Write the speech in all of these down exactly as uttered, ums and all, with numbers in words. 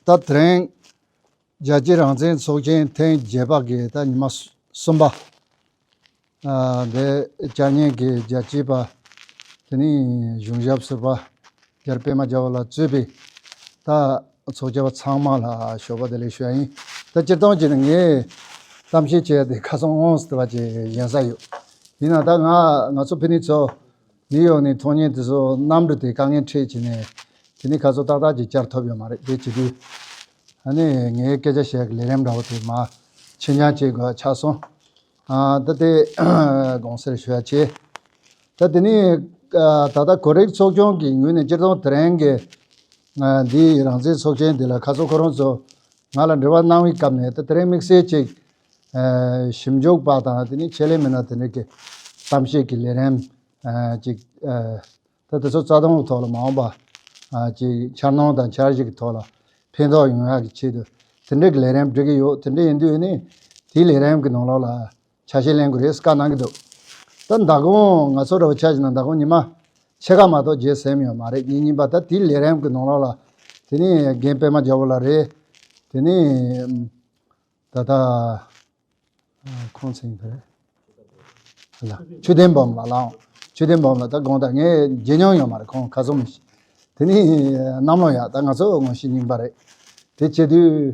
ད་དེ་རིང་རྒྱལ་སྤྱིའི་རང་བཙན་ཚོགས་ཆེན་ཐེངས་བརྒྱད་པ་གི་ད་ཉི་མ་གསུམ་པ། ཨ། འདི་བཅར་མཁན་གྱི་རྒྱལ་གཅེས་པ་དེ་ནི་གཞུང་ཞབས་ཟུར་པ་རྒྱལ་པོ་པད་མ་རྒྱལ་པོ་ལགས་གཙོས་པའི་ད་ཚོགས་བཅར་བ་ཚང་མ་ལ་ཞོགས་པ་བདེ་ལེགས་ཞུ་ཡ་ཡིན། ད་སྤྱིར་བཏང་བྱས་ན་ངས་གཏམ་བཤད་བྱས་ཏེ་ཁ་སང་ཨོན་སི་ཏི་བ་ཅིག་ཡིན་ས་ཡོད། ཡིན་ན་ད་ང་ང་ཚོ་ཕ་ནི་ཚོ་ནིའུ་ཡོག་ནས་ཐོན་མཁན་དེ་ཚོ་གནམ་གྲུ་དེ་དཀའ་ངལ་འཕྲད་བྱས་ནས་དེ་ནི་ཁ་སང་ཏག་ཏག་ཅིག་བཅར་ཐུབ་ཡོད་མ་རེད། དེ་བྱེད་དུས་ཨ་ནི་ངའི་སྐད་ཆ་བཤད་ཀྱི་ལས་རིམ་འདྲ་བོ་དེ་མར་ཕྱིར་འགྱངས་བྱེད་དགོས་ཆགས་སོང་། ཨ། ད་དེ་དགོངས་སེལ་ཞུ་ཡ་བྱས། ད་དེ་ནི་ཨ། ད་ལྟ་གོ་སྒྲིག་ཚོགས་ཆུང་གི་ངོས་ནས་སྤྱིར་བཏང་དེ་རིང་གི་ཨ། འདིའི་རང་བཙན་ཚོགས་ཆེན་འདི་ལ་ཁ་སང་ཁོ་རང་ཚོ་ང་ལ་འབྲེལ་བ་གནང་བའི་སྐབས་ནས་ད་དེ་རིང་དམིགས་བསལ་ཅིག་ཨ། ཞིབ་འཇུག་པ་དང་དེ་ནི་ཆེད་ལས་མི་སྣ་དེ་འདྲ་གི་གཏམ་བཤད་ཀྱི་ལས་རིམ་ཨ། ཅིག་ཨ། ད་དེ་ཚོ་རྩ་དོན་གྱི་ཐོག་ལ་མ་འོངས་པ་ཨ། ཅིག་འཆར་སྣང་དང་འཆར་གཞི་གི་ཐོག་ལ་ཕན་ཐོགས་ཡོང་ཡག་གི་ཆེད་དུ་དེ་འདྲ་གི་ལས་རིམ་སྒྲིག་གི་ཡོད། དེ་འདྲ་ཡིན་དུས་ནི་དེའི་ལས་རིམ་གྱི་ནང་ལོགས་ལ་ཆ་ཤས་ལེན་དགོས་རེད་བཀའ་གནང་གི་འདུག་ད་མདང་དགོང་ང་ཚོ་འདྲ་བོ་ཆ་བཞག་ན་མདང་དགོང་ཉི་མ་ཕྱེད་ཀ་མ་གཏོགས་རྗེས་ཟིན་ཡོད་མ་རེད། ཉིན་གཉིས་པ་ད་དེའི་ལས་རིམ་གྱི་ནང་ལོགས་ལ་དེ་ནི་རྒན་པད་མ་རྒྱལ་པོ་ལགས་རེད། དེ་ནི་ད་ལྟ་ཁོང་ཚོ་ཡིན་པ་རེད། ལ་ཆོས་ལྡན་འབུམ་ལགས་ལའང་། ཆོས་ལྡན་འབུམ་ལགས་ད་དགོངས་དག་ངས་མཇལ་མྱོང་ཡོད་མ་རེད། ཁོང་ཁ་སང་མི་ཤེས། དེ་ནི་གནམ་ལོ་ཡག་ད་ང་ཚོ་ངོ་ཤེས་རྙིང་པ་རེད། དེ་བྱེད་དུས་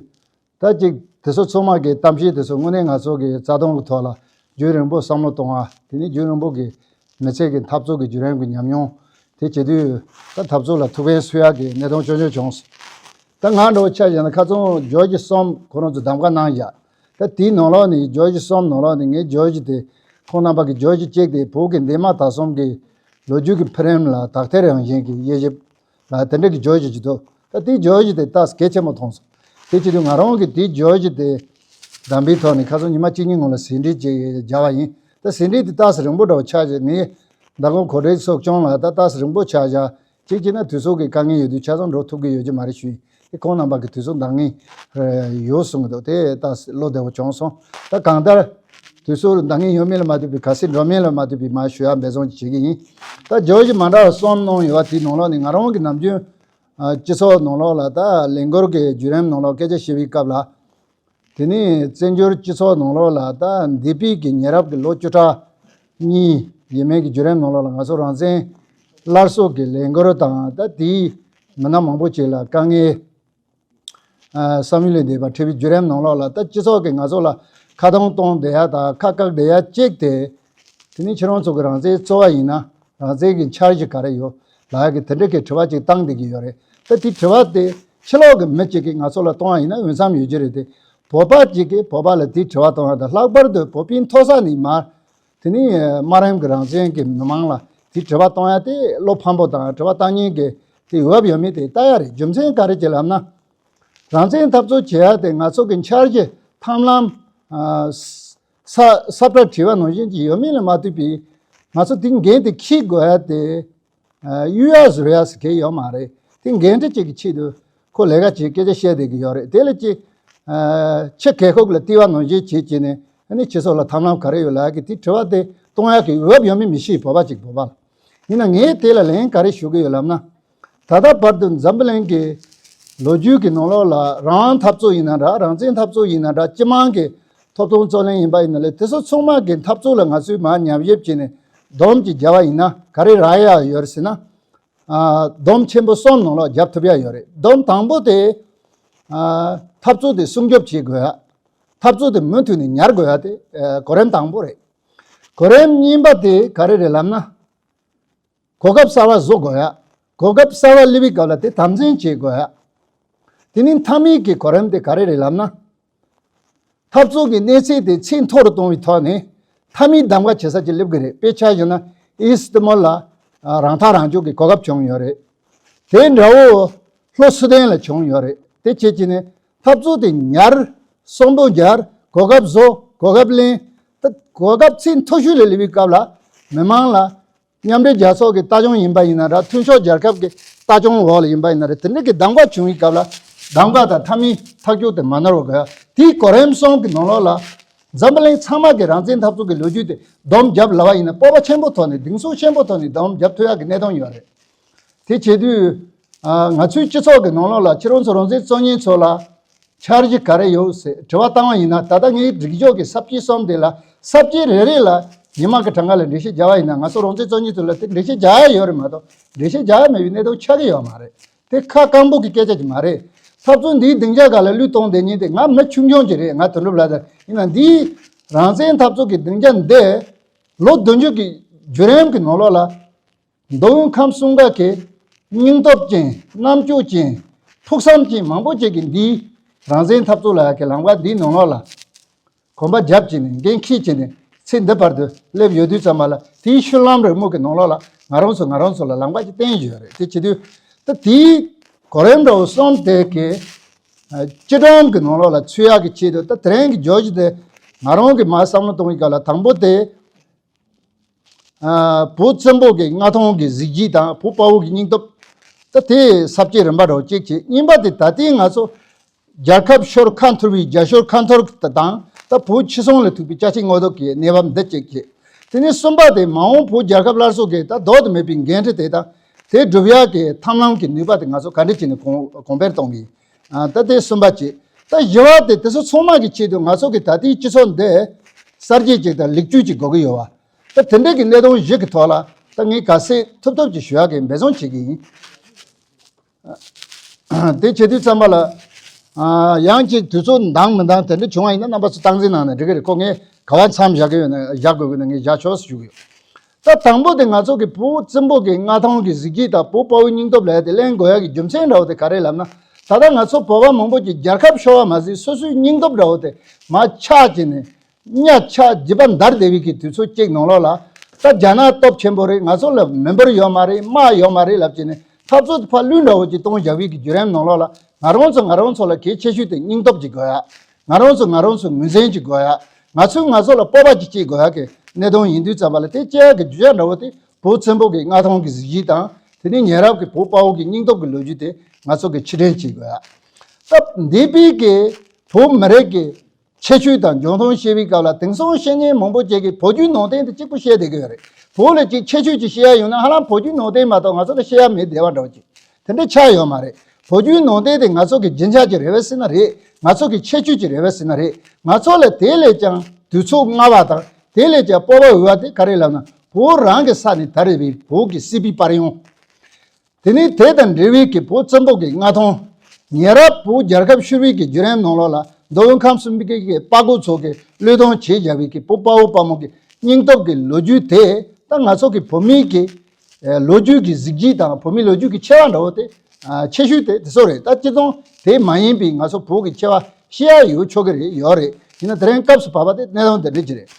ད་ཅིག་དེ་ཚོ་ཚང་མ་གི་གཏམ་བཤད་དེ་ཚོ་དངོས་གནས་ང་ཚོ་གི་རྩ་དོན་གྱི་ཐོག་ལ་རྒྱུན་རིང་པོ་བསམ་བློ་གཏོང་བ། དེ་ནི་རྒྱུན་རིང་པོ་གི་མི་ཚེ་གི་འཐབ་རྩོད་ཀྱི་བརྒྱུད་རིམ་གྱི་ཉམས་མྱོང་དེ་བྱེད་དུས་ད་འཐབ་རྩོད་ལ་ཐུགས་ཕན་གསོས་ཡག་གི་གནད་དོན་ཆུང་ཆུང་བྱུང་སོང་། ད་ང་འདྲ་བོ་ཆ་བཞག་ན་ཁ་སང་ཇོར་ཇི་གསུམ་ཁོ་རང་ཚོ་གདམ་ག་གནང་བཞག་ད་དེའི་ནང་ལོགས་ནས་ཇོར་ཇི་གསུམ་ནང་ལོགས་ནས་ངས་ཇོར་ཇི་དེ་ཁོང་རྣམ་པ་གི་ཇོར་ཇི་གཅིག་དེ་བོད་ཀྱི་འདས་མ་ད་གསུམ་གྱི་ལོ་རྒྱུས་ཀྱི་འཕེལ་རིམ་ལ་དག་ཐེར་རང་བཞིན་གྱི་དབྱེ་ཞིབ་ལ་དེ་འདྲ་གི་ཇོར་ཇི་ཅིག་འདུག་ད་དེའི་ཇོར་ཇི་དེ་ལྟ་གལ་ཆེན་པོ་མཐོང་སོང་། དེ་བྱེད་དུས་ང་རང་གིས་དེའི་ཇོར་ཇི་དེ་བདམས་པའི་ཐོག་ནས་ཁ་སང་ཉི་མ་གཅིག་གཉིས་སྔོན་ལ་ཟིན་བྲིས་ཅིག་བརྒྱབ་པ་ཡིན། ད་ཟིན་བྲིས་དེ་ལྟ་ས་རིང་པོ་འདྲ་བོ་ཆགས་བྱས་ངས་མདང་དགོང་གོ་སྒྲིག་ཚོགས་ཆུང་ལ་ད་ལྟ་ས་རིང་པོ་ཆགས་བཞག་གཅིག་བྱས་ན་དུས་ཚོད་ཀྱི་དཀའ་ངལ་ཡོད་དུས་ཆ་ཚང་འགྲོ་ཐུབ་ཀྱི་ཡོད་ཀྱི་མ་རེད་ཞུས་ཡིན། དེ་ཁོང་རྣམ་པ་གི་དུས་ཚོད་འདང་ངེས་ཡོད་གསུང་གི་འདུག་དེ་ད་བློ་བདེ་བོ་བྱུང་སོང་། ད་གང་ལྟར་དུས་ཚོད་འདང་ངེས་ཡོད་མིན་ལ་མ་ལྟོས་པའི་གལ་སྲིད་འགྲོ་མིན་ལ་མ་ལྟོས་པའི་མར་ཞུ་ཡག་འབད་བརྩོན་བྱེད་ཀྱི་ཡིན། ད་ཇོར་ཇི་མ་འདྲ་བ་གསུམ་གནང་ཡོད་པ་དེའི་ནང་ལོགས་ནས་ང་རང་གི་ནམ་རྒྱུན་ཨ། སྤྱི་ཚོགས་ནང་ལོགས་ལ་ད་ལས་འགུལ་གྱི་བརྒྱུད་རིམ་ནང་ལོགས་སྐད་ཆ་བཤད་པའི་སྐབས་ལ། དེ་ནས་བཙན་བྱོལ་སྤྱི་ཚོགས་ནང་ལོགས་ལ་ད་འདས་པའི་གི་ཉེ་རབས་ཀྱི་ལོ་བཅུ་ཕྲག་གཉིས་ཡས་མས་ཀྱི་བརྒྱུད་རིམ་ནང་ལོགས་ལ་ང་ཚོ་རང་བཙན་སླར་གསོ་གི་ལས་འགུལ་དང་ད་དེའི་མི་སྣ་མང་པོ་ཅིག་ལ་དཀའ་ངལ་ཨ། བསམ་ཡུལ་ལས་འདས་པ་འཕྲད་པའི་བརྒྱུད་རིམ་ནང་ལོགས་ལ་ད་སྤྱི་ཚོགས་ཀྱིས་ང་ཚོ་ལ་ཁ་གདོང་གཏོང་བསྡད་ཡ་དང་ཁ་བཀག་བསྡད་ཡ་གཅིག་དེ། དེ་ནི་ཁྱེད་རང་ཚོ་གི་རང་བཙན་རྩོད་པ་ཡིན་ན་རང་བཙན་གྱི་འཆར་གཞི་ག་རེ་ཡོད་ལབ་ཡ་གི་དེ་འདྲ་གི་དྲི་བ་ཅིག་བཏང་བསྡད་ཀྱི་ཡོད་རེད། ད་དེ་དྲི་བ་དེ་ཕྱི་ལོགས་ཀྱི་མི་གཅིག་གིས་ང་ཚོ་ལ་གཏོང་བ་ཡིན་ན་འོས་འཚམ་ཡོད་ཀྱི་རེད་དེ། བོད་པ་གཅིག་གིས་བོད་པ་ལ་དེ་དྲི་བ་གཏོང་ཡ་དང་ལྷག་པར་དུ་བོད་པའི་མཐོ་ས་ནས་མར་དེ་ནི་དམའ་རིམ་གྱི་རང་བཙན་གྱི་མི་མང་ལ་དེ་དྲི་བ་གཏོང་ཡ་དེ་བློ་ཕམ་པོ་དང་དྲི་བ་བཏང་མཁན་གྱི་དེ་འོས་བབ་ཡོད་མེད་དེ་ལྟ་ཡ་རེད། རྒྱུ་མཚན་ག་རེ་བྱས་ལབ་ན། རང་བཙན་འཐབ་རྩོད་བྱེད་ཡ་དེ་ང་ཚོ་གི་འཆར་གཞི་ཐབས་ལམ་ཨ། ས་ས་བཀྲ་བྲིས་པ་ནང་བཞིན་གྱི་ཡོད་མེད་ལ་མ་ལྟོས་པའི་ང་ཚོ་དེ་འགན་དེ་འཁྱེར་དགོས་ཡ་དེ་ཨ། གཡུག་ཡ་ཟུར་ཡ་ཟེར་མཁན་ཡོད་མ་རེད། དེ་འགན་འཁྲི་གཅིག་གི་ཆེད་དུ་ཁོ་ལས་ཀ་བྱེད་སྐད་ཆ་བཤད་བསྡད་ཀྱི་ཡོད་རེད། དེ་ལ་ཅིག་ཨ། ཕྱི་རྒས་འཁོགས་ལ་བལྟས་པ་ནང་བཞིན་བྱེད་ཀྱི་ནས་ཨ་ནི་སྤྱི་ཚོགས་ལ་ཐབས་ལམ་ག་རེ་ཡོད་ལབ་ཀྱི་དེ་དྲི་བ་དེ་གཏོང་ཡ་གི་འོས་བབ་ཡོད་མེད་མི་ཤེས། བོད་པ་ཅིག་བོད་པ་ལ་ཡིན་ན་ངས་དེ་ལ་ལན་ག་རེ་ཞུ་གི་ཡོད་ལབ་ན། ད་ལྟ་བར་དུ་འཛམ་བུ་གླིང་གི་ལོ་རྒྱུས་ཀྱི་ནང་ལོགས་ལ་རང་དབང་འཐབ་རྩོད་ཡིན་ན་འདྲ་རང་བཙན་འཐབ་རྩོད་ཡིན་ན་འདྲ་སྤྱི་དམངས་ཀྱི་ཐོབ་ཐང་རྩོད་ལེན་ཡིན་པ་ཡིན་ན་ལས་དེ་ཚོ་ཚང་མ་གི་འཐབ་རྩོད་ལ་ང་ཚོས་མར་ཉམས་ཞིབ་བྱས་ནས་སྡོམ་གཅིག་བརྒྱབ་པ་ཡིན་ན་ག་རེ་རག་ཡག་ཡོད་རེད་ཟེར་ན། ཨ། སྡོམ་ཆེན་པོ་གསུམ་ནང་ལོགས་བརྒྱབ་ཐུབ་ཡག་ཡོད་རེད། སྡོམ་དང་པོ་དེ་ཨ། འཐབ་རྩོད་དེ་སྲུང་སྐྱོབ་བྱེད་དགོས་ཡ། འཐབ་རྩོད་དེ་མུ་མཐུད་ནས་ཉར་དགོས་ཡ་དེ་ཨ། གོ་རིམ་དང་པོ་རེད། གོ་རིམ་གཉིས་པ་དེ་ག་རེ་རེད་ལབ་ན། གོ་སྐབས་གསར་བ་བཟོ་དགོས་ཡ། གོ་སྐབས་གསར་བ་སླེབས་པའི་སྐབས་ལ་དེ་དམ་འཛིན་བྱེད་དགོས་ཡ། དེ་ནི་མཐའ་མའི་གི་གོ་རིམ་དེ་ག་རེ་རེད་ལབ་ན། འཐབ་རྩོད་ཀྱི་གནས་ཚད་དེ་ཚད་མཐོ་རུ་གཏོང་བའི་ཐོག་ནས་མཐའ་མའི་གདམ་ག་བྱེད་ས་ཅིག་སླེབས་ཀྱི་རེད། དཔེ་ཆ་བཞག་ན་ཨིས་ཏི་མོལ་ལ་རང་ཐག་རང་གཅོད་ཀྱི་གོ་སྐབས་བྱུང་ཡོད་རེད། དེ་འདྲ་བོ་ལྷོ་སུ་དན་ལ་བྱུང་ཡོད་རེད། དེ་བྱེད་ཀྱི་ནས་འཐབ་རྩོད་དེ་ཉར། གསོན་པོ་སྦྱར། གོ་སྐབས་བཟོ། གོ་སྐབས་ལེན། ད་གོ་སྐབས་ཚད་མཐོ་ཤོས་ལ་སླེབས་པའི་སྐབས་ལ་མི་མང་ལ། མཉམ་འབྲེལ་རྒྱལ་ཚོགས་ཀྱི་ལྟ་སྐྱོང་ཡིན་པ་ཡིན་ན་འདྲ་མཐུན་ཕྱོགས་རྒྱལ་ཁབ་ཀྱི་ལྟ་སྐྱོང་འོག་ལ་ཡིན་པ་ཡིན་ན་འདྲ་དེ་འདྲ་གི་གདམ་ག་བྱུང་བའི་སྐབས་ལ་གདམ་ག་དང་མཐའ་མའི་ཐག་གཅོད་དེ་མ་ནོར་བ་དགོས། དེའི་གོ་རིམ་གསུམ་གྱི་ནང་ལོགས་ལ་འཛམ་བུ་གླིང་ཚང་མ་གི་རང་བཙན་འཐབ་རྩོད་ཀྱི་ལོ་རྒྱུས་དེ་སྡོམ་བརྒྱབ་ལབ་པ་ཡིན་ན་སྤོབས་པ་ཆེན་པོ་ཐོག་ནས་གདེང་ཚོད་ཆེན་པོ་ཐོག་ནས་སྡོམ་བརྒྱབ་ཐུབ་ཡག་གི་གནད་དོན་ཡོད་རེད། དེ་བྱེད་དུས་ ཨ། ང་ཚོའི་སྤྱི་ཚོགས་ཀྱི་ནང་ལོགས་ལ་ཁྱེད་རང་ཚོ་རང་བཙན་རྩོད་མཁན་ཚོ་ལ་འཆར་གཞི་ག་རེ་ཡོད་ཟེར་དྲི་བ་བཏང་བ་ཡིན་ན། ད་ལྟ་ངའི་སྒྲིག་གཞི་གི་ས་བཅད་གསུམ་དེ་ལ་ས་བཅད་རེ་རེ་ལ་ཉི་མ་གི་གྲངས་ཀ་ལ་འགྲེལ་བཤད་རྒྱག་པ་ཡིན་ན། ང་ཚོ་རང་བཙན་རྩོད་མཁན་ཚོ་ལ་དེ་འགྲེལ་བཤད་རྒྱག་ཡ་ཡོད་རེད་མ་གཏོགས། འགྲེལ་བཤད་རྒྱག་ཡ་མེད་པའི་གནས་སྟངས་ཆགས་ཀྱི་ཡོད་མ་རེད། དེ་ཁ་སྐམ་པོ་གི་སྐད་ཆ་ཅིག་མ་རེད། འཐབ་རྩོད་འདིའི་སྡིངས་ཆ་སྒང་ལ་བློས་གཏོང་བསྡད་མཁན་དེ་ང་མི་ཆུང་ཆུང་ཅིག་རེད། ང་དོན་གྲུབ་ལགས་དང་ཡིན་ན། འདིའི་རང་བཙན་འཐབ་རྩོད་ཀྱི་སྡིངས་ཆ་འདི་ལོ་བདུན་ཅུ་གི་བརྒྱུད་རིམ་གྱི་ནང་ལོགས་ལ། མདོ་དབུས་ཁམས་གསུམ་ཀ་གི་སྙིང་སྟོབས་ཅན། རྣམ་དཔྱོད་ཅན། ཕུགས་བསམ་ཅན་མང་པོ་ཅིག་གིས་འདིའི་རང་བཙན་འཐབ་རྩོད་ལ་ཡ་གི་ལམ་ཁ་འདིའི་ནང་ལོགས་ལ་གོམ་པ་རྒྱབ་བྱས་ནས། འགན་འཁྱེར་བྱས་ནས་ཚེ་འདི་བར་དུ་སླེབས་ཡོད་དུས་ཙམ་པ་ལ། དེའི་བཤུལ་ལམ་རིང་མོ་གི་ནང་ལོགས་ལ་ང་རང་ཚོ་ང་རང་ཚོ་ལ་ལམ་ཁ་ཅིག་བསྟན་ཡོད་རེད། དེ་བྱེད་དུས་ད་དེའི་གོ་རིམ་འདྲ་བོ་གསུམ་དེ་གི་ཨ། སྤྱི་སྒྲོམ་གྱི་ནང་ལོགས་ལ་ཚུད་ཡག་གི་ཆེད་དུ། ད་དེ་རིང་གི་བརྗོད་གཞི་དེ་ང་རང་གིས་མར་བསམ་བློ་གཏོང་བའི་སྐབས་ལ། དང་པོ་དེ། ཨ། བོད་བཙན་པོ་གི་མངའ་ཐང་གི་གཟི་བརྗིད་དང་བོད་དཔའ་བོ་གི་སྙིང་སྟོབས། ད་དེ་ས་བཅད་རིམ་པ་འདྲ་བོ་གཅིག་བྱས། གཉིས་པ་དེ་ད་ལྟའི་ང་ཚོ་རྒྱལ་ཁབ་ཤོར་ཁ་འཐོར་བའི། རྒྱལ་ཤོར་ཁ་འཐོར་དང་། ད་བོད་ཕྱི་སོང་ལ་ཐུག་པའི་ཅ་ཆས་སྔོག་འདོན་གྱི་གནས་བབ་འདི་གཅིག་བྱས། དེ་ནས་གསུམ་པ་དེ་མ་འོངས་བོད་རྒྱལ་ཁབ་སླར་གསོ་གི་ད་ལྡོག་ཏུ་མེད་པའི་འགན་འཁྲི་དེ་དང་། དེ་སྒྲུབ་ཡག་གི་ཐབས་ལམ་གྱི་ནུས་པ་དེ་ང་ཚོ་ག་འདྲ་བྱས་ནས་གོང་གོང་འཕེལ་གཏོང་གི། ཨ། ད་དེ་གསུམ་པ་བྱས། ད་བཞི་པ་དེ་དེ་ཚོ་ཚང་མ་གི་ཆེད་དུ་ང་ཚོ་གི་ད་ལྟའི་སྤྱི་ཚོགས་འདི་གསར་བརྗེ་ཅིག་དང་ལེགས་བཅོས་ཅིག་དགོས་ཀྱི་ཡོད་པ། ད་དེ་འདྲ་གི་གནད་དོན་བཞི་གི་ཐོག་ལ་ད་ངས་ག་ཚོད་ཐུབ་ཐུབ་ཅིག་ཞུ་ཡག་གི་འབད་བརྩོན་བྱེད་ཀྱི་ཡིན། དེ་བྱེད་དུས་ཙམ་པ་ལ། ཨ། ཡང་ཅིག་དུས་ཚོད་འདང་མི་འདང་དེ་འདྲ་བྱུང་བ་ཡིན་ན། རྣམ་པ་ཚོ་སྟངས་འཛིན་གནང་ན་འགྲིག་གི་རེད། ཁོ་ངས་ག་པར་མཚམས་བཞག་གི་ཡོད་ན། བཞག་དགོས་ཀྱི་ན་ངས་བཞག་ཆོག་ཞུ་གི་ཡོད། ད་དང་པོ་དེ་ང་ཚོ་གི་བོད་བཙན་པོ་གི་མངའ་ཐང་གི་གཟི་བརྗིད་དང་བོད་དཔའ་བོའི་སྙིང་སྟོབས་ལ་དེ་གླེང་དགོས་ཡག་གི་རྒྱུ་མཚན་འདྲ་བོ་དེ་ག་རེ་ལབ་ན། ད་ལྟ་ང་ཚོ་བོད་པ་མང་པོ་ཅིག་རྒྱལ་ཁབ་ཤོར་བ་མ་ཟད་སོ་སོའི་སྙིང་སྟོབས་འདྲ་བོ་དེ་མར་ཆག་བྱས་ནས། གཉའ་ཆག་རྒྱུད་པ་འདར་བསྡད་པའི་གི་དུས་ཚོད་ཅིག་ནང་ལོགས་ལ། ད་རྒྱ་ནག་སྟོབས་ཆེན་པོ་རེད། ང་ཚོ་ལ་མི་འབོར་ཡོད་མ་རེད། དམག་ཡོད་མ་རེད་ལབ་བྱས་ནས་འཐབ་རྩོད་དེ་ཕར་བླུགས་འདྲ་བོ་ཅིག་གཏོང་བཞག་པའི་གི་བརྒྱུད་རིམ་ནང་ལོགས་ལ། ང་རང་ཚོ་ང་རང་ཚོ་ལ་གལ་ཆེ་ཤོས་དེ་སྙིང་སྟོབས་ཅིག་དགོས་ཡ། ང་རང་ཚོ་ང་རང་ཚོ་ངོས་འཛིན་ཅིག་དགོས་ཡ། ང་ཚོས་ང་ཚོ་ལ་སྤོབས་པ་ཅིག་སྐྱེ་དགོས་ཡ་གི་གནད་དོན་ཡིན་དུས་ཙམ་པ་ལ། དེ་སྐྱེ་ཡག་གི་རྒྱུ་ཆ་འདྲ་བོ་དེ་བོད་བཙན་པོ་གི་མངའ་ཐང་གི་གཟི་བརྗིད་དང་། དེ་ནས་ཉེ་རབས་ཀྱི་བོད་དཔའ་བོ་གི་སྙིང་སྟོབས་ཀྱི་ལོ་རྒྱུས་དེ་ང་ཚོ་གི་ཕྱིར་དྲན་བྱེད་དགོས་ཡ། སྐབས་འདས་པའི་གི་བོད་མི་རིགས་ཀྱི་ཁྱད་ཆོས་དང་འཇོན་ཐང་བཤད་པའི་སྐབས་ལ། དེང་སང་བཤད་མཁན་མང་པོ་ཅིག་གིས་བོད་བརྒྱུད་ནང་བསྟན་དེ་གཅིག་པུ་བཤད་བསྡད་ཀྱི་ཡོད་རེད། བོད་ལ་ཅིག་ཁྱད་ཆོས་ཅིག་བཤད་ཡ་ཡོད་ན། ཧ་ལམ་བོད་བརྒྱུད་ནང་བསྟན་མ་གཏོགས་ང་ཚོ་ལ་བཤད་ཡ་མེད་བསྡད་པ་འདྲ་བོ་ཅིག་དེ་འདྲ་ཆགས་ཡོད་མ་རེད། བོད་བརྒྱུད་ནང་བསྟན་དེ་ང་ཚོ་གི་རྒྱུན་ཆགས་ཀྱི་རེ་བ་ཟེར་ན་རེད། ང་ཚོ་གི་ཁྱད་ཆོས་ཀྱི་རེ་བ་ཟེར་ན་རེད། ང་ཚོ་ལ་དེ་ལས་ཀྱང་དུས་ཚོད་སྔ་བ་དང་དེ་ལས་ཀྱང་སྤོབས་པ་འོས་པ་དེ་ག་རེ་ལབ་ན། བོད་རང་གི་ས་ནས་དར་བའི་བོད་ཀྱི་སྲིད་པའི་དཔལ་ཡོན། དེ་ནས་དེ་དང་འབྲེལ་བའི་གི་བོད་བཙན་པོ་གི་མངའ་ཐང་། ཉེ་རབས་བོད་རྒྱལ་ཁབ་ཤོར་བའི་གི་བརྒྱུད་རིམ་ནང་ལོགས་ལ། མདོ་དབུས་ཁམས་གསུམ་པའི་གི་དཔའ་རྒོད་ཚོ་གིས་བློས་གཏོང་བྱས་བཞག་པའི་གི་བོད་དཔའ་བོ་དཔའ་མོ་གི་སྙིང་སྟོབས་ཀྱི་ལོ་རྒྱུས་དེ། ད་ང་ཚོ་གི་བོད་མིའི་གི་ཨེ་ལོ་རྒྱུས་ཀྱི་གཟི་བརྗིད་དང་བོད་མིའི་ལོ་རྒྱུས་ཀྱི་ཆེ་བ་འདྲ་བོ་དེ། ཨ། ཆེ་ཤོས་དེ་དེ་ཚོ་རེད། ད་སྤྱིར་བཏང་དེ་མ་ཡིན་པའི་ང་ཚོ་བོད་ཀྱི་ཆེ་བ་བཤད་ཡ་ཡོད་ཆོག་གི་རེད། ཡོད་རེད། ཡིན་ན་དེ་རིང་སྐབས་སུ་བབས་པ་དེ་གནད་དོན་དེ་འདྲ་ཅིག་རེད།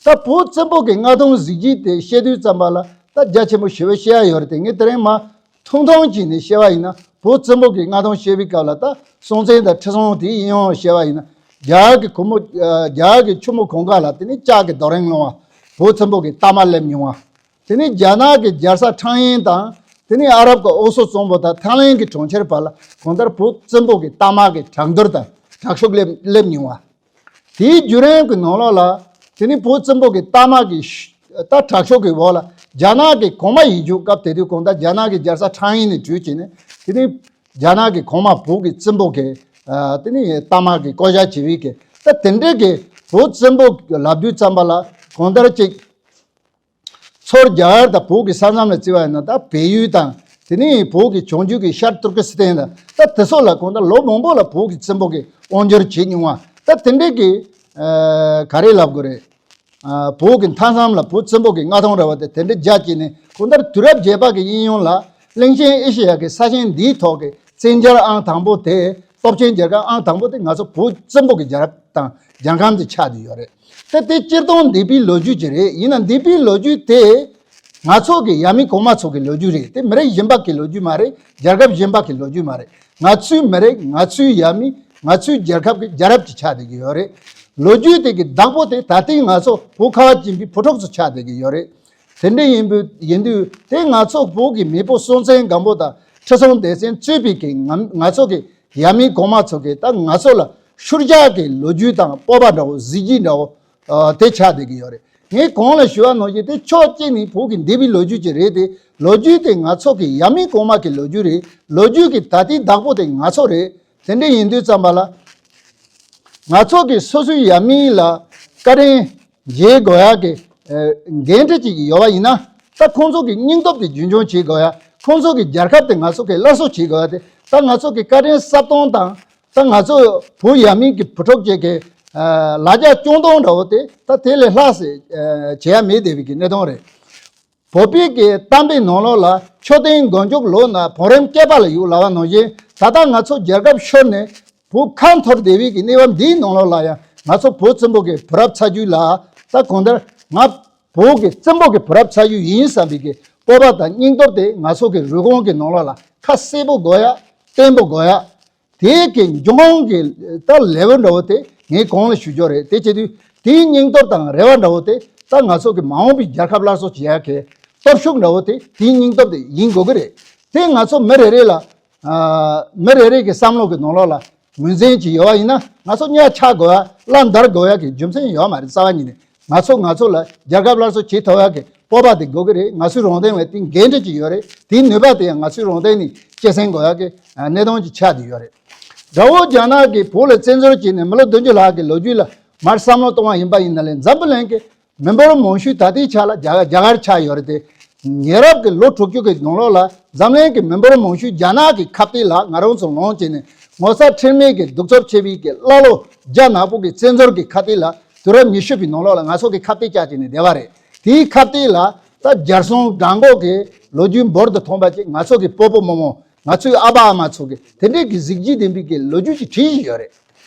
ད་བོད་བཙན་པོ་གི་མངའ་ཐང་གཟི་བརྗིད་དེ་བཤད་དུས་ཙམ་པ་ལ་ད་རྒྱ་ཆེན་པོ་ཞེ་པོ་བཤད་ཡ་ཡོད་རེད་དེ། ངས་དེ་རིང་མ་ཐུང་ཐུང་བྱས་ནས་བཤད་པ་ཡིན་ན། བོད་བཙན་པོ་གི་མངའ་ཐང་བཤད་པའི་སྐབས་ལ། ད་སྲོང་བཙན་དང་ཁྲི་སྲོང་དེ་ཡིན་ཡང་བཤད་པ་ཡིན་ན། རྒྱ་གི་གུང་མོ། རྒྱ་གི་ཆུ་མོ་གངས་དཀར་ལ་དེ་ནས་ལྕགས་ཀྱི་རྡོ་རིང་སློང་བ། བོད་བཙན་པོ་གི་རྟགས་མ་སླེབས་མྱོང་བ། དེ་ནས་རྒྱ་ནག་གི་རྒྱལ་ས་ཁྲང་ཨན་དང་། དེ་ནས་ཨ་རབ་ཀྱི་ཨོ་སོ་གཙང་པོ་དང་ཐའི་ལེན་གྱི་གྲོང་ཁྱེར་བར་ལ་གང་ལྟར་བོད་བཙན་པོ་གི་རྟགས་མ་གི་དྲག་འདུལ་དང་དྲག་ཤུགས་སླེབས་སླེབས་མྱོང་བ། དེའི་བརྒྱུད་རིམ་གྱི་ནང་ལོགས་ལ། དེ་ནི་བོད་བཙན་པོ་གི་རྟགས་མ་གི་ཤུ་ད་དྲག་ཤུགས་ཀྱི་འོག་ལ་རྒྱ་ནག་གི་གོང་མ་ཡིན་རྒྱུ། སྐབས་དེ་དུས་གང་ལྟར་རྒྱ་ནག་གི་རྒྱལ་ས་ཁྲང་ཨན་ནས་བྲོས་བྱས་ནས། དེ་ནི་རྒྱ་ནག་གི་གོང་མ་བོད་ཀྱི་བཙན་པོ་གི། ཨ། དེ་ནི་རྟགས་མ་གི་བསྐོ་བཞག་བྱེད་པའི་གི། ད་དེ་འདྲའི་གི་བོད་བཙན་པོ་ལབ་དུས་ཙམ་པ་ལ་གང་ལྟར་ཅིག་མཚོ་རྒྱ་གར་དང་བོད་ཀྱི་ས་མཚམས་ལ་བརྩི་བ་ཡིན་ན། ད་བལ་ཡུལ་དང་། དེ་ནས་བོད་ཀྱི་བྱང་རྒྱུད་ཀྱི་ཤར་ཏུར་ཀི་སི་ཐན་དང་། ད་དེ་ཚོ་ལ་གང་ལྟར་ལོ་མང་པོ་ལ་བོད་ཀྱི་བཙན་པོ་གིས་དབང་སྒྱུར་བྱེད་མྱོང་བ། ད་དེ་འདྲའི་གི། ཨ། ག་རེ་ལབ་དགོས་རེད། ཨ། བོད་ཀྱི་མཐའ་མཚམས་ལ་བོད་བཙན་པོ་གི་མངའ་ཐང་ར་བ་དེ་དེ་འདྲ་རྒྱ་བསྐྱེད་ནས། གང་ལྟར་དུས་རབས་བརྒྱད་པ་གི་དབྱིན་ཡུལ་ལ་གླིང་ཆེན་ཨེ་ཤེ་ཡ་གི་ས་ཞིང་འདིའི་ཐོག་གི་བཙན་རྒྱལ་ཨང་དང་པོ་དེ། སྟོབས་ཆེན་རྒྱལ་ཁབ་ཨང་དང་པོ་དེ་ང་ཚོ་བོད་བཙན་པོ་གི་རྒྱལ་རབས་དང་རྒྱལ་ཁམས་དེ་ཆགས་བསྡད་ཡོད་རེད། ད་དེ་སྤྱིར་བཏང་འདས་པའི་ལོ་རྒྱུས་ཅིག་རེད། ཡིན་ན་འདས་པའི་ལོ་རྒྱུས་དེ་ང་ཚོ་གི་ཡབ་མེས་གོང་མ་ཚོ་གི་ལོ་རྒྱུས་རེད། དེ་མི་རིགས་གཞན་པ་གི་ལོ་རྒྱུས་མ་རེད། རྒྱལ་ཁབ་གཞན་པ་གི་ལོ་རྒྱུས་མ་རེད། ང་ཚོའི་མི་རིགས། ང་ཚོའི་ཡབ་མེས། ང་ཚོའི་རྒྱལ་ཁབ་ཀྱི་རྒྱལ་རབས་ཅིག་ཆགས་བསྡད་ཀྱི་ཡོད་རེད། ལོ་རྒྱུས་དེ་གི་བདག་པོ་དེ་ད་ལྟའི་ང་ཚོ་བོད་ཁ་བ་ཅན་པའི་བུ་ཕྲུག་ཚོ་ཆགས་བསྡད་ཀྱི་ཡོད་རེད། དེ་འདྲ་ཡིན་པའི་ཡིན་དུས་དེ་ང་ཚོ་བོད་ཀྱི་མེས་པོ་སྲོང་བཙན་སྒམ་པོ་དང་ཁྲི་སྲོང་ལྡེ་བཙན་གཙོས་པའི་གི་ང་ང་ཚོ་གི་ཡབ་མེས་གོང་མ་ཚོ་གིས་ད་ང་ཚོ་ལ་ཤུལ་བཞག་གི་ལོ་རྒྱུས་དང་སྤོབས་པ་འདྲ་བོ། གཟི་བརྗིད་འདྲ་བོ། ཨ། དེ་ཆགས་བསྡད་ཀྱི་ཡོད་རེད། ངས་གོང་ལ་ཞུ་བ་ནང་བཞིན་དེ་ཕྱོགས་གཅིག་ནས་བོད་ཀྱི་འདས་པའི་ལོ་རྒྱུས་ཅིག་རེད་དེ། ལོ་རྒྱུས་དེ་ང་ཚོ་གི་ཡབ་མེས་གོང་མ་གི་ལོ་རྒྱུས་རེད། ལོ་རྒྱུས་ཀྱི་ད་ལྟའི་བདག་པོ་དེ་ང་ཚོ་རེད། དེ་འདྲ་ཡིན་དུས་ཙམ་པ་ལ། ང་ཚོ་གི་སོ་སོའི་ཡབ་མེས་ལ་བཀའ་དྲིན་འཇལ་དགོས་ཡག་གི་ཨ་འགན་འཁྲི་ཅིག་ཡོད་པ་ཡིན་ན། ད་ཁོང་ཚོ་གི་སྙིང་སྟོབས་དེ་རྒྱུན་འཁྱོངས་བྱེད་དགོས་ཡག་ཁོང་ཚོ་གི་རྒྱལ་ཁབ་དེ་ང་ཚོ་གི་སླར་གསོ་བྱེད་དགོས་ཡག་དེ། ད་ང་ཚོ་གི་བཀའ་དྲིན་གསབ་སྟངས་དང་། ད་ང་ཚོ་བོད་ཡབ་མེས་ཀྱི་བུ་ཕྲུག་ཅིག་གི་ཨ་ལ་རྒྱ་སྐྱོང་སྟངས་འདྲ་བོ་དེ་ད་དེ་ལས་ལྷག་ཟེར་ཨ་བྱེད་ཡག་མེད་བསྡད་པའི་གི་གནས་སྟངས་རེད། བོད་པའི་གི་གཏམ་དཔེའི་ནང་ལོགས་ལ། མཆོད་རྟེན་མགོ་མཇུག་ལོག་ན་བང་རིམ་བསྐལ་པ་ལ་ཡོད་ལབ་པ་ནང་བཞིན། ད་ལྟ་ང་ཚོ་རྒྱལ་ཁབ་ཤོར་ནས་བོད་ཁ་འཐོར་བསྡད་པའི་གི་གནས་བབ་འདིའི་ནང་ལོགས་ལ་ཡང་། ང་ཚོ་བོད་བཙན་པོ་གི་བུ་རབས་ཚ་རྒྱུད་ལ། ད་གང་ལྟར་ང་བོད་ཀྱི་བཙན་པོ་གི་བུ་རབས་ཚ་རྒྱུད་ཡིན་བསམ་པའི་གི་སྤོབས་པ་དང་སྙིང་སྟོབས་དེ་ང་ཚོ་གི་རུས་ཁོག་གི་ནང་ལོགས་ལ་ཁ་གསལ་པོ་དགོས་ཡག་བརྟན་པོ་དགོས་ཡག་དེ་གི་འབྱུང་ཁུངས་ཀྱི་ད་ལེའུ་འདྲ་བོ་དེ་ངས་གོང་ལ་ཞུ་རྒྱུ་རེད། དེ་བྱེད་དུས་དེའི་སྙིང་སྟོབས་དང་རེ་བ་འདྲ་བོ་དེ། ད་ང་ཚོ་གི་མ་འོངས་པའི་རྒྱལ་ཁབ་སླར་གསོ་བྱེད་ཡག་གི་སྟོབས་ཤུགས་འདྲ་བོ་དེ། དེའི་སྙིང་སྟོབས་དེ་ཡིན་དགོས་ཀྱི་རེད། དེ་ང་ཚོ་མི་རེ་རེ་ལ་ཨ་མི་རེ་རེ་གི་བསམ་བློ་གི་ནང་ལོགས་ལ་ངོས་འཛིན་ཅིག་ཡོད་པ་ཡིན་ན། ང་ཚོ་གཉའ་ཆག་དགོས་ཡག་བླ་འདར་དགོས་ཡག་གི་རྒྱུ་མཚན་ཡོད་མ་རེད། རྩ་བ་ཉིད་ནས་ང་ཚོ་ང་ཚོ་ལ་རྒྱལ་ཁབ་སླར་གསོ་བྱེད་ཐུབ་ཡག་གི་སྤོབས་པ་དེ་དགོས་ཀྱི་རེད། ང་ཚོའི་རང་དོན་ལ་དེའི་འགན་འཁྲི་ཅིག་ཡོད་རེད། དེའི་ནུས་པ་དེ་ཡང་ང་ཚོའི་རང་དོན་ནས་སྐྱེད་སྲིང་དགོས་ཡག་གི་ཨ་གནས་སྟངས་ཅིག་ཆགས་བསྡད་ཡོད་རེད། དགྲ་བོ་རྒྱ་ནག་གིས་བོད་ལ་བཙན་འཛུལ་བྱས་ནས་མི་ལོ་བདུན་ཅུ་ལྷག་གི་ལོ་རྒྱུས་ལ་མར་བསམ་བློ་གཏོང་བ་ཡིན་པ་ཡིན་ན་ལས། འཛམ་བུ་གླིང་གི་མི་འབོར་མང་ཤོས་ད་ལྟའི་ཆ་ལ་རྒྱ་རྒྱ་གར་ཆགས་ཡོད་རེད་དེ། ཉེ་རབས་ཀྱི་ལོ་དྲུག་ཅུ་གི་ནང་ལོགས་ལ་འཛམ་གླིང་གི་མི་འབོར་མང་ཤོས་རྒྱ་ནག་གི་ཁ་གཏད་ལ་ང་རང་ཚོ་ལངས་བྱས་ནས་ངོ་ཚ་ཁྲེལ་མེད་ཀྱི་གདུག་རྩུབ་ཆེ་བའི་གི་ཀླ་ཀློ་རྒྱ་ནག་པོ་གི་བཙན་འཛུལ་གྱི་ཁ་གཏད་ལ་དུས་རབས་ཉི་ཤུ་པའི་ནང་ལོགས་ལ་ང་ཚོ་གི་ཁ་གཏད་བཅག་བྱས་ནས་བསྡད་པ་རེད། དེའི་ཁ་གཏད་ལ་ད་སྦྱར་སྲུང་བྲག་འགོག་གི་ལོ་རྒྱུས་འབུར་དུ་ཐོན་པ་ཅིག་ང་ཚོ་གི་སྤོ་བོ་རྨོ་མོ། ང་ཚོའི་ཨ་ཕ་ཨ་མ་ཚོ་གི་དེ་འདྲའི་གི་གཟི་བརྗིད་ལྡན་པའི་གི་ལོ་རྒྱུས་ཅིག་བྲིས་བཞིན་ཡོད་རེད།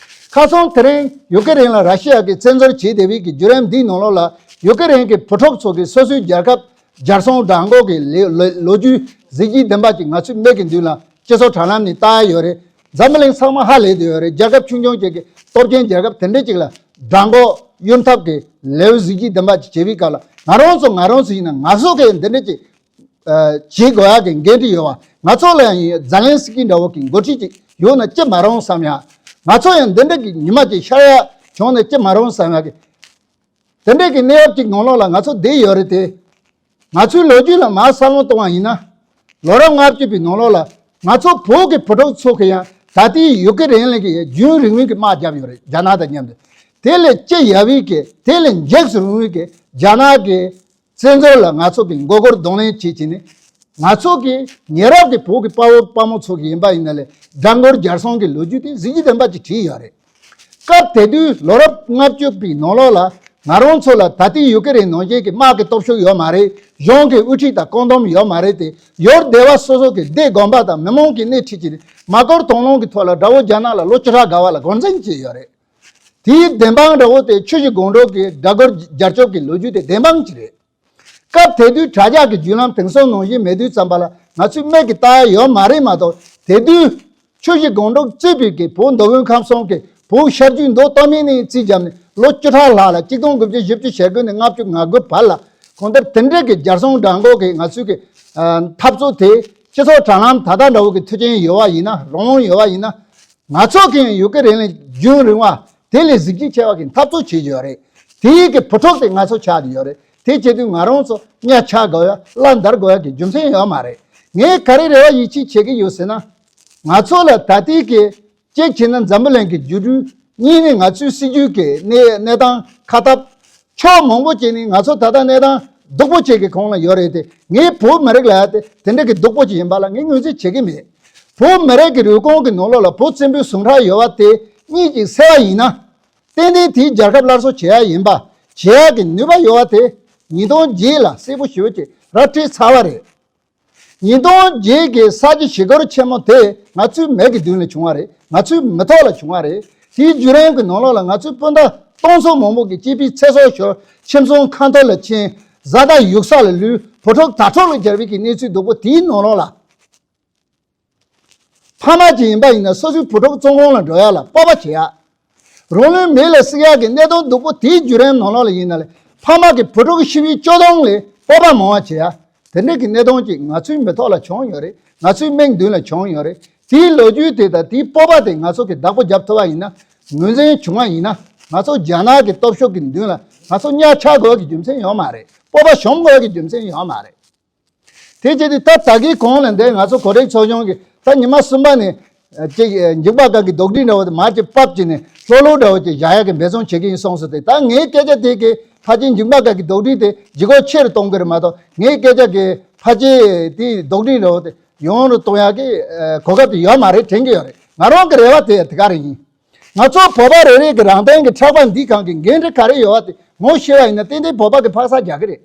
ཁ་སང་དེ་རིང་ཡུ་ཀེ་རེན་ལ་ར་ཤི་ཡ་གིས་བཙན་འཛུལ་བྱས་བསྡད་པའི་གི་བརྒྱུད་རིམ་འདིའི་ནང་ལོགས་ལ། ཡུ་ཀེ་རེན་གྱི་བུ་ཕྲུག་ཚོ་གིས་སོ་སོའི་རྒྱལ་ཁབ་སྦྱར་སྲུང་བྲག་འགོག་གི་ལེ་ལོ་ལོ་རྒྱུས་གཟི་བརྗིད་ལྡན་པ་ཅིག་ང་ཚོའི་མིག་གི་མདུན་ལ་སྤྱི་ཚོགས་དྲ་ལམ་ནས་བཏགས་ཡོད་རེད། འཛམ་བུ་གླིང་ཚང་མ་ཧ་ལས་བསྡད་ཡོད་རེད། རྒྱལ་ཁབ་ཆུང་ཆུང་ཅིག་གི་སྟོབས་ཆེན་རྒྱལ་ཁབ་དེ་འདྲ་ཅིག་ལ་བྲག་འགོག་གཡུལ་འཐབ་ཀྱི་ལེའུ་གཟི་བརྗིད་ལྡན་པ་ཅིག་བྱེད་པའི་སྐབས་ལ། ང་རང་ཚོ་ང་རང་ཚོ་ཡིན་ན་ང་ཚོ་གིས་འདི་འདྲ་ཅིག་ཨ་བྱེད་དགོས་ཡག་གི་འགན་འཁྲི་ཡོད་པ། ང་ཚོ་ལ་ཡང་ཛ་ལན་སི་ཀི་འདྲ་བོ་གི་འགོ་ཁྲིད་ཅིག་ཡོད་ན་ཅི་མ་རུང་བསམ་ཡག་ང་ཚོ་ཡང་འདི་འདྲ་གི་ཉི་མ་ཅིག་ཤར་ཡག་བྱུང་ན་ཅི་མ་རུང་བསམ་ཡག་གི་དེ་འདྲ་གི་གནས་བབ་ཅིག་ནང་ལོགས་ལ་ང་ཚོ་བསྡད་ཡོད་རེད་དེ། ང་ཚོའི་ལོ་རྒྱུས་ལ་མར་བསམ་བློ་གཏོང་བ་ཡིན་ན། ལོ་རབས་ལྔ་བཅུ་པའི་ནང་ལོགས་ལ་ང་ཚོ་བོད་ཀྱི་བུ་ཕྲུག་ཚོ་གི་ཡང་ད་ལྟའི་ཡུ་ཀེ་རེན་ལ་གི་རྒྱུན་རིང་མོའི་གི་དམག་བརྒྱབ་ཡོད་རེད། རྒྱ་ནག་དང་མཉམ་དུ། དེ་ལས་ཅི་ཡག་པའི་གི་དེ་ལས་འཇིགས་སུ་རུང་བའི་གི་རྒྱ་ནག་གི་བཙན་འཛུལ་ལ་ང་ཚོ་གི་མགོ་སྐོར་གདོང་ལེན་བྱེད་ཀྱི་ནི། ང་ཚོ་གི་ཉེ་རབས་ཀྱི་བོད་ཀྱི་དཔའ་བོ་དཔའ་མོ་ཚོ་གི་ཡིན་པ་ཡིན་ན་ལས་བྲག་འགོག་སྦྱར་སྲུང་གི་ལོ་རྒྱུས་དེ་གཟི་བརྗིད་ལྡན་པ་ཅིག་བྲིས་ཡོད་རེད། སྐབས་དེ་དུས་ལོ་རབས་ལྔ་བཅུ་པའི་ནང་ལོགས་ལ་ང་རང་ཚོ་ལ་ད་ལྟའི་ཡུ་ཀེ་རེན་ནང་བཞིན་གྱི་དམག་གི་སྟོབས་ཤུགས་ཡོད་མ་རེད། གཞུང་གི་དབུ་ཁྲིད་དང་བཀོད་འདོམས་ཡོད་མ་རེད་དེ། ཡུལ་སྡེ་བ་སོ་སོ་གི་སྡེ་དགོན་པ་དང་མི་མང་གི་སྣེ་ཁྲིད་ཀྱི་མ་སྐོར་དང་བླངས་ཀྱི་ཐོག་ལ་དགྲ་བོ་རྒྱ་ནག་ལ་ལོ་བཅུ་ཕྲག་འགའ་བ་ལ་འགོ་འཛིན་བྱས་ཡོད་རེད། དེའི་བདེན་དཔང་འདྲ་བོ་དེ་ཆུ་བཞི་སྒང་དྲུག་གི་དགྲ་རྒོལ་རྒྱལ་སྐྱོབ་ཀྱི་ལོ་རྒྱུས་དེ་བདེན་དཔང་ཅིག་རེད། སྐབས་དེ་དུས་དྲ་རྒྱ་གི་བརྒྱུད་ལམ་དེང་སང་ནང་བཞིན་མེད་དུས་ཙམ་པ་ལ་ང་ཚོའི་མིག་གིས་ལྟ་ཡ་ཡོད་མ་རེད་མ་གཏོགས། དེ་དུས་ཆུ་བཞི་སྒང་དྲུག་གཙོས་པའི་གི་བོད་མདོ་དབུས་ཁམས་གསུམ་གི་བོད་ཤར་རྒྱུད་མདོ་སྟོད་སྨད་ནས་རྩིས་བརྒྱབ་ནས་ལོ་བཅུ་ཕྲག་ལྷག་ལ་གཅིག་སྟོང་དགུ་བརྒྱ་བཞི་བཅུ་ཞེ་དགུ་ནས་ལྔ་བཅུ་ང་དགུ་བར་ལ་གང་ལྟར་དེ་འདྲའི་གི་སྦྱར་སྲུང་བྲག་འགོག་གི་ང་ཚོའི་གི་ཨ་འཐབ་རྩོད་དེ་སྤྱི་ཚོགས་དྲ་ལམ་ད་ལྟ་འདྲ་བོ་གི་མཐུན་རྐྱེན་ཡོད་པ་ཡིན་ན། རང་དབང་ཡོད་པ་ཡིན་ན། ང་ཚོ་གིས་ཡང་ཡུ་ཀེ་རེན་ལ་རྒྱུན་རིང་བ་དེ་ལས་གཟི་བརྗིད་ཆེ་བ་གི་འཐབ་རྩོད་བྱེད་ཀྱི་ཡོད་རེད། དེའི་གི་བུ་ཕྲུག་དེ་ང་ཚོ་ཆགས་ཀྱི་ཡོད་རེད། དེ་བྱེད་དུས་ང་རང་ཚོ་གཉའ་ཆག་དགོས་ཡ་བླ་འདར་དགོས་ཡ་གི་རྒྱུ་མཚན་ཡོད་མ་རེད། ངས་ག་རེ་རེ་བ་ཡིད་ཆེས་བྱེད་ཀྱི་ཡོད་ཟེར་ན། ང་ཚོ་ལ་ད་ལྟའི་གི་གཅིག་བྱས་ན་འཛམ་བུ་གླིང་གི་རྒྱུ་འགྲུལ། གཉིས་ནི་ང་ཚོའི་སྲིད་ཇུས་ཀྱི་གནས་གནས་སྟངས་ཁ་ཐབས། ཕྱོགས་མང་པོ་ཅིག་ནས་ང་ཚོ་ད་ལྟ་གནས་སྟངས་སྡུག་པོ་ཅིག་གི་ཁོངས་ལ་ཡོད་རེད་དེ། ངས་བོད་མི་རིགས་ལ་དེ་དེ་འདྲ་གི་སྡུག་པོ་ཅིག་ཡིན་པ་ལ་ངས་ངོས་འཛིན་བྱེད་ཀྱི་མེད། བོད་མི་རིགས་ཀྱི་རུས་ཁོངས་ཀྱི་ནང་ལོགས་ལ་བོད་བཙན་པོའི་ཟུངས་ཁྲག་ཡོད་པ་དེ་གཉིས་ཀྱིས་བསལ་བ་ཡིན་ན། ཏན་ཏན་དེའི་རྒྱལ་ཁབ་སླར་གསོ་བྱེད་ཡ་ཡིན་པ། བྱེད་ཡ་གི་ནུས་པ་ཡོད་པ་དེ་ཉིས་སྟོང་བརྒྱད་ལ་གསལ་པོ་ཞེ་པོ་ཅིག་ར་སྤྲོད་ཚར་བ་རེད། ཉིས་སྟོང་བརྒྱད་ཀྱི་ས་བྱི་ཞི་རྒོལ་ཆེན་མོ་དེ་ང་ཚོའི་མིག་གི་མདུན་ལ་བྱུང་བ་རེད། ང་ཚོའི་མི་ཐོག་ལ་བྱུང་བ་རེད། དེའི་བརྒྱུད་རིམ་གྱི་ནང་ལོགས་ལ་ང་ཚོའི་སྤུན་ཟླ་སྟོང་ཚོ་མང་པོ་གི་སྐྱེས་པའི་ཚེ་སྲོག་ཤོར། ཁྱིམ་ཚང་ཁ་འཐོར་ལ་ཕྱིན། བཟའ་ཟླ་ཡུགས་ས་ལ་ལུས། བུ་ཕྲུག་དྭ་ཕྲུག་ལ་གྱར་བའི་གི་གནས་ཚུལ་སྡུག་པོ་དེའི་ནང་ལོགས་ལ། ཕ་མ་ཅིག་ཡིན་པ་ཡིན་ན་སོ་སོའི་བུ་ཕྲུག་བཙོན་ཁང་ལ་འགྲོ་ཡ་ལ་སྤོབས་པ་བྱེད་ཡ། རང་ལུས་མེ་ལ་བསྲེག་ཡག་གི་གནད་དོན་སྡུག་པོ་དེའི་བརྒྱུད་རིམ་ནང་ལོགས་ལ་ཡིན་ན་ལས། ཕ་མ་གི་བུ་ཕྲུག་ཤི་བའི་སྐྱོ་གདུང་ལས་སྤོབས་པ་མང་བ་བྱེད་ཡ། དེ་འདྲ་གི་གནད་དོན་ཅིག་ང་ཚོའི་མི་ཐོག་ལ་བྱུང་ཡོད་རེད། ང་ཚོའི་མིག་མདུན་ལ་བྱུང་ཡོད་རེད། དེའི་ལོ་རྒྱུས་དེ་དང་དེའི་སྤོབས་པ་དེ་ང་ཚོ་གི་བདག་པོ་རྒྱབ་ཐུབ་པ་ཡིན་ན། ངོས་འཛིན་བྱུང་བ་ཡིན་ན། ང་ཚོ་རྒྱ་ནག་གི་སྟོབས་ཤུགས་ཀྱི་མདུན་ལ་ ང་ཚོ་གཉའ་ཆག་དགོས་ཀྱི་རྒྱུ་མཚན་ཡོད་མ་རེད། སྤོབས་པ་ཞོམ་དགོས་ཀྱི་རྒྱུ་མཚན་ཡོད་མ་རེད། དེ་བྱས་ཏེ་ད་ད་གིན་གོང་ལ་འདི་ང་ཚོ་གོ་སྒྲིག་ཚོགས་ཆུང་གིས་ད་ཉི་མ་གསུམ་པ་ནས་ཅིག་འཇིགས་པ་སྒང་གི་རྡོག་སྒྲིལ་འདྲ་བོ་དེ་མར་ཅིག་ཕབ་ཅིག་ནས་ལྷོད་ལྷོད་འདྲ་བོ་ཅིག་བཞག་ཡག་གི་འབད་བརྩོན་བྱེད་ཀྱི་ཡིན་གསུངས་སོང་། དེ་ད་ངའི་སྐད་ཆ་དེ་གིས་ཕལ་ཆེར་འཇིགས་པ་སྒང་གི་རྡོག་སྒྲིལ་དེ་ལྗིད་ཁོག་ཆེ་རུ་གཏོང་གི་རེད་མ་གཏོགས། ངའི་སྐད་ཆ་གིས་ཕལ་ཆེར་དེའི་རྡོག་སྒྲིལ་འདྲ་བོ་དེ་ཡོང་རུ་གཏོང་ཡག་གི་གོ་སྐབས་དེ་ཡོད་མ་རེད་དྲན་གྱི་ཡོད་རེད། ང་རང་གི་རེ་བ་དེ་དེ་ག་རེ་ཡིན། ང་ཚོ་བོད་པ་རེ་རེ་གི་རང་སྟེང་གི་ཕྲག་པ་འདིའི་སྒང་གི་འགན་འཁྲི་ག་རེ་ཡོད་པ་དེ་ངོ་ཤེས་པ་ཡིན་ན་ཏན་ཏན་བོད་པ་གི་འཕག་འཚག་རྒྱག་གི་རེད།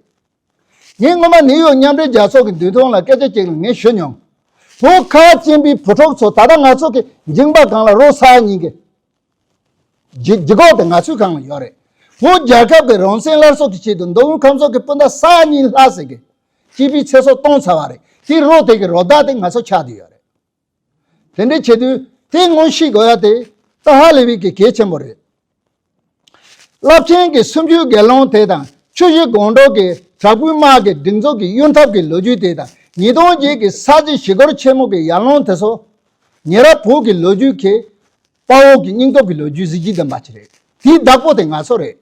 ངས་སྔོན་མ་ནིའུ་ཡོག་མཉམ་འབྲེལ་རྒྱལ་ཚོགས་ཀྱི་མདུན་ཐང་ལ་སྐད་ཆ་གཅིག་ལ་ངས་ཞུས་མྱོང་། བོད་ཁ་བ་ཅན་པའི་བུ་ཕྲུག་ཚོ་ད་ལྟ་ང་ཚོ་གི་འཇིགས་པ་སྒང་ལ་རོ་ས་ཉིན་གི་ལྗིད་ལྗིད་ཁོག་དེ་ང་ཚོའི་སྒང་ལ་ཡོད་རེད། བོད་རྒྱལ་ཁབ་ཀྱི་རང་བཙན་སླར་གསོ་གི་ཆེད་དུ་མདོ་དབུས་ཁམས་ཚོགས་ཀྱི་སྤུན་ཟླ་ས་ཉིན་ལྷག་ཟེར་གི་སྐྱིད་པའི་ཚེ་སྲོག་གཏོང་ཚར་བ་རེད། དེ་རོ་དེ་གི་རོ་བདག་དེ་ང་ཚོ་ཆགས་བསྡད་ཡོད་རེད། དེ་འདྲའི་བྱེད་དུས་དེ་ངོ་ཤེས་དགོས་ཡ་དེ་ད་ཧ་ལས་པའི་གི་གལ་ཆེན་པོ་རེད། རླབས་ཆེན་གྱི་སུམ་ཅུའི་དགེ་སློང་དེ་དང་ཆུ་བཞི་སྒང་དྲུག་གི་དྲག་པོའི་དམག་གི་སྒྲིག་འཛུགས་ཀྱི་གཡུལ་འཐབ་ཀྱི་ལོ་རྒྱུས་དེ་དང་ཉིས་སྟོང་བརྒྱད་ཀྱི་ས་བྱི་ཞི་རྒོལ་ཆེན་མོ་གི་ཡར་ལངས་དེ་ཚོ་ཉེ་རབས་བོད་ཀྱི་ལོ་རྒྱུས་ཀྱི་དཔའ་བོ་གི་སྙིང་སྟོབས་ཀྱི་ལོ་རྒྱུས་གཟི་བརྗིད་ལྡན་པ་ཅིག་རེད། དེའི་བདག་པོ་དེ་ང་ཚོ་རེད།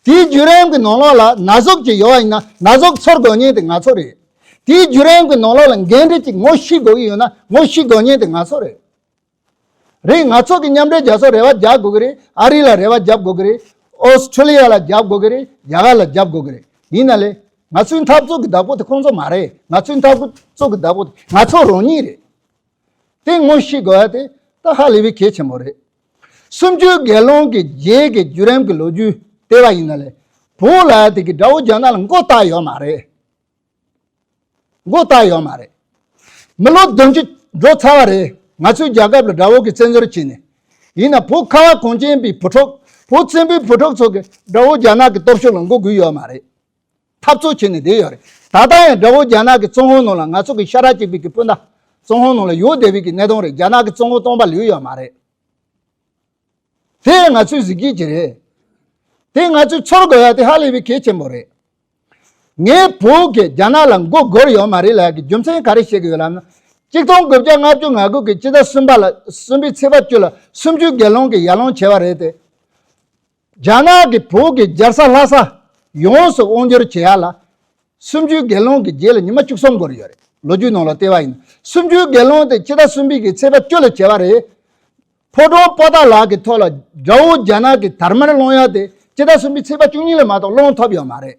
དེའི་བརྒྱུད་རིམ་གྱི་ནང་ལོགས་ལ་ན་ཟུག་ཅིག་ཡོད་པ་ཡིན་ན་ན་ཟུག་ཚོར་དགོས་མཁན་དེ་ང་ཚོ་རེད། དེའི་བརྒྱུད་རིམ་གྱི་ནང་ལོགས་ལ་འགན་འཁྲི་ཅིག་ངོ་ཤེས་དགོས་ཀྱི་ཡོད་ན་ངོ་ཤེས་དགོས་མཁན་དེ་ང་ཚོ་རེད། རེད། ང་ཚོ་གི་མཉམ་འབྲེལ་རྒྱལ་ཚོགས་རེ་བ་རྒྱག་དགོས་ཀྱི་རེད། ཨ་རི་ལ་རེ་བ་རྒྱབ་དགོས་ཀྱི་རེད། ཨོ་སི་ཁྲུ་ལི་ཡ་ལ་རྒྱབ་དགོས་ཀྱི་རེད། རྒྱ་གར་ལ་རྒྱབ་དགོས་ཀྱི་རེད། ཡིན་ན་ལས་ང་ཚོའི་འཐབ་རྩོད་ཀྱི་བདག་པོ་དེ་ཁོང་ཚོ་མ་རེད། ང་ཚོའི་འཐབ་རྩོད་ཀྱི་བདག་པོ་དེ་ང་ཚོ་རང་ཉིད་རེད། དེ་ངོ་ཤེས་དགོས་ཡ་དེ་ད་ཧ་ལས་པའི་གལ་ཆེན་པོ་རེད། སུམ་ཅུའི་དགེ་སློང་གི་རྗེས་ཀྱི་བརྒྱུད་རིམ་གྱི་ལོ་རྒྱུས་བལྟས་པ་ཡིན་ན་ལས་བོད་ལ་དེ་གི་དགྲ་བོ་རྒྱ་ནག་ལ་མགོ་བཏགས་ཡོད་མ་རེད། མགོ་བཏགས་ཡོད་མ་རེད། མི་ལོ་བདུན་ཅུ་འགྲོ་ཚར་བ་རེད། ང་ཚོའི་རྒྱལ་ཁབ་ལ་དགྲ་བོ་གི་བཙན་འཛུལ་བྱས་ནས། ཡིན་ན་བོད་ཁ་བ་གངས་ཅན་པའི་བུ་ཕྲུག་བོད་བཙན་པོའི་བུ་ཕྲུག་ཚོ་གི་དགྲ་བོ་རྒྱ་ནག་གི་སྟོབས་ཤུགས་ལ་མགོ་སྒུར་ཡོད་མ་རེད། འཐབ་རྩོད་བྱས་ནས་བསྡད་ཡོད་རེད། ད་ལྟ་ཡང་དགྲ་བོ་རྒྱ་ནག་གི་བཙོན་འོག་ནང་ལ་ང་ཚོ་གི་ཤ་ཁྲག་གཅིག་པའི་གི་སྤུན་ཟླ་བཙོན་འོག་ནང་ལ་ཡོད་བསྡད་པའི་གི་གནས་སྟངས་རེད། རྒྱ་ནག་གི་བཙོན་འོག་སྟོང་པ་ལུས་ཡོད་མ་རེད། དེ་ང་ཚོའི་གཟི་བརྗིད་ཅིག་རེད། དེ་ང་ཚོས་ཚོར་དགོས་ཡ་དེ་ཧ་ལས་པའི་གལ་ཆེན་པོ་རེད། ངའི་བོད་ཀྱིས་རྒྱ་ནག་ལ་མགོ་སྒུར་ཡོད་མ་རེད་ལབ་ཀྱི་རྒྱུ་མཚན་ག་རེ་བཤད་ཀྱི་ཡོད་ལབ་ན། གཅིག་སྟོང་དགུ་བརྒྱ་ལྔ་བཅུ་ང་དགུ་གི་སྤྱི་ཟླ་གསུམ་པ་ལ་གསུམ་པའི་ཚེས་པ་བཅུ་ལ་སུམ་ཅུའི་དགེ་སློང་གི་ཡར་ལངས་བྱས་པ་རེད་དེ། རྒྱ་ནག་གིས་བོད་ཀྱི་རྒྱལ་ས་ལྷ་ས་ཡོངས་སུ་དབང་བསྒྱུར་བྱེད་ཡ་ལ། སུམ་ཅུའི་དགེ་སློང་གི་རྗེས་ལ་ཉི་མ་བཅུ་གསུམ་འགོར་ཡོད་རེད། ལོ་རྒྱུས་ནང་ལ་བལྟས་པ་ཡིན་ན། སུམ་ཅུའི་དགེ་སློང་དེ་སྤྱི་ཟླ་གསུམ་པའི་གི་ཚེས་པ་བཅུ་ལ་བྱས་པ་རེད། ཕོ་བྲང་པོ་ཏཱ་ལ་གི་ཐོག་ལ་དགྲ་བོ་རྒྱ་ནག་གི་དར་དམར་སློང་ཡ་དེ་སྤྱི་ཟླ་གསུམ་པའི་ཚེས་པ་བཅུ་གཉིས་ལ་མ་གཏོགས་སློང་ཐུབ་ཡོད་མ་རེད།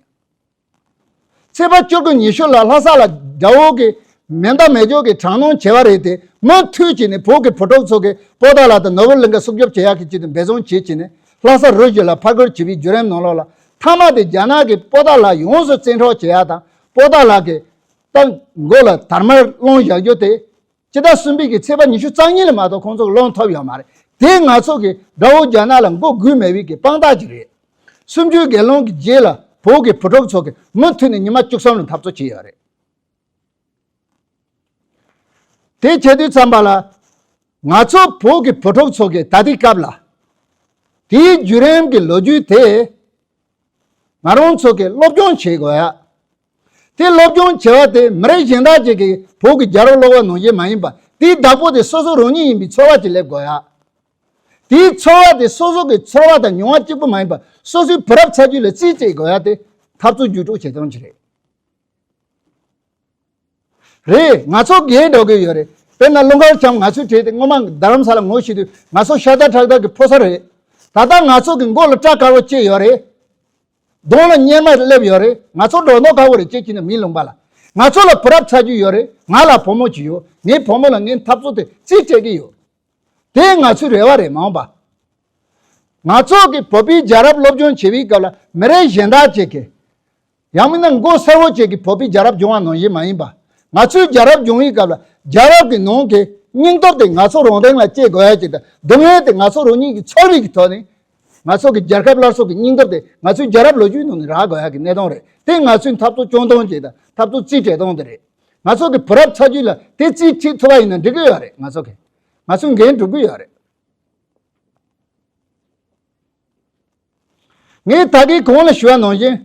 ཚེས་པ་བཅུ་དགུ་ཉི་ཤུ་ལ་ལྷ་ས་ལ་དགྲ་བོ་གི་མེ་མདའ་མེ་སྒྱོགས་ཀྱི་དྲག་གནོན་བྱས་པ་རེད་དེ། མུ་མཐུད་བྱས་ནས་བོད་ཀྱི་བུ་ཕྲུག་ཚོ་གིས་པོ་ཏཱ་ལ་དང་ནོར་བུ་གླིང་ག་སྲུང་སྐྱོབ་བྱེད་ཡག་གི་ཆེད་དུ་འབད་བརྩོན་བྱེད་བྱས་ནས་ལྷ་ས་རུ་བཞི་ལ་ཕར་རྒོལ་བྱས་པའི་བརྒྱུད་རིམ་ནང་ལོགས་ལ། མཐའ་མ་དེ་རྒྱ་ནག་གིས་པོ་ཏཱ་ལ་ཡོངས་སུ་བཙན་འཕྲོག་བྱེད་ཡག་དང་པོ་ཏཱ་ལ་གི་ད་མགོ་ལ་དར་དམར་སློང་བཞག་རྒྱུ་དེ། སྤྱི་ཟླ་གསུམ་པའི་གི་ཚེས་པ་ཉི་ཤུ་རྩ་གཉིས་ལ་མ་གཏོགས་ཁོང་ཚོ་གི་སློང་ཐུབ་ཡོད་མ་རེད། དེ་ང་ཚོ་གི་དགྲ་བོ་རྒྱ་ནག་ལ་མགོ་སྒུར་མེད་པའི་གི་དཔང་རྟགས་ཅིག་རེད། སུམ་ཅུའི་དགེ་སློང་གི་རྗེས་ལ་བོད་ཀྱི་བུ་ཕྲུག་ཚོ་གི་མུ་མཐུད་ནས་ཉི་མ་བཅུ་གསུམ་ལ་འཐབ་རྩོད་བྱས་ཡོད་རེད། དེ་བྱེད་དུས་ཙམ་པ་ལ། ང་ཚོ་བོད་ཀྱི་བུ་ཕྲུག་ཚོ་གི་ད་ལྟའི་སྐབས་ལ། དེའི་བརྒྱུད་རིམ་གྱི་ལོ་རྒྱུས་དེ། ང་རང་ཚོ་གིས་སློབ་སྦྱོང་བྱེད་དགོས་ཡ། དེ་སློབ་སྦྱོང་བྱེད་པ་དེ་མི་རིགས་གཞན་དག་ཅིག་གིས་བོད་ཀྱི་རྒྱལ་རབས་ཀློག་པ་ནང་བཞིན་མ་ཡིན་པ། དེའི་བདག་པོ་དེ་སོ་སོ་རང་ཉིད་ཡིན་པའི་ཚོར་བ་ཅིག་སླེབས་དགོས་ཡ། དེའི་ཚོར་བ་དེ་སོ་སོ་གི་ཚོར་བ་དང་མྱོང་བ་གཅིག་པུ་མ་ཡིན་པ། སོ་སོའི་བུ་རབས་ཚ་རྒྱུད་ལ་རྩིས་སྤྲད་དགོས་ཡ་དེ་འཐབ་རྩོད་བརྒྱུད་སྒྲོག་བྱེད་སྟངས་ཅིག་རེད། རེད། ང་ཚོ་རྒས་འགྲོ་གི་ཡོད་རེད། དཔེར་ན་ཀླུ་མཁར་བྱམས་ང་ཚོའི་གྲས་དེ་སྔོན་མ་རྡ་རམ་ས་ལ་ངོ་ཤེས་དུས་ང་ཚོ་ཤ་སྟག་ཁྲག་སྟག་གི་ཕོ་གསར་རེད། ད་ལྟ་ང་ཚོ་གི་མགོ་ལ་སྐྲ་དཀར་པོ་བཅད་ཡོད་རེད། གདོང་ལ་གཉེར་མ་སླེབས་ཡོད་རེད། ང་ཚོ་སྒྲོ་འདོགས་ཁ་པོ་རེད། ཅེས་བྱས་ན་མི་ལུང་པ་ལ། ང་ཚོ་ལ་བུ་རབས་ཚ་རྒྱུད་ཡོད་རེད། ང་ལ་བུ་མོ་གཅིག་ཡོད། ངའི་བུ་མོ་ལ་ངས་འཐབ་རྩོད་དེ་རྩིས་སྤྲད་ཀྱི་ཡོད། དེ་ང་ཚོའི་རེ་བ་རེད་མ་འོངས་པ། ང་ཚོ་གི་བོད་པའི་རྒྱལ་རབས་སློབ་སྦྱོང་བྱེད་པའི་སྐབས་ལ་མི་རིགས་གཞན་དག་ཅིག་གིས། ཡང་མིན་ན་མགོ་སེར་པོ་ཅིག་གིས་བོད་པའི་རྒྱལ་རབས་སྦྱོང་བ་ནང་བཞིན་མ་ཡིན་པ། ང་ཚོའི་རྒྱལ་རབས་སྦྱོང་བའི་སྐབས་ལ་རྒྱལ་རབས་ཀྱི་ནང་གི་སྙིང་སྟོབས་དེ་ང་ཚོ་རང་སྟེང་ལ་སྐྱེ་དགོས་ཡ་ཅིག་དང་། སྡུག་བསྔལ་དེ་ང་ཚོ་རང་ཉིད་ཀྱིས་ཚོར་བའི་གི་ཐོག་ནས། ང་ཚོ་གི་རྒྱལ་ཁབ་སླར་གསོ་གི་སྙིང་སྟོབས་དེ་ང་ཚོའི་རྒྱལ་རབས་ལོ་རྒྱུས་ནང་ནས་རག་དགོས་ཡ་གི་གནས་སྟངས་རེད། དེ་ང་ཚོའི་འཐབ་རྩོད་སྐྱོང་སྟངས་ཅིག་དང་འཐབ་རྩོད་རྩིས་སྤྲད་སྟངས་དེ་རེད། ང་ཚོ་གི་བུ་རབས་ཚ་རྒྱུད་ལ་དེ་རྩིས་ཁྲིད་ཐུབ་པ་ཡིན་ན་འགྲིག་གི་ཡོད་རེད། ང་ཚོ་གི་ང་ཚོའི་འགན་འགྲུབ་གི་ཡོད་རེད། ངས་ད་གིན་གོང་ལ་ཞུ་བ་ནང་བཞིན།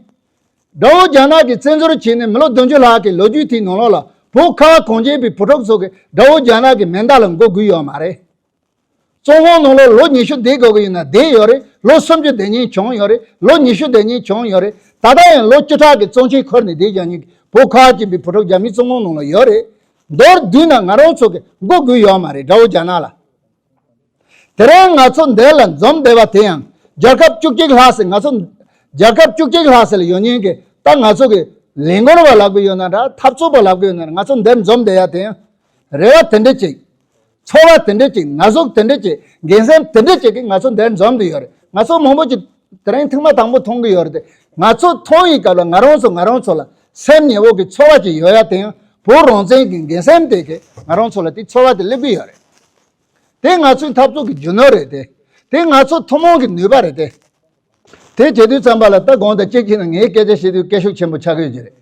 དགྲ་བོ་རྒྱ་ནག་གིས་བཙན་འཛུལ་བྱས་ནས་མི་ལོ་བདུན་ཅུ་ལྷག་གི་ལོ་རྒྱུས་དེའི་ནང་ལོགས་ལ་བོད་ཁ་བ་གངས་ཅན་པའི་བུ་ཕྲུག་ཚོ་གིས་དགྲ་བོ་རྒྱ་ནག་གི་མེ་མདའ་ལ་མགོ་སྒུར་ཡོད་མ་རེད། བཙོན་ཁང་ནང་ལོགས་ལོ་ཉི་ཤུ་བསྡད་དགོས་ཀྱི་ཡིན་ན་བསྡད་ཡོད་རེད། ལོ་སུམ་ཅུ་བསྡད་མཁན་བྱུང་ཡོད་རེད། ལོ་ཉི་ཤུ་བསྡད་མཁན་བྱུང་ཡོད་རེད། ད་ལྟ་ཡང་ལོ་བཅུ་ཕྲག་གི་གཙང་ཆུ་འཁོར་ནས་བསྡད་བཞག་མཁན་གྱི་བོད་ཁ་བ་ཅན་པའི་བུ་ཕྲུག་རྒྱ་མིའི་བཙོན་ཁང་ནང་ལ་ཡོད་རེད། མདོར་བསྡུས་ན་ང་རང་ཚོ་གི་མགོ་སྒུར་ཡོད་མ་རེད། དགྲ་བོ་རྒྱ་ནག་ལ། དེ་རིང་ང་ཚོ་འདིར་ལ་འཛོམས་བསྡད་པ་དེ་ཡང་རྒྱལ་ཁབ་བཅུ་གཅིག་ལྷག་ཙམ། ང་ཚོ་རྒྱལ་ཁབ་བཅུ་གཅིག་ལྷག་ཙམ་ལ་ཡོད་མཁན་གྱི་ད་ང་ཚོ་གི་ལས་འགུལ་བ་ལབ་གི་ཡོད་ན་འདྲ། འཐབ་རྩོད་པ་ལབ་གི་ཡོད་ན་འདྲ། ང་ཚོ་འདིར་འཛོམས་བསྡད་ཡ་དེ་ཡང་རེ་བ་དེ་འདྲ་ཅིག་ཚོར་བ་དེ་འདྲ་ཅིག་ན་ཟུག་དེ་འདྲ་ཅིག་འགན་སེམས་དེ་འདྲ་ཅིག་གིས་ང་ཚོ་འདིར་འཛོམས་བསྡད་ཡོད་རེད། ང་ཚོ་མང་པོ་ཅིག་དེ་རིང་ཐེངས་མ་དང་པོ་མཐོང་གི་ཡོད་རེད་དེ། ང་ཚོ་མཐོང་བའི་སྐབས་ལ་ང་རང་ཚོ་ང་རང་ཚོ་ལ་སེམས་ཉེ་བོ་གི་ཚོར་བ་ཅིག་ཡོད་ཡ་དེ་ཡང་བོད་རང་བཙན་གྱི་འགན་སེམས་དེ་གིས་ང་རང་ཚོ་ལ་དེ་ཚོར་བ་དེ་སླེབས་ཀྱི་ཡོད་རེད། དེ་ང་ཚོའི་འཐབ་རྩོད་ཀྱི་རྒྱུ་ནོར་རེད་དེ། དེ་ང་ཚོ་ཐུན་མོང་གི་ནུས་པ་རེད་དེ། དེ་བྱེད་དུས་ཙམ་པ་ལ་ད་གོང་དང་གཅིག་བྱས་ན་ངའི་སྐད་ཆ་བཤད་དུས་སྐད་ཤུགས་ཆེན་པོ་ཆགས་ཀྱི་ཡོད་ཀྱི་རེད།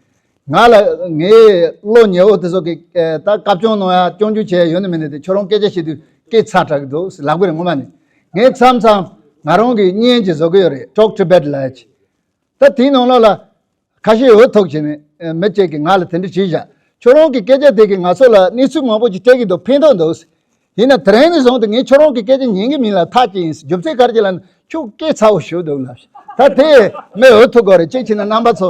ང་ལ་ངའི་བློ་ཉེ་བོ་དེ་ཚོ་གི་ཨེ་ད་བཀའ་བཀྱོན་གནང་ཡ་སྐྱོན་བརྗོད་བྱས་ཡ་ཡོད་ནི་མིན་ནི་དེ། ཁྱོད་རང་སྐད་ཆ་བཤད་དུས་སྐད་ཚ་དྲགས་ཀྱི་འདུག་ལབ་ཀྱི་རེད། ངོ་མ་ནི་ངས་མཚམས་མཚམས་ང་རང་གི་བརྙན་ཅིག་བཟོ་གི་ཡོད་རེད། Talk Tibet ལབ་ཡ་ཅིག་ད་དེའི་ནང་ལོགས་ལ་ཁ་ཤས་འུ་ཐུག་བྱས་ནས་ཨེ་མི་གཅིག་གིས་ང་ལ་དེ་འདྲ་བྱས་བཞག་ཁྱོད་རང་གི་སྐད་ཆ་དེ་གིས་ང་ཚོ་ལ་གནས་ཚུལ་མང་པོ་ཅིག་སྤྲད་ཀྱི་འདུག་ཕན་ཐོགས་འདུག་ཡིན་ན་དེ་རིང་ནས་བཟུང་སྟེ་ངས་ཁྱོད་རང་གི་སྐད་ཆ་ཉན་གྱི་མིན་ལབ་ཐག་བཅད་ཡིན། རྒྱུ་མཚན་ག་རེ་ཅིག་ལབ་ན་ཁྱོད་སྐད་ཚ་བོ་ཞེ་པོ་འདུག་ལབ། ད་དེ་མི་འུ་ཐུག་དགོས་རེད། གཅིག་བྱས་ན་རྣམ་པ་ཚོ་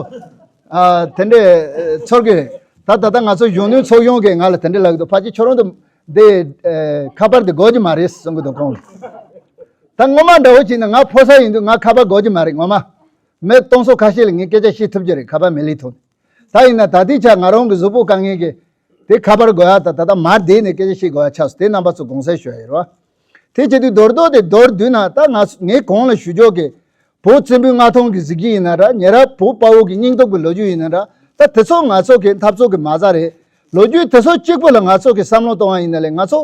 ཨ་དེ་འདྲས་ཨ་ཚོར་གི་རེད། ད་ད་ལྟ་ང་ཚོ་གཞོན་ནུའི་ཚོགས་ཆུང་གིས་ང་ལ་དེ་འདྲས་ལབ་ཀྱི་འདུག་ཕལ་ཆེར་ཁྱོད་རང་ཚོ་འདི་ཨ་ཁ་པར་འདི་དགོས་ཀྱི་མ་རེད་གསུང་གི་འདུག་ཁོང་གིས། ད་སྔོན་མ་འདྲ་བོ་བྱས་ན་ང་ཕོ་གསར་ཡིན་དུས་ང་ཁ་པར་དགོས་ཀྱི་མ་རེད། ངོ་མ་མི་སྟོང་ཚོ་ཁ་ཤས་ལ་ངས་སྐད་ཆ་བཤད་ཐུབ་ཀྱི་རེད། ཁ་པར་མེད་ལེ་ཐུག་ད་ཡིན་ན་ད་ལྟའི་ཆར་ང་རང་གི་གཟུགས་པོ་དཀའ་ངལ་གྱིས་དེ་ཁ་པར་དགོས་ཡ་ད་ད་ལྟ་མར་བསྡད་ནས་སྐད་ཆ་བཤད་དགོས་ཡ་ཆགས་སོང་། དེ་རྣམ་པ་ཚོ་དགོངས་སེལ་ཞུ་ཡ་ཡིན་རོ། དེ་བྱེད་དུས་མདོར་བསྡུས་ཏེ་མདོར་བསྡུས་ན་ད་ང་ངས་གོང་ལ་ཞུ་ཕྱོགས་ཀྱི་བོད་བཙན་པོའི་མངའ་ཐང་གི་གཟི་བརྗིད་ཡིན་ན་འདྲ། ཉེ་རབས་བོད་དཔའ་བོ་གི་སྙིང་སྟོབས་ཀྱི་ལོ་རྒྱུས་ཡིན་ན་འདྲ། ད་དེ་ཚོ་ང་ཚོ་གི་འཐབ་རྩོད་ཀྱི་མ་རྩ་རེད། ལོ་རྒྱུས་དེ་ཚོ་གཅིག་པུ་ལ་ང་ཚོ་གི་བསམ་བློ་གཏོང་བ་ཡིན་ན་ལས་ང་ཚོ་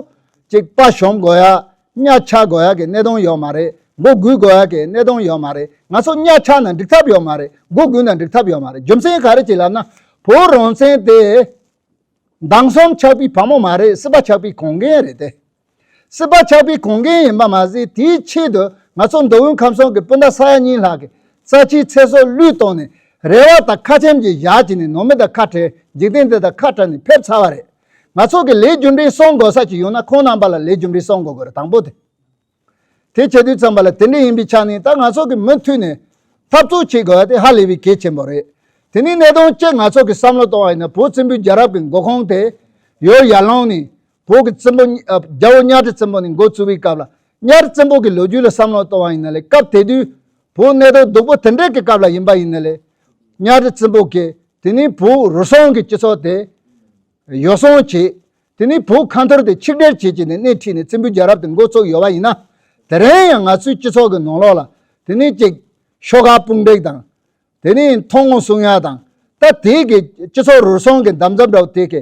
གཅིག་དཔའ་ཞུམ་དགོས་ཡ། གཉའ་ཆག་དགོས་ཡ་གི་གནད་དོན་ཡོད་མ་རེད། མགོ་སྒུར་དགོས་ཡ་གི་གནད་དོན་ཡོད་མ་རེད། ང་ཚོ་གཉའ་ཆག་ན་འགྲིག་ཐབས་ཡོད་མ་རེད། མགོ་སྒུར་ན་འགྲིག་ཐབས་ཡོད་མ་རེད། རྒྱུ་མཚན་ག་རེ་ཅིག་ལབ་ན་བོད་རང་བཙན་དེ་མདང་གསུམ་ཆགས་པའི་བ་མོ་མ་རེད། སྲིད་པ་ཆགས་པའི་གོང་འགན་རེད་དེ། སྲིད་པ་ཆགས་པའི་གོང་འགན་ཡིན་པ་མ་ཟད་དེའི་ཆེད་དུ་ང་ཚོ་མདོ་དབུས་ཁམས་གསུམ་གྱི་སྤུན་ཟླ་ས་ཡ་གཉིས་ལྷག་གི་རྩ་ཆེའི་ཚེ་སྲོག་བློས་བཏང་ནས་རེ་བ་དང་ཁ་ཆེམས་ཀྱིས་བཞག་བྱས་ནས་ནང་མི་དང་ཁ་བྲལ། འཇིག་རྟེན་འདི་དང་ཁ་བྲལ་ནས་ཕེབས་ཚར་བ་རེད། ང་ཚོ་གི་ལས་རྒྱུ་འབྲས་སྲུང་དགོས་ས་ཅིག་ཡོད་ན་ཁོང་རྣམ་པ་ལ་ལས་རྒྱུ་འབྲས་སྲུང་དགོས་དགོས་རེད། དང་པོ་དེ། དེ་བྱེད་དུས་ཙམ་པ་ལ་དེ་འདྲ་ཡིན་པའི་ཆ་ནས་ད་ང་ཚོ་གི་མུ་མཐུད་ནས་འཐབ་རྩོད་བྱེད་དགོས་ཡ་དེ་ཧ་ལས་པའི་གལ་ཆེན་པོ་རེད། དེ་ནས་གནད་དོན་གཅིག་ང་ཚོ་གི་བསམ་བློ་གཏོང་བ་ཡིན་ན་བོད་བཙན་པོའི་རྒྱལ་རབས་ཀྱི་འགོ་ཁུངས་དེ་ཡོལ་ཡར་ལངས་ནས་བོད་ཀྱི་བཙན་པོ་ཨ་རྒྱལ་པོ་གཉའ་ཁྲི་བཙན་པོ་ནས་འགོ་བཙུགས་པའི་སྐབས་ལ་གཉའ་ཁྲི་བཙན་པོ་གི་ལོ་རྒྱུས་ལ་བསམ་བློ་གཏོང་བ་ཡིན་ན་ལས་སྐབས་དེ་དུས་བོད་གནས་སྟངས་སྡུག་པོ་དེ་འདྲའི་གི་སྐབས་ལ་ཡིན་པ་ཡིན་ན་ལས་གཉའ་ཁྲི་བཙན་པོ་གིས་དེ་ནས་བོད་རུལ་སུངས་ཀྱི་སྤྱི་ཚོགས་དེ་ཡོ་བསྲང་བྱས། དེ་ནས་བོད་ཁ་འཐོར་དེ་ཆིག་སྒྲིལ་བྱེད་ཀྱི་ནས་སྣེ་ཁྲིད་ནས་བཙན་པོའི་རྒྱལ་རབས་དེ་འགོ་བཙུགས་ཡོད་པ་ཡིན་ན། དེ་རིང་ཡང་ང་ཚོའི་སྤྱི་ཚོགས་ཀྱི་ནང་ལོགས་ལ་དེ་ནས་ཅིག་ཤོག་ཁག་དཔུང་སྒྲིག་དང་། དེ་ནས་མཐོང་ངོ་སྲུང་ཡ་དང་། ད་དེ་གི་སྤྱི་ཚོགས་རུལ་སུངས་ཀྱི་འདམ་རྫབ་འདྲ་བོ་དེ་གི་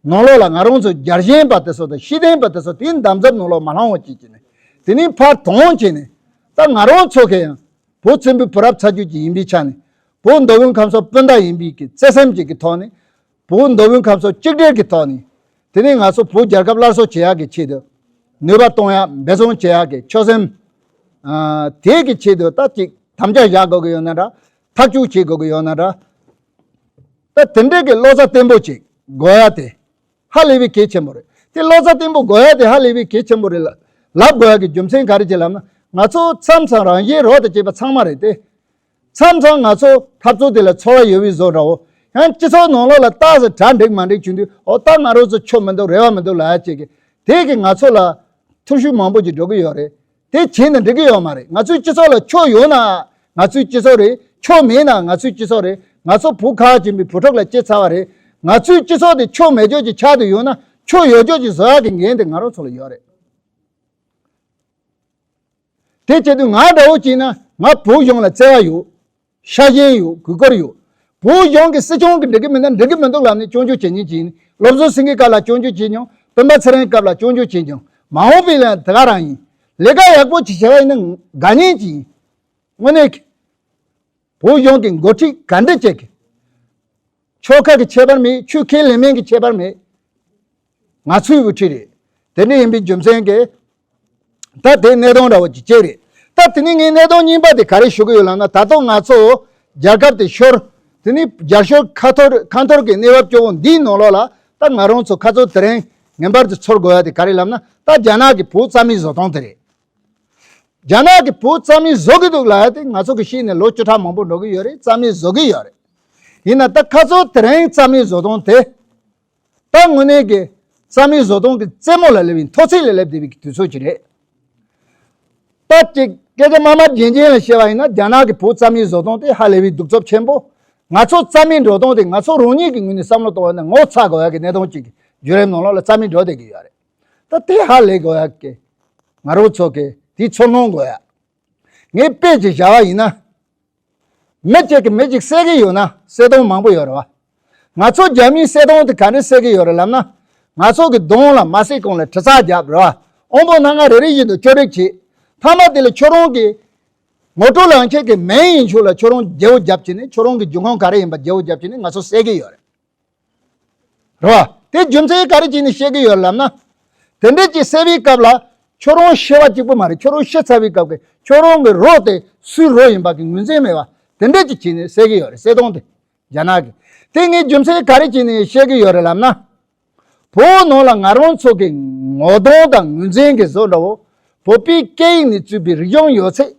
ནང་ལོགས་ལ་ང་རང་ཚོ་རྒྱལ་ཞེན་པ་དེ་ཚོ་དང་ཤེས་ལྡན་པ་དེ་ཚོ་དེའི་འདམ་རྫབ་ནང་ལོགས་མ་ལྷུང་བ་བྱེད་ཀྱི་ནས་དེ་ནས་ཕར་དོང་བྱས་ནས་ད་ང་རང་ཚོ་གི་ཡང་བོད་བཙན་པོའི་བུ་རབས་ཚ་རྒྱུད་ཀྱི་ཡིན་པའི་ཆ་ནས་བོད་མདོ་དབུས་ཁམས་གསུམ་སྤུན་ཟླ་ཡིན་པའི་གི་བརྩེ་སེམས་ཅིག་གི་ཐོག་ནས། བོད་མདོ་དབུས་ཁམས་གསུམ་གཅིག་སྒྲིལ་གྱི་ཐོག་ནས། དེ་ནས་ང་ཚོ་བོད་རྒྱལ་ཁབ་སླར་གསོ་བྱེད་ཡག་གི་ཆེད་དུ། ནུས་པ་གཏོང་ཡག་འབད་བརྩོན་བྱེད་ཡག་གི་ཆོད་སེམས། ཨ་དེ་གི་ཆེད་དུ་ད་ཅིག་དམ་བཅའ་བཞག་དགོས་ཀྱི་ཡོད་ན་འདྲ། ཐག་གཅོད་བྱེད་དགོས་ཀྱི་ཡོད་ན་འདྲ། ད་དེ་འདྲའི་གི་བློ་རྩ་བརྟན་པོ་ཅིག་དགོས་ཡ་དེ། ཧ་ལས་པའི་གལ་ཆེན་པོ་རེད། དེ་བློ་རྩ་བརྟན་པོ་དགོས་ཡ་དེ་ཧ་ལས་པའི་གལ་ཆེན་པོ་རེད་ལ། ལབ་དགོས་ཡ་གི་རྒྱུ་མཚན་ག་རེ་ཅིག་ལབ་ན། ང་ཚོ་མཚམས་མཚམས་རང་གཞན་རོགས་དང་བཅས་པ་ཚང་མ་རེད་དེ། མཚམས་མཚམས་ང་ཚོ་འཐབ་རྩོད་དེ་ལ་ཚོར་བ་ཡོད་པའི་བཟོ་འདྲ་བོ། ཡང་སྤྱི་ཚོགས་ནང་ལོགས་ལ་ཏོག་ཙམ་གྲ་འགྲིག་མ་འགྲིག་བྱུང་དུས་ཨོ་ད་ང་རང་ཚོ་ཆོ་མི་འདུག་རེ་བ་མི་འདུག་ལབ་ཡ་ཅིག་གི་དེ་གིས་ང་ཚོ་ལ་ཐུགས་ཤུགས་མང་པོ་ཅིག་འགྲོ་གི་ཡོད་རེད། དེ་བྱས་ན་འགྲིག་གི་ཡོད་མ་རེད། ང་ཚོའི་སྤྱི་ཚོགས་ལ་ཆོ་ཡོད་ན་ང་ཚོའི་སྤྱི་ཚོགས་རེད། ཆོ་མེད་ན་ང་ཚོའི་སྤྱི་ཚོགས་རེད། ང་ཚོ་བོད་ཁ་བ་ཅན་པའི་བུ་ཕྲུག་ལ་སྐྱེས་ཚར་བ་རེད། ང་ཚོའི་སྤྱི་ཚོགས་དེ་ཆོ་མེད་ཕྱོགས་ཅིག་ཆགས་བསྡད་ཡོད་ན་ཆོ་ཡོད་ཕྱོགས་ཅིག་བཟོ་ཡག་གི་འགན་དེ་ང་རང་ཚོ་ལ་ཡོད་རེད། དེ་བྱེད་དུས་ང་འདྲ་བོ་བྱས་ན་ང་བོད་གཞུང་ལ་བརྩེ་བ་ཡོད། ཤ་ཞེན་ཡོད། གུས་བཀུར་ཡོད། བོད་གཞུང་གི་སྲིད་སྐྱོང་གི་འགྲིག་གི་མིན་ན་འགྲིག་གི་མི་འདུག་ལབ་ནས་སྐྱོན་བརྗོད་བྱེད་མཁན་ཅིག་ཡིན། བློ་བཟང་སེང་གེའི་སྐབས་ལ་སྐྱོན་བརྗོད་བྱས་མྱོང་། སྤེན་པ་ཚེ་རིང་སྐབས་ལ་སྐྱོན་བརྗོད་བྱས་མྱོང་། མ་འོངས་པའི་ལ་དེ་ག་རང་ཡིན། ལས་ཀ་ཡག་པོ་ཅིག་བྱས་པ་ཡིན་ན་དགའ་མཁན་ཅིག་ཡིན། དངོས་གནས་ཀྱི། བོད་གཞུང་གི་འགོ་ཁྲིད་ག་འདྲ་ཅིག་གི། ཆོལ་ཁ་གི་ཁྱད་པར་མེད། ཆོས་ཁས་ལེན་མིན་གྱི་ཁྱད་པར་མེད། ང་ཚོའི་དབུ་ཁྲིད་རེད། དེ་འདྲ་ཡིན་པའི་རྒྱུ་མཚན་གྱིས། ད་དེ་གནད་དོན་འདྲ་བོ་ཅིག་གཅིག་རེད། ད་དེ་ནས་ངས་གནད་དོན་གཉིས་པ་དེ་ག་རེ་ཞུ་གི་ཡོད་ལབ་ན། ད་དུང་ང་ཚོ་རྒྱལ་ཁབ་དེ་ཤོར། དེ་ནས་རྒྱལ་ཤོར་ཁ་འཐོར་ཁ་འཐོར་གྱི་གནས་བབ་སྐྱོ་བོ་འདིའི་ནང་ལོགས་ལ་ད་ང་རང་ཚོ་ཁ་ཚོ་དེ་རིང་ངེས་པར་དུ་ཚོར་དགོས་ཡ་དེ་ག་རེ་ལབ་ན། ད་རྒྱ་ནག་གི་བོད་རྩ་མེད་བཟོ་སྟངས་དེ་རེད། རྒྱ་ནག་གི་བོད་རྩ་མེད་བཟོ་གི་འདུག་ལབ་ཡ་དེ་ང་ཚོ་གི་ཤེས་ནས་ལོ་བཅུ་ཕྲག་མང་པོ་འགྲོ་གི་ཡོད་རེད། རྩ་མེད་བཟོ་གི་ཡོད་རེད། ཡིན་ན་ད་ཁ་སང་དེ་རིང་རྩ་མེད་བཟོ་སྟངས་དེ། ད་དངོས་གནས་ཀྱི་རྩ་མེད་བཟོ་སྟངས་ཀྱི་རྩེ་མོ་ལ་སླེབས་པའི་མཐོ་ཚད་ལ་སླེབས་བསྡད་པའི་དུས་ཚོད་ཅིག་རེད། ད་ཅིག་སྐད་ཆ་དམའ་དམའ་རྗེན་རྗེན་ལ་བཤད་པ་ཡིན་ན། རྒྱ་ནག་གི་བོད་རྩ་མེད་བཟོ་སྟངས་དེ་ཧ་ལས་པའི་གདུག་རྩུབ་ཆེན་པོ། ང་ཚོ་རྩ་མེད་འགྲོ་སྟངས་དེ་ང་ཚོ་རང་ཉིད་ཀྱི་ངོས་ནས་བསམ་བློ་གཏོང་བ་ན་ངོ་ཚ་དགོས་ཡ་གི་གནད་དོན་ཅིག་གི་བརྒྱུད་རིམ་ནང་ལོགས་ལ་རྩ་མེད་འགྲོ་བསྡད་ཀྱི་ཡོད་རེད། ད་དེ་ཧ་ལས་དགོས་ཡ་གི་ང་རང་ཚོ་གི་དེ་ཚོར་སྣང་དགོས་ཡ། ངས་དཔེ་ཅིག་བཞག་པ་ཡིན་ན། མི་གཅིག་གིས་མི་གཅིག་བསད་ཀྱི་ཡོད་ན་བསད་སྟངས་མང་པོ་ཡོད་རེད་བ། ང་ཚོ་རྒྱ་མིའི་བསད་སྟངས་དེ་ག་འདྲ་བསད་ཀྱི་ཡོད་རེད་ལབ་ན། ང་ཚོ་གི་གདོང་ལ་མ་བསད་གོང་ལ་གྲི་ཚགས་བརྒྱབ་རེད་བ། དབང་པོ་སྣ་ལྔ་རེ་རེ་བཞིན་དུ་གཅོད་རེས་བྱེད། མཐའ་མ་དེ་ལ་ཁྱོད་རང་གི་ངོ་སྤྲོད་ལངས་ཆེད་ཀྱི་མིང་ཡིན་ཆོག་ལ་ཁྱོད་རང་རྒྱལ་པོ་བརྒྱབ་བྱས་ནས་ཁྱོད་རང་གི་འབྱུང་ཁུངས་ག་རེ་ཡིན་པ་རྒྱལ་པོ་བརྒྱབ་བྱས་ནས་ང་ཚོ་བསད་ཀྱི་ཡོད་རེད། རེད་བ། དེ་རྒྱུ་མཚན་ག་རེ་བྱས་ནས་བཤད་ཀྱི་ཡོད་ལབ་ན། དེ་འདྲས་ཀྱི་བསད་པའི་སྐབས་ལ་ཁྱོད་རང་ཤི་བ་གཅིག་པུ་མ་རེད། ཁྱོད་རང་ཤི་ཚར་བའི་སྐབས་ཀྱི་ཁྱོད་རང་གི་རོ་དེ་སུའི་རོ་ཡིན་པ་གི་ངོས་འཛིན་མེད་པ་དེ་འདྲས་ཀྱི་བྱས་ནས་བསད་ཀྱི་ཡོད་རེད། བསད་སྟངས་དེ་རྒྱ་ནག་གི། དེ་ངས་རྒྱུ་མཚན་ག་རེ་བྱས་ནས་བཤད་ཀྱི་ཡོད་རེད་ལབ་ན། བོད་ནང་ལ་ང་རང་ཚོ་གི་ངོ་གདོང་དང་ངོས་འཛིན་གྱི་བཟོ་འདྲ་བོ། བོད་པའི་སྐད་ཡིག་ནས་བཙུགས་པའི་རིག་གཞུང་ཡོད་ཚད་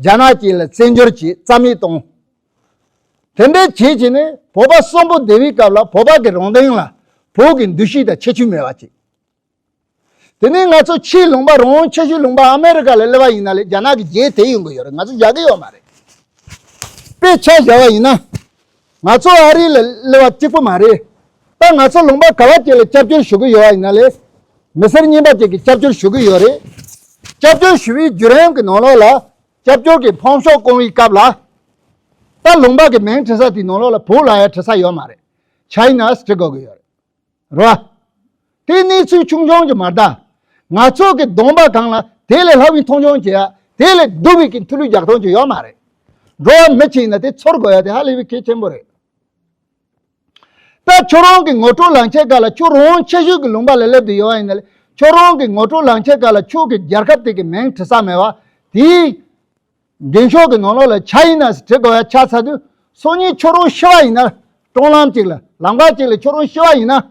རྒྱ་ནག་ཅིག་ལ་བཙན་སྦྱོར་བྱས་རྩ་མེད་གཏོང་། དེ་འདྲའི་བྱེད་བྱས་ནས་བོད་པ་གསོན་པོ་བསྡད་པའི་སྐབས་ལ་བོད་པ་གི་རང་སྟེང་ལ་བོད་ཀྱི་འདུ་ཤེས་དང་ཁྱད་ཆོས་མེད་པ་བྱེད། དེ་ནས་ང་ཚོ་ཕྱིའི་ལུང་པ་རང་ཆེ་ཤོས་ལུང་པ་ཨ་མེ་རི་ཀ་ལ་སླེབས་པ་ཡིན་ན་ལས་རྒྱ་ནག་གི་རྗེས་དེད་ཡོང་གི་ཡོད་རེད། ང་ཚོ་བཞག་གི་ཡོད་མ་རེད། དཔེ་ཆ་བཞག་པ་ཡིན་ན། ང་ཚོ་ཨ་རི་ལ་སླེབས་པ་གཅིག་པུ་མ་རེད། ད་ང་ཚོ་ལུང་པ་ག་བ་ཅིག་ལ་སྐྱབས་བཅོལ་ཞུ་གི་ཡོད་པ་ཡིན་ན་ལས། མི་སེར་རྙིང་པ་ཅིག་གིས་སྐྱབས་བཅོལ་ཞུ་གི་ཡོད་རེད། སྐྱབས་བཅོལ་ཞུ་བའི་བརྒྱུད་རིམ་གྱི་ནང་ལོགས་ལ། སྐྱབས་བཅོལ་གྱི་ཕོམ་ཤོག་བསྐོང་བའི་སྐབས་ལ། ད་ལུང་པ་གི་མིང་བྲི་ས་དེའི་ནང་ལོགས་ལ་བོད་ལབ་ཡ་བྲི་ས་ཡོད་མ་རེད། ཆའི་ནས་བྲི་དགོས་ཀྱི་ཡོད་རེད། རེད་བ། དེ་གནས་ཚུལ་ཆུང་ཆུང་ཅིག་མ་རེད་ད། ང་ཚོ་གི་གདོང་པ་སྒང་ལ་དེ་ལས་ལྷག་པའི་མཐོང་ཆུང་བྱེད་ཡ། དེ་ལས་སྡུག་པའི་གི་མཐོལ་ལོ་རྒྱག་སྟངས་ཅིག་ཡོད་མ་རེད། འགྲོ་བ་མི་ཅིག་ཡིན་ན་དེ་ཚོར་དགོས་ཡ་དེ་ཧ་ལས་པའི་གལ་ཆེན་པོ་རེད། ད་ཁྱོད་རང་གི་ངོ་སྤྲོད་ལངས་ཆེད་སྐབས་ལ་ཁྱོད་རང་ཆེ་ཤོས་ཀྱི་ལུང་པ་ལ་སླེབས་བསྡད་ཡོད་པ་ཡིན་ན་ལས། ཁྱོད་རང་གི་ངོ་སྤྲོད་ལངས་ཆེད་སྐབས་ལ་ཁྱོད་ཀྱི་རྒྱལ་ཁབ་དེ་གི་མིང་བྲི་ས་མེད་པ། དེའི་འགེངས་ཤོག་གི་ནང་ལོགས་ལ་ཆའི་ནས་བྲི་དགོས་ཡ་ཆགས་ཚར་དུས། སང་ཉིན་ཁྱོད་རང་ཤི་བ་ཡིན་ན། གྲོང་ལམ་གཅིག་ལ་ལམ་ཁ་གཅིག་ལ་ཁྱོད་རང་ཤི་བ་ཡིན་ན།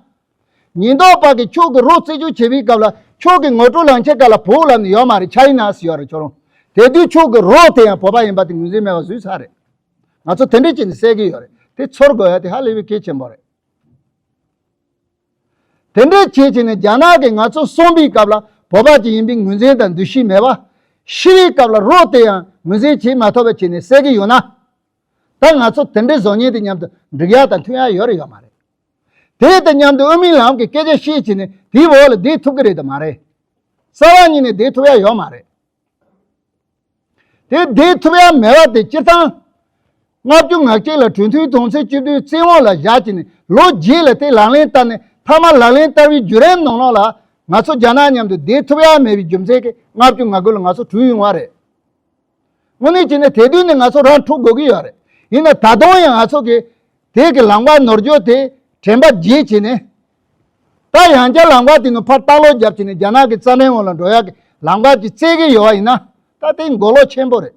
ཉེན་རྟོག་པ་གིས་ཁྱོད་ཀྱི་རོ་རྩད་གཅོད་བྱེད་པའི་སྐབས་ལ་ཁྱོད་ཀྱི་ངོ་སྤྲོད་ལངས་ཆེད་སྐབས་ལ་བོད་ལབ་ནས་ཡོད་མ་རེད། ཆའི་ནས་ཡོད་རེད། ཁྱོད་རང་དེ་དུས་ཁྱོད་ཀྱི་རོ་དེ་ཡང་བོད་པ་ཡིན་པ་དེ་ངོས་འཛིན་མེད་པ་བཟོས་ཚར་རེད། ང་ཚོ་དེ་འདྲས་བྱས་ནས་བསད་ཀྱི་ཡོད་རེད། དེ་ཚོར་དགོས་ཡ་དེ་ཧ་ལས་པའི་གལ་ཆེན་པོ་རེད། དེ་འདྲས་བྱས་བྱས་ནས་རྒྱ་ནག་གིས་ང་ཚོ་གསོན་པའི་སྐབས་ལ་བོད་པ་ཅིག་ཡིན་པའི་ངོས་འཛིན་དང་འདུ་ཤེས་མེད་པ། ཤི་བའི་སྐབས་ལ་རོ་དེ་ཡང་ངོས་འཛིན་བྱེད་མ་ཐུབ་པ་བྱས་ནས་བསད་ཀྱི་ཡོད་ན། ད་ང་ཚོ་དེ་འདྲའི་བཟོ་ཉེས་དེ་མཉམ་དུ་འགྲིག་ཡ་དང་མཐུན་ཡ་ཡོད་རེད་ཡོད་མ་རེད། དེ་དང་མཉམ་དུ་དབུ་མའི་ལམ་གྱི་སྐད་ཆ་བཤད་བྱས་ནས་དེའི་འོག་ལ་བསྡད་ཐུབ་ཀྱི་རེད་དམ་མ་རེད། རྩ་བ་ཉིད་ནས་བསྡད་ཐུབ་ཡ་ཡོད་མ་རེད། དེ་བསྡད་ཐུབ་ཡ་མེད་པ་དེ་སྤྱིར་བཏང་། ལྔ་བཅུ་ང་གཅིག་ལ་གྲོས་མཐུན་དོན་ཚན་བཅུ་བདུན་བཙན་འོག་ལ་བཞག་བྱས་ནས་ལོ་བརྒྱད་ལ་དེ་ལག་ལེན་བསྟར་ནས་མཐའ་མ་ལག་ལེན་བསྟར་བའི་བརྒྱུད་རིམ་ནང་ལོགས་ལ་ང་ཚོ་རྒྱ་ནག་མཉམ་དུ་བསྡད་ཐུབ་ཡ་མེད་པའི་རྒྱུ་མཚན་གྱིས་ལྔ་བཅུ་ང་དགུ་ལ་ང་ཚོ་བྲོས་ཡོང་བ་རེད། དངོས་གནས་བྱས་ན་དེ་དུས་ནས་ང་ཚོ་རང་འཁྲུག་དགོས་ཀྱི་ཡོད་རེད། ཡིན་ན་ད་དུང་ཡང་ང་ཚོ་གི་དེ་གི་ལམ་ཁ་ནོར་འགྲོ་དེ་དྲན་པ་བརྗེད་བྱས་ནས། ད་ཡང་བསྐྱར་ལམ་ཁ་དེ་ནས་ཕར་ལྟ་ལོག་བརྒྱབ་བྱས་ནས་རྒྱ་ནག་གི་རྩ་ཁྲིམས་འོག་ལ་འགྲོ་ཡག་གི་ལམ་ཁ་ཅིག་བཙལ་གི་ཡོད་པ་ཡིན་ན། ད་དེ་མགོ་ལོག་ཆེན་པོ་རེད།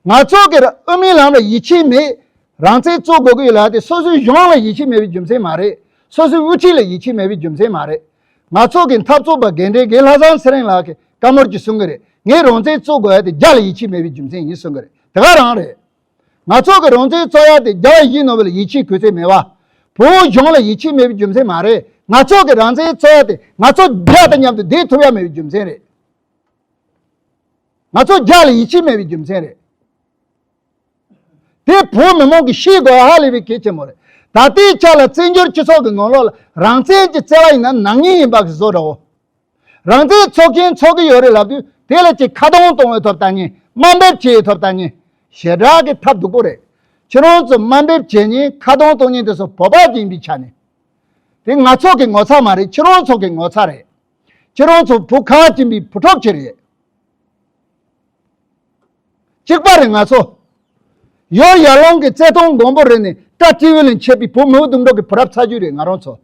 ང་ཚོ་གི་དབུ་མའི་ལམ་ལ་ཡིད་ཆེས་མེད། རང་བཙན་རྩོད་དགོས་ཀྱི་ཡོད་ལབ་དེ་སོ་སོའི་གཞུང་ལ་ཡིད་ཆེས་མེད་པའི་རྒྱུ་མཚན་མ་རེད། སོ་སོའི་དབུ་ཁྲིད་ལ་ཡིད་ཆེས་མེད་པའི་རྒྱུ་མཚན་མ་རེད། ང་ཚོ་གི་འཐབ་རྩོད་པ་རྒན་གྲས་རྒན་ལྷ་བཟང་ཚེ་རིང་ལགས་ཀྱིས་བཀའ་མོལ་གྱིས་གསུང་གི་རེད། ངས་རང་བཙན་རྩོད་དགོས་ཡ་དེ་རྒྱ་ལ་ཡིད་ཆེས་མེད་པའི་རྒྱུ་མཚན་ཡིན་གསུང་གི་རེད། དེ་ག་རང་རེད། ང་ཚོ་གི་རང་བཙན་རྩོད་ཡ་དེ་རྒྱ་བ་ཡིན་ནོ་བ་ལ་ཡིད་ཆེས་གུས་བརྩི་མེད་པ། བོད་གཞུང་ལ་ཡིད་ཆེས་མེད་པའི་རྒྱུ་མཚན་མ་རེད། ང་ཚོ་གི་རང་བཙན་རྩོད་ཡ་དེ་ང་ཚོ་རྒྱ་དང་མཉམ་དུ་བསྡད་ཐུབ་ཡ་མེད་པའི་རྒྱུ་མཚན་རེད། ང་ཚོ་རྒྱ་ལ་ཡིད་ཆེས་མེད་པའི་རྒྱུ་མཚན་རེད། དེ་བོད་མི་མང་གིས་ཤེས་དགོས་ཧ་ལས་པའི་གལ་ཆེན་པོ་རེད། ད་ལྟའི་ཆ་ལ་བཙན་བྱོལ་སྤྱི་ཚོགས་ཀྱི་ནང་ལོགས་ལ་རང་བཙན་གྱི་བརྩེ་བ་ཡིན་ན་ནག་ཉེས་ཡིན་པ་གི་བཟོ་འདྲ་བོ། རང་བཙན་འཚོགས་མཁན་འཚོགས་ཀྱི་ཡོད་རེད་ལབ་དུས་དེ་ལ་ཅིག་ཁ་རྡུང་གཏོང་བའི་ཐོབ་ཐང་ཉེ། དམའ་འབེབས་བྱེད་ཡའི་ཐོབ་ཐང་ཉེ། ཞེ་དྲག་གི་ཐབས་སྡུག་པོ་རེད། ཁྱེད་རང་ཚོ་དམའ་འབེབས་བྱེད་མཁན་ཁ་རྡུང་གཏོང་མཁན་དེ་ཚོ་བོད་པ་ཅིག་ཡིན་པའི་ཆ་ནས། དེ་ང་ཚོ་གི་ངོ་ཚ་མ་རེད། ཁྱེད་རང་ཚོ་གི་ངོ་ཚ་རེད། ཁྱེད་རང་ཚོ་བོད་ཁ་བ་ཅན་པའི་བུ་ཕྲུག་ཅིག་རེད། གཅིག་པ་རེད་ང་ཚོ། ཡོ་ཡར་ཀླུང་གི་རྩེ་སྟོང་མགོན་པོ་རེད་ནས་སྐྲ་སྤྲེའུ་ལས་མཆེད་པའི་བོད་མི་བུ་དུང་འགྲོ་གི་བུ་རབས་ཚ་རྒྱུད་རེད་ང་རང་ཚོ།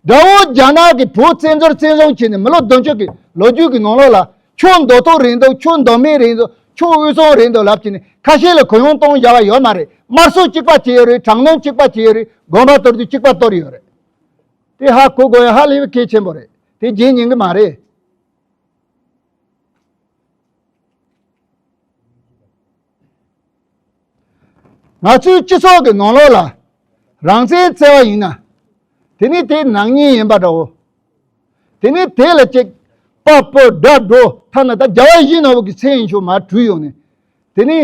དགྲ་བོ་རྒྱ་ནག་གིས་བོད་བཙན་འཛུལ་བཙན་བཟུང་བྱས་ནས་མི་ལོ་བདུན་ཅུ་གི་ལོ་རྒྱུས་ཀྱི་ནང་ལོགས་ལ་ཁྱོད་མདོ་སྟོད་རེད་འདུག་ཁྱོད་མདོ་སྨད་རེད་འདུག་ཁྱོད་དབུས་གཙང་རེད་འདུག་ལབ་བྱས་ནས་ཁ་ཤས་ལ་གུ་ཡངས་གཏོང་བཞག་པ་ཡོད་མ་རེད། དམར་གསོད་གཅིག་པ་བྱས་ཡོད་རེད། དྲག་གནོན་གཅིག་པ་བྱས་ཡོད་རེད། དགོན་པ་གཏོར་རྒྱུ་གཅིག་པ་གཏོར་ཡོད་རེད། དེ་ཧ་གོ་དགོས་ཡ་ཧ་ལས་པའི་གལ་ཆེན་པོ་རེད། དེ་བརྗེད་ཉན་གི་མ་རེད། ང་ཚོའི་སྤྱི་ཚོགས་ཀྱི་ནང་ལོགས་ལ་རང་བཙན་བརྩི་བ་ཡིན་ན། དེ་ནི་དེ་ནག་ཉེས་ཡིན་པ་འདྲ་བོ། དེ་ནི་དེ་ལ་ཅིག་པགས་པོ་དགྲ་འགྲོ་ཐ་ན་ད་རྒྱལ་བ་ཡིད་བཞིན་ནོར་བུ་གི་མཚན་ཡིན་ཆོག་མ་བྲུས་ཡོང་ནས། དེ་ནི་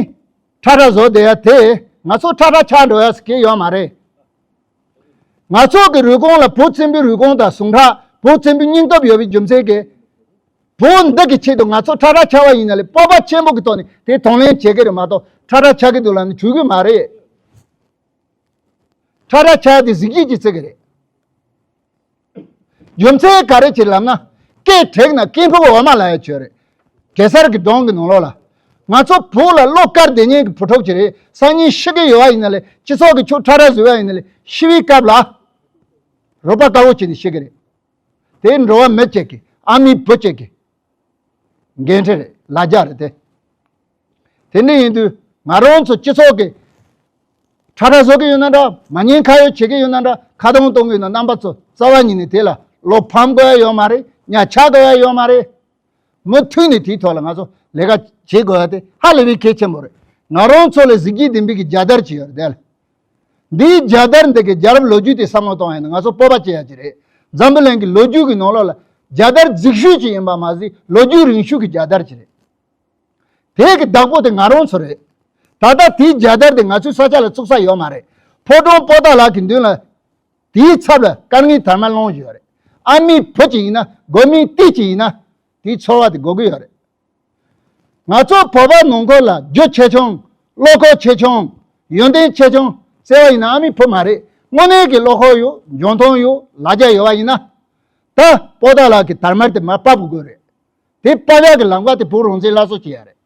ཁྲ་ཁྲ་བཟོ་བསྡད་ཡ་དེ་ང་ཚོ་ཁྲ་ཁྲ་ཆགས་འགྲོ་ཡ་ཟེར་གྱི་ཡོད་མ་རེད། ང་ཚོ་གི་རུས་ཁུངས་ལ་བོད་བཙན་པོའི་རུས་ཁུངས་དང་ཟུངས་ཁྲག་བོད་བཙན་པོའི་སྙིང་སྟོབས་ཡོད་པའི་རྒྱུ་མཚན་གྱིས། བོད་འདི་གི་ཆེད་དུ་ང་ཚོ་ཁྲ་ཁྲ་ཆགས་པ་ཡིན་ན་ལས་སྤོབས་པ་ཆེན་པོ་གི་ཐོག་ནས་དེ་གདོང་ལེན་བྱེད་ཀྱི་རེད་མ་གཏོགས་ཁྲ་ཁྲ་ཆགས་ཀྱི་འདུག་ལབ་ནས་བྱུས་གི་མ་རེད། ཁྲ་ཁྲ་ཆགས་དེ་གཟི་བརྗིད་ཀྱི་བརྩི་གི་རེད། རྒྱུ་མཚན་ག་རེ་བྱེད་ལབ་ན། སྐད་བྲེགས་ན་སྐད་ཕུག་འོ་མ་ལ་ཡ་ཆོད་རེད། གེ་སར་གྱི་སྒྲུང་གི་ནང་ལོགས་ལ། ང་ཚོ་བོད་ལ་བློ་དཀར་བདེ་ཉེན་གྱི་བུ་ཕྲུག་ཅིག་རེད། སང་ཉིན་ཤི་གི་ཡོད་བ་ཡིན་ན་ལས་སྤྱི་ཚོགས་ཀྱི་ཆོས་ཁྲ་ཁྲ་བཟོས་བ་ཡིན་ན་ལས་ཤི་བའི་སྐབས་ལ། རོགས་པ་དཀར་པོ་བྱས་ནས་ཤི་གི་རེད། དེ་འགྲོ་བ་མི་གཅིག་གི་ཨ་མའི་བུ་གཅིག་གི་འགན་འཁྲི་རེད། ལ་རྒྱ་རེད་དེ། དེ་འདྲ་ཡིན་དུས་ང་རང་ཚོ་སྤྱི་ཚོགས་ཀྱི་ཁྲ་ཁྲ་བཟོ་གི་ཡོད་ན་འདྲ། མ་ཉེས་ཁ་གཡོག་བྱེད་ཀྱི་ཡོད་ན་འདྲ། ཁ་གདོང་གཏོང་གི་ཡོད་ན་རྣམ་པ་ཚོ་རྩ་བ་ཉིད་ནས་དེ་ལ་བློ་ཕམ་དགོས་ཡ་ཡོད་མ་རེད། གཉའ་ཆག་དགོས་ཡ་ཡོད་མ་རེད། མུ་མཐུད་ནས་དེའི་ཐོག་ལ་ང་ཚོ་ལས་ཀ་བྱེད་དགོས་ཡ་དེ་ཧ་ལས་པའི་གལ་ཆེན་པོ་རེད། ང་རང་ཚོ་ལ་གཟི་བརྗིད་ལྡན་པའི་གི་རྒྱལ་དར་ཅིག་ཡོད་རེད་དེ་ལ། འདིའི་རྒྱལ་དར་འདི་གི་རྒྱལ་རབས་ལོ་རྒྱུས་དེ་བསམ་བློ་གཏོང་ཡ་ན་ང་ཚོ་སྤོབས་པ་སྐྱེ་ཡ་ཅིག་རེད། འཛམ་བུ་གླིང་གི་ལོ་རྒྱུས་ཀྱི་ནང་ལོགས་ལ་རྒྱལ་དར་རྫིག་ཤོས་ཅིག་ཡིན་པ་མ་ཟད་ལོ་རྒྱུས་རིང་ཤོས་ཀྱི་རྒྱལ་དར་ཅིག་རེད། དེ་གི་བདག་པོ་དེ་ང་རང་ཚོ་རེད། ད་ལྟ་དེའི་རྒྱལ་དར་དེ་ང་ཚོའི་ས་ཆ་ལ་བཙུགས་ས་ཡོད་མ་རེད། ཕོ་བྲང་པོ་ཏཱ་ལ་གི་མདུན་ལ་དེའི་ཚབ་ལ་དཀར་ངོའི་དར་དམར་ལོང་བཞིན་ཡོད་རེད། ཨ་མའི་བུ་ཅིག་ཡིན་ན་སྒོར་མོའི་ཏི་ཅིག་ཡིན་ན་དེའི་ཚོར་བ་དེ་དགོས་ཀྱི་ཡོད་རེད། ང་ཚོ་བོད་པ་ནང་ཁུལ་ལ་རྒྱུ་ཆེ་ཆུང་། བློ་ཁོག་ཆེ་ཆུང་། ཡོན་ཏན་ཆེ་ཆུང་བརྩི་བ་ཡིན་ན་ཨ་མའི་བུ་མ་རེད། དངོས་གནས་ཀྱི་བློ་ཁོག་ཡོད། འཇོན་ཐང་ཡོད། ལ་རྒྱ་ཡོད་པ་ཡིན་ན། ད་པོ་ཏཱ་ལ་གི་དར་དམར་དེ་མར་ཕབ་དགོས་རེད། དེ་ཕབ་ཡག་གི་ལམ་ཁ་དེ་བོད་རང་བཙན་སླར་གསོ་བྱེད་ཡ་རེད།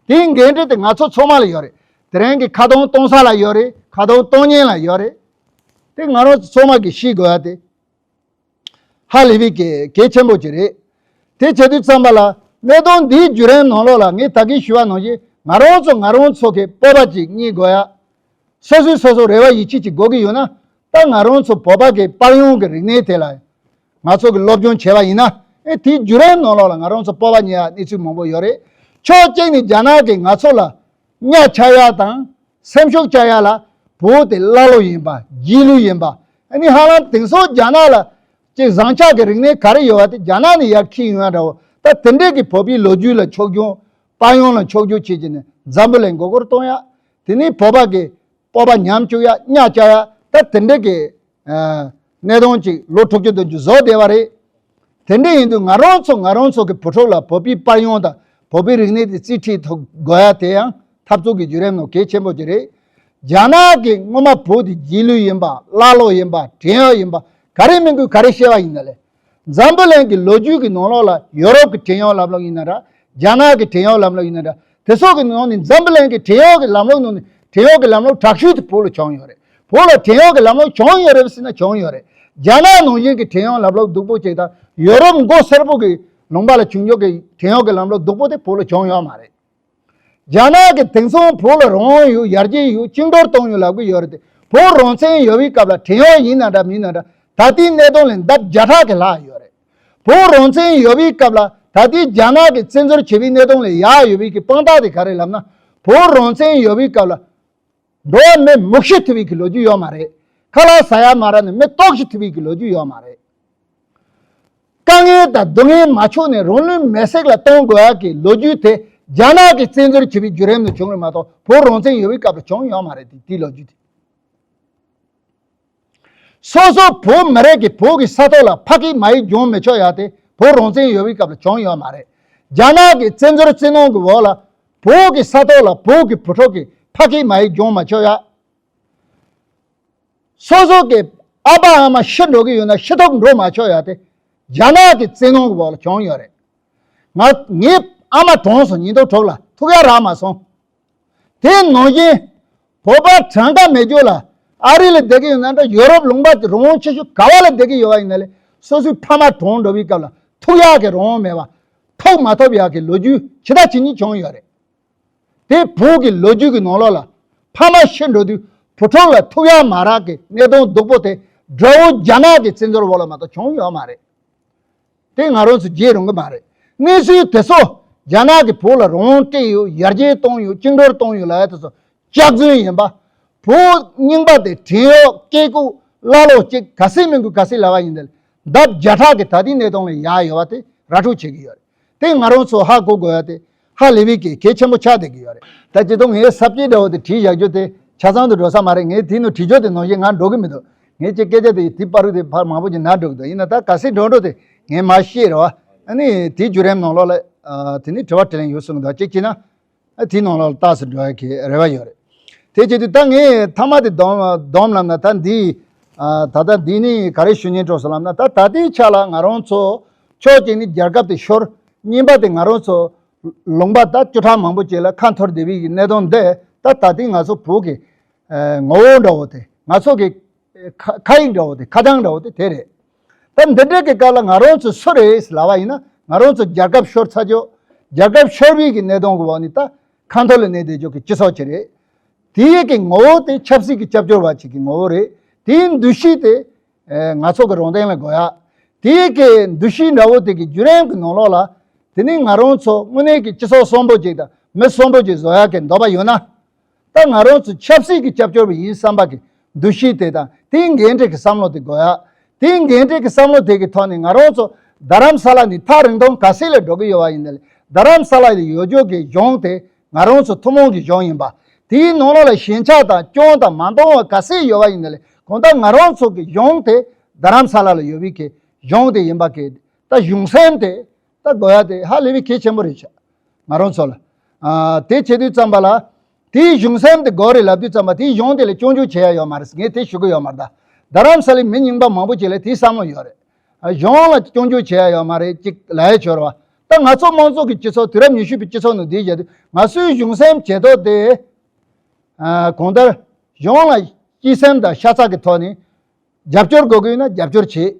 དེའི་འགན་འཁྲི་དེ་ང་ཚོ་ཚང་མ་ལ་ཡོད་རེད། དེ་རིང་གི་ཁ་གདོང་གཏོང་ས་ལ་ཡོད་རེད། ཁ་གདོང་གཏོང་མཁན་ལ་ཡོད་རེད། དེ་ང་རང་ཚོ་ཚང་མ་གིས་ཤེས་དགོས་ཡ་དེ་ཧ་ལས་པའི་གལ་གལ་ཆེན་པོ་ཅིག་རེད། དེ་བྱེད་དུས་ཙམ་པ་ལ་གནད་དོན་འདིའི་བརྒྱུད་རིམ་ནང་ལོགས་ལ་ངས་ད་གིན་ཞུས་པ་ནང་བཞིན་ང་རང་ཚོ་ང་རང་ཚོ་གི་སྤོབས་པ་ཅིག་རྙེད་དགོས་ཡ། སོ་སོས་སོ་སོ་རེ་བ་ཡིད་ཆེས་ཅིག་དགོས་ཀྱི་ཡོད་ན། ད་ང་རང་ཚོ་བོད་པ་གི་དཔལ་ཡོན་གྱི་རིག་གནས་དེ་ལ་ང་ཚོ་གི་སློབ་སྦྱོང་བྱས་པ་ཡིན་ན། ཨེ་དེའི་བརྒྱུད་རིམ་ནང་ལོགས་ལ་ང་རང་ཚོ་སྤོབས་པ་རྙེད་ཡ་གནས་ཚུལ་མང་པོ་ཡོད་རེད། ཕྱོགས་གཅིག་ནས་རྒྱ་ནག་གིས་ང་ཚོ་ལ་གཉའ་ཆག་ཡ་དང་སེམས་ཤུགས་བཅག་ཡ་ལ་བོད་དེ་ཀླ་ཀློ་ཡིན་པ། རྗེས་ལུས་ཡིན་པ། ཨ་ནི་ཧ་ལམ་དེང་སང་རྒྱ་ནག་ལ་ཅིག་བཟང་ཕྱོགས་ཀྱི་རིག་གནས་ག་རེ་ཡོད་པ་དེ་རྒྱ་ནག་ནས་ཡར་འཁྱེར་ཡོང་ཡ་འདྲ་བོ། ད་དེ་འདྲས་ཀྱི་བོད་པའི་ལོ་རྒྱུས་ལ་ཕྱོགས་སྐྱོང་། དཔལ་ཡོན་ལ་ཕྱོགས་སྒྱུར་བྱེད་ཀྱི་ནས་འཛམ་བུ་གླིང་མགོ་སྐོར་གཏོང་ཡ། དེ་ནས་བོད་པ་གི་སྤོབས་པ་ཉམས་བཅུག་ཡ། གཉའ་བཅག་ཡ། ད་དེ་འདྲ་གི་ཨ་གནད་དོན་ཅིག་ལོ་དྲུག་ཅུ་བདུན་ཅུ་བཟོ་བསྡད་པ་རེད། དེ་འདྲ་ཡིན་དུས་ང་རང་ཚོ་ང་རང་ཚོ་གི་བུ་ཕྲུག་ལ་བོད་པའི་དཔལ་ཡོན་དང་བོད་པའི་རིག་གནས་དེ་རྩིས་ཁྲིད་ཐུབ་དགོས་ཡ་དེ་ཡང་འཐབ་རྩོད་ཀྱི་བརྒྱུད་རིམ་ནང་གལ་ཆེན་པོ་ཅིག་རེད། རྒྱ་ནག་གིས་སྔོན་མ་བོད་དེ་རྗེས་ལུས་ཡིན་པ། ཀླ་ཀློ་ཡིན་པ། བྲན་གཡོག་ཡིན་པ། ག་རེ་མི་དགོས་ག་རེ་བཤད་པ་ཡིན་ན་ལས། འཛམ་བུ་གླིང་གི་ལོ་རྒྱུས་ཀྱི་ནང་ལོགས་ལ་ཡོ་རོབ་ཀྱི་བྲན་གཡོག་ལམ་ལུགས་ཡིན་ན་འདྲ། རྒྱ་ནག་གི་བྲན་གཡོག་ལམ་ལུགས་ཡིན་ན་འདྲ། དེ་སོགས་ཀྱི་ནང་ནས་འཛམ་བུ་གླིང་གི་བྲན་གཡོག་གི་ལམ་ལུགས་ནང་ནས་བྲན་གཡོག་གི་ལམ་ལུགས་དྲག་ཤོས་དེ་བོད་ལ་བྱུང་ཡོད་རེད། བོད་ལ་བྲན་གཡོག་གི་ལམ་ལུགས་བྱུང་ཡོད་རེད་ཟེར་ན་བྱུང་ཡོད་རེད། རྒྱ་ནག་ནང་བཞིན་གྱི་བྲན་གཡོག་ལམ་ལུགས་སྡུག་པོ་ཅིག་དང་ཡོ་རོབ་མགོ་སེར་པོ་གི་ལུང་པ་ལ་བྱུང་ཡོད་ཀྱི་བྲན་གཡོག་གི་ལམ་ལུགས་སྡུག་པོ་དེ་བོད་ལ་བྱུང་ཡོད་མ་རེད། རྒྱ་ནག་གིས་དེང་སང་བོད་ལ་རང་དབང་ཡོད། ཡར་རྒྱས་ཡོད། བཅིངས་འགྲོལ་བཏང་ཡོད་ལབ་ཀྱི་ཡོད་རེད་དེ། བོད་རང་བཙན་ཡོད་པའི་སྐབས་ལ་བྲན་གཡོག་ཡིན་ན་འདྲ་མིན་ན་འདྲ། ད་ལྟའི་གནད་དོན་ལས་ལྡབ་བརྒྱ་ཕྲག་གིས་ལྷག་ཡོད་རེད། བོད་རང་བཙན་ཡོད་པའི་སྐབས་ལ་ད་ལྟའི་རྒྱ་ནག་གིས་བཙན་འཛུལ་བྱས་པའི་གནད་དོན་ལས་ཡག་ཡོད་པའི་གི་དཔང་རྟགས་དེ་ག་རེ་ལབ་ན། བོད་རང་བཙན་ཡོད་པའི་སྐབས་ལ་འགྲོ་བ་མི་མུག་ཤི་ཐུབ་པའི་གི་ལོ་རྒྱུས་ཡོད་མ་རེད། ཁ་ལག་ཟ་ཡ་མ་རག་ནས་མི་ལྟོགས་ཤི་ཐུབ་པའི་གི་ལོ་རྒྱུས་ཡོད་མ་རེད། དཀའ་ངལ་དང་སྡུག་བསྔལ་མ་ཕྱོགས་ནས་རང་ལུས་མེར་སྲེག་ལ་གཏོང་དགོས་ཡག་གི་ལོ་རྒྱུས་དེ་རྒྱ་ནག་གིས་བཙན་འཛུལ་བྱས་པའི་བརྒྱུད་རིམ་ནས་བྱུང་རེད་མ་གཏོགས་བོད་རང་བཙན་ཡོད་པའི་སྐབས་ལ་བྱུང་ཡོད་མ་རེད། དེ་དེའི་ལོ་རྒྱུས་དེ། སོ་སོ་བོད་མི་རིགས་ཀྱི་བོད་ཀྱི་ས་ཐོག་ལ་ཕ་སྐད་མ་ཡིག་སྦྱོང་མི་ཆོག་ཡག་དེ་བོད་རང་བཙན་ཡོད་པའི་སྐབས་ལ་བྱུང་ཡོད་མ་རེད། རྒྱ་ནག་གིས་བཙན་འཛུལ་བཙན་གནོན་གྱི་འོག་ལ་བོད་ཀྱི་ས་ཐོག་ལ་བོད་ཀྱི་བུ་ཕྲུག་གིས་ཕ་སྐད་མ་ཡིག་སྦྱོང་མ་ཆོག་ཡག་སོ་སོ་གི་ཨ་ཕ་ཨ་མ་ཤི་འགྲོ་གི་ཡོད་ན་ཤི་ཐོག་འགྲོ་མ་ཆོག་ཡག་དེ་རྒྱ་ནག་གི་བཙན་གནོན་གྱི་འོག་ལ་བྱུང་ཡོད་རེད། ང་ངའི་ཨ་མ་གྲོངས་སོང་། ཉིན་ཐོ་དྲུག་ལ་ཐུག་ཡག་རག་མ་སོང་། དེ་ནང་བཞིན་བོད་པ་གྲངས་ཀ་མེད་རྒྱུ་ལ་ཨ་རི་ལ་བསྡད་ཀྱི་ཡོད་ན་འདྲ། ཡོ་རོབ་ལུང་པ་རང་དབང་ཆེ་ཤོས་ག་བ་ལ་བསྡད་ཀྱི་ཡོད་པ་ཡིན་ན་ལས་སོ་སོའི་ཕ་མ་གྲོངས་འགྲོ་བའི་སྐབས་ལ་ཐུག་ཡག་གི་རང་དབང་མེད་པ། ཐུག་མ་ཐུབ་ཡག་གི་ལོ་རྒྱུས་ཇི་ལྟ་ཇི་སྙེད་བྱུང་ཡོད་རེད། དེ་བོད་ཀྱི་ལོ་རྒྱུས་ཀྱི་ནང་ལོགས་ལ་ཕ་མ་ཤི་འགྲོ་དུས་བུ་ཕྲུག་ལ་ཐུག་ཡག་མ་རག་གི་གནད་དོན་སྡུག་པོ་དེ་དགྲ་བོ་རྒྱ་ནག་གི་བཙན་འཛུལ་འོག་ལ་མ་གཏོགས་བྱུང་ཡོད་མ་རེད། དེ་ང་རང་ཚོ་བརྗེད་རུང་གི་མ་རེད། གནས་ཚུལ་དེ་ཚོ་རྒྱ་ནག་གིས་བོད་ལ་རང་དབང་སྤྲད་ཡོད། ཡར་རྒྱས་གཏོང་ཡོད། བཅིངས་འགྲོལ་གཏོང་ཡོད་ལབ་ཡ་དེ་ཚོ་སྐྱག་རྫུན་ཡིན་པ། བོད་རྙིང་པ་དེ་བྲན་གཡོག་བཀས་བཀོད་བླ་ལོག་ཅིག་ག་སྲིད་མི་དགོས་ག་སྲིད་ལབ་པ་ཡིན་ད་ལྡབ་བརྒྱ་ཕྲག་གི་ད་ལྟའི་གནས་སྟངས་ལ་ཡར་ཡོད་པ་དེ་ར་འཕྲོད་བྱེད་ཀྱི་ཡོད་རེད། དེ་ང་རང་ཚོ་ཧ་གོ་དགོས་ཡ་དེ་ཧ་ལས་པའི་གི་གལ་ཆེན་པོ་ཆགས་བསྡད་ཀྱི་ཡོད་རེད། ད་སྤྱི་བཏང་ངས་ས་བཅད་འདྲ་བོ་དེ་བྲིས་བཞག་རྒྱུ་དེ་ཆ་ཚང་དུ་འགྲོ་ས་མ་རེད། ངས་དེ་ནང་བྲིས་རྒྱུ་དེ་ནང་བཞིན་ང་འགྲོ་གི་མི་འདུག་ངས་ཅིག་སྐད་ཆ་དེ་དེ་བར་དུ་དེ་ཕར་མང་པོ་ཅིག་ན་འགྲོ་གི་འདུག་ཡིན་ན་ད་ག་སྲིད་འགྲོ་འགྲོ་དེ་ངས་མར་བཤད་རེད་བ། ཨ་ནི་དེའི་བརྒྱུད་རིམ་ནང་ལོགས་ལ་ཨ་དེ་ནི་དྲི་བ་དྲིས་ལན་ཡོད་གསུངས་འདུག་གཅིག་བྱས་ན། ཨ་དེའི་ནང་ལོགས་ལ་རྟགས་སུ་འགྲོ་ཡ་གི་རེ་བ་ཡོད་རེད། དེ་བྱེད་དུས་ད་ངས་མཐའ་མ་དེ་སྡོམ་སྡོམ་ལབ་ན་ད་འདི་ཨ་ད་ལྟ་འདི་ནི་ག་རེ་ཞུ་སྙིང་བྲོ་སོང་ལབ་ན། ད་ད་ལྟའི་ཆ་ལ་ང་རང་ཚོ་ཕྱོགས་གཅིག་ནི་རྒྱལ་ཁབ་དེ་ཤོར། གཉིས་པ་དེ་ང་རང་ཚོ་ལུང་པ་ད་བཅུ་ཕྲག་མང་པོ་ཅིག་ལ་ཁ་འཐོར་བསྡད་པའི་གི་གནས་སྟངས་འདི་ད་ད་ལྟའི་ང་ཚོ་བོད་ཀྱི་ཨ་ངོ་བོ་འདྲ་བོ་དེ། ང་ཚོ་གི་ཁ་ཁ་ཡིག་འདྲ་བོ་དེ། ཁ་བྱང་འདྲ་བོ་དེ་དེ་རེད། ད་འདི་འདྲའི་གི་སྐབས་ལ་ང་རང་ཚོ་སུ་རེད་ལབ་པ་ཡིན་ན། ང་རང་ཚོ་རྒྱལ་ཁབ་ཤོར་ཚར་ཆོག་རྒྱལ་ཁབ་ཤོར་བའི་གི་གནས་སྟངས་གི་འོག་ནས་ད་ཁ་འཐོར་ལ་གནས་བསྡད་ཆོག་གི་སྤྱི་ཚོགས་ཅིག་རེད། དེའི་གི་ངོ་བོ་དེ་ཆབ་སྲིད་ཀྱི་སྐྱབས་བཅོལ་བ་ཅིག་གི་ངོ་བོ་རེད། དེའི་འདུ་ཤེས་དེ་ཨེ་ང་ཚོ་གི་རང་སྟེང་ལ་དགོས་ཡ། དེའི་གི་འདུ་ཤེས་འདྲ་བོ་དེ་གི་བརྒྱུད་རིམ་གི་ནང་ལོགས་ལ། དེ་ནི་ང་རང་ཚོ་དངོས་གནས་ཀྱི་སྤྱི་ཚོགས་གསོན་པོ་ཅིག་དང་མི་གསོན་པོ་ཅིག་བཟོ་ཡ་གི་འདོད་པ་ཡོད་ན། ད་ང་རང་ཚོ་ཆབ་སྲིད་ཀྱི་སྐྱབས་བཅོལ་བ་ཡིན་བསམ་པ་གི་འདུ་ཤེས་དེ་དང་དེའི་འགན་འཁྲི་གི་བསམ་བློ་དེ་དགོས་ཡ། དེའི་འགན་འཁྲི་གི་བསམ་བློ་དེ་གི་ཐོག་ནས་ང་རང་ཚོ་རྡ་རམ་ས་ལ་ནས་ཐག་རིང་ཐུང་ག་སེ་ལ་འགྲོ་གི་ཡོད་པ་ཡིན་ནའི། རྡ་རམ་ས་ལ་ལ་ཡོད་རྒྱུ་གི་གཞུང་དེ་ང་རང་ཚོ་ཐུན་མོང་གི་གཞུང་ཡིན་པ། དེའི་ནང་ལོགས་ལ་ཞེན་ཆགས་དང་སྐྱོན་དང་མ་འདང་བ་ག་སེ་ཡོད་པ་ཡིན་ནའི། གང་ལྟར་ང་རང་ཚོ་གི་གཞུང་དེ་རྡ་རམ་ས་ལ་ལ་ཡོད་པའི་གི་གཞུང་དེ་ཡིན་པ་གི་ད་གཞུང་སེམས་དེ་ད་དགོས་ཡ་དེ་ཧ་ལས་པའི་གལ་ཆེན་པོ་རེད་ཤག་ང་རང་ཚོ་ལ། ཨ་དེ་བྱེད་དུས་ཙམ་པ་ལ། དེའི་གཞུང་སེམས་དེ་དགོས་རེད་ལབ་དུས་ཙམ་པ་དེའི་གཞུང་དེ་ལ་སྐྱོན་བརྗོད་བྱེད་ཡ་ཡོད་མ་རེད། ངས་དེ་ཞུ་གི་ཡོད་མ་རེད་ད། རྡ་རམ་ས་ལའི་མི་རྙིང་པ་མང་པོ་ཅིག་ལ་དེའི་བསམ་བློ་ཡོད་རེད། ཨ་གཞུང་ལ་སྐྱོན་བརྗོད་བྱེད་ཡ་ཡོད་མ་རེད་ཅིག་ལབ་ཡ་ཆོག་རེད་བ། ད་ང་ཚོ་དམངས་གཙོ་གི་སྤྱི་ཚོགས་དུས་རབས་ཉི་ཤུ་པའི་སྤྱི་ཚོགས་ནང་བསྡད་བཞག་དུས་ང་ཚོའི་གཞུང་སེམས་བྱེད་ཐབས་དེ། ཨ་གང་ལྟར་གཞུང་ལ་སྤྱི་སེམས་དང་ཤ་ཚ་གི་ཐོག་ནས། རྒྱབ་སྐྱོར་དགོས་ཀྱི་ཡོད་ན་རྒྱབ་སྐྱོར་བྱེད།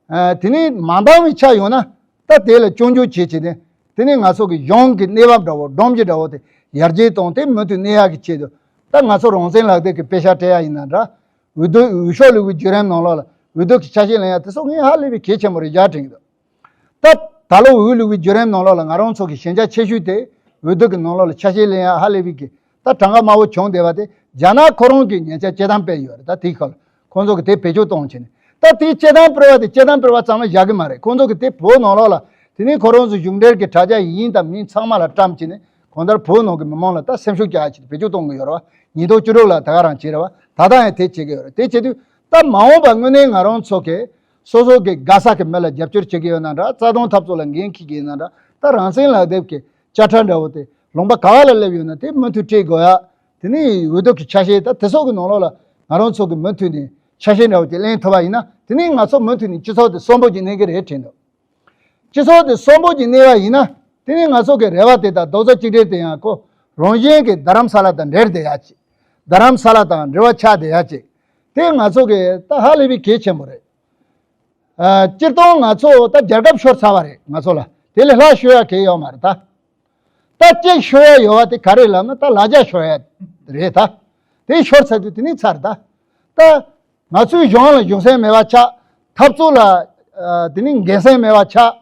ཨ་དེ་ནས་མ་འདང་བའི་ཆ་ཡོང་ན་ད་དེ་ལ་སྐྱོན་བརྗོད་བྱེད་བྱེད་དེ། དེ་ནས་ང་ཚོ་གི་གཞུང་གི་གནས་བབ་འདྲ་བོ་སྒྲོམ་གཞི་འདྲ་བོ་དེ་ཡར་རྒྱས་གཏོང་དེ་མུ་མཐུད་གནས་ཡག་གི་ཆེད་དུ། ད་ང་ཚོ་རང་བཙན་ལག་དེབ་ཀྱི་དཔེ་ཆ་སྤྲད་ཡ་ཡིན་ན་འདྲ། འོས་བསྡུ་འོས་ཤོག་བླུག་པའི་བརྒྱུད་རིམ་ནང་ལོགས་ལ་འོས་བསྡུ་གི་ཆ་ཤས་ལེན་ཡ་དེ་སོགས་ངས་ཧ་ལས་པའི་གལ་ཆེན་པོ་རེད་བཞག་དྲན་གྱི་འདུག་ད་ད་ལོ་འོས་བླུག་པའི་བརྒྱུད་རིམ་ནང་ལོགས་ལ་ང་རང་ཚོ་གི་ཞན་ཆ་ཆེ་ཤོས་དེ་འོས་བསྡུ་གི་ནང་ལོགས་ལ་ཆ་ཤས་ལེན་ཡ་ཧ་ལས་པའི་གི་ད་གྲངས་ཀ་དམའ་བོ་བྱུང་བསྡད་པ་དེ་རྒྱ་ནག་ཁོ་རང་གི་ཉེན་ཆ་སྤྱིར་བཏང་སྤེལ་ཡོད་རེད། ད་དེའི་ཁར་ཁོང་ཚོ་གི་དེ་བེད་སྤྱོད་གཏོང་བྱས་ནས་ད་དེའི་སྤྱིར་བཏང་སྤེལ་བ་དེ་སྤྱིར་བཏང་སྤེལ་བ་ཙམ་ལ་བཞག་གི་མ་རེད། ཁོང་ཚོ་གི་དེ་བོད་ནང་ལོགས་ལ་དེ་ནས་ཁོ་རང་ཚོ་གཞུང་འབྲེལ་གི་དྲ་རྒྱ་ཡིན་དང་མིན་ཚང་མ་ལ་བཀྲམ་བྱས་ནས་གང་ལྟར་བོད་ནང་གི་མི་མང་ལ་ད་སེམས་ཤུགས་རྒྱག་ཡ་ཆེད་དུ་བེད་སྤྱོད་གཏོང་གི་ཡོད་རེད་བ། ཉིས་སྟོང་བཅུ་དྲུག་ལ་ད་ག་རང་བྱས་རེད་བ། ད་ལྟ་ཡང་དེ་བྱེད་ཀྱི་ཡོད་རེད། དེ་བྱེད་དུས་ད་མ་འོངས་པ་དངོས་གནས་ང་རང་ཚོ་གི་སོ་སོ་གི་དགའ་ས་གི་མི་ལ་རྒྱབ་སྐྱོར་བྱེད་ཀྱི་ཡོད་ན་འདྲ། རྩ་དོན་འཐབ་རྩོད་ལ་འགན་འཁྱེར་གྱི་ཡོད་ན་འདྲ། ད་རང་བཙན་ལག་དེབ་ཀྱི་དཔྱ་ཁྲལ་འདྲ་བོ་དེ་ལུང་པ་ག་བ་ལ་སླེབས་ཡོད་ན་དེ་མུ་མཐུད་སྤྲད་དགོས་ཡ། དེ་ནས་འོས་བསྡུ་གི་ཆ་ཤས་ད་དེ་སོགས་ཀྱི་ནང་ལོགས་ལ་ང་རང་ཚོ་གི་མུ་མཐུད་ནས་ཆ་ཤས་འདྲ་བོ་དེ་ལེན་ཐུབ་པ་ཡིན་ན་དེ་ནས་ང་ཚོ་མུ་མཐུད་ནས་སྤྱི་ཚོགས་དེ་གསོན་པོ་ཅིག་གནས་ཀྱི་རེད་དྲན་འདུག་སྤྱི་ཚོགས་དེ་གསོན་པོ་ཅིག་གནས་པ་ཡིན་ན་དེ་ནས་ང་ཚོ་གི་རེ་བ་དེ་དང་རྡོག་རྩ་གཅིག་སྒྲིལ་དེ་ཡང་ཁོ་རང་བཞིན་གྱི་རྡ་རམ་ས་ལ་དང་འབྲེལ་བསྡད་ཡ་ཅིག་རྡ་རམ་ས་ལ་དང་འབྲེལ་བ་ཆགས་བསྡད་ཡ་ཅིག་དེ་ང་ཚོ་གི་ད་ཧ་ལས་པའི་གལ་ཆེན་པོ་རེད། ཨ་སྤྱིར་བཏང་ང་ཚོ་ད་རྒྱལ་ཁབ་ཤོར་ཚར་བ་རེད། ང་ཚོ་ལ་དེ་ལས་ལྷག་ཤོར་ཡ་གང་ཡང་ཡོད་མ་རེད་ད། ད་གཅིག་ཤོར་ཡ་ཡོད་པ་དེ་ག་རེ་ལབ་ན་ད་ལ་རྒྱ་ཤོར་ཡ་རེད་ད། དེ་ཤོར་ཚར་དུས་དེ་ནས་ཚར་ད། ད་ང་ཚོའི་གཞུང་ལ་གཞུང་སེམས་མེད་པ་ཆགས། འཐབ་རྩོད་ལ་ཨ་དེ་ནས་འགན་སེམས་མེད་པ་ཆགས།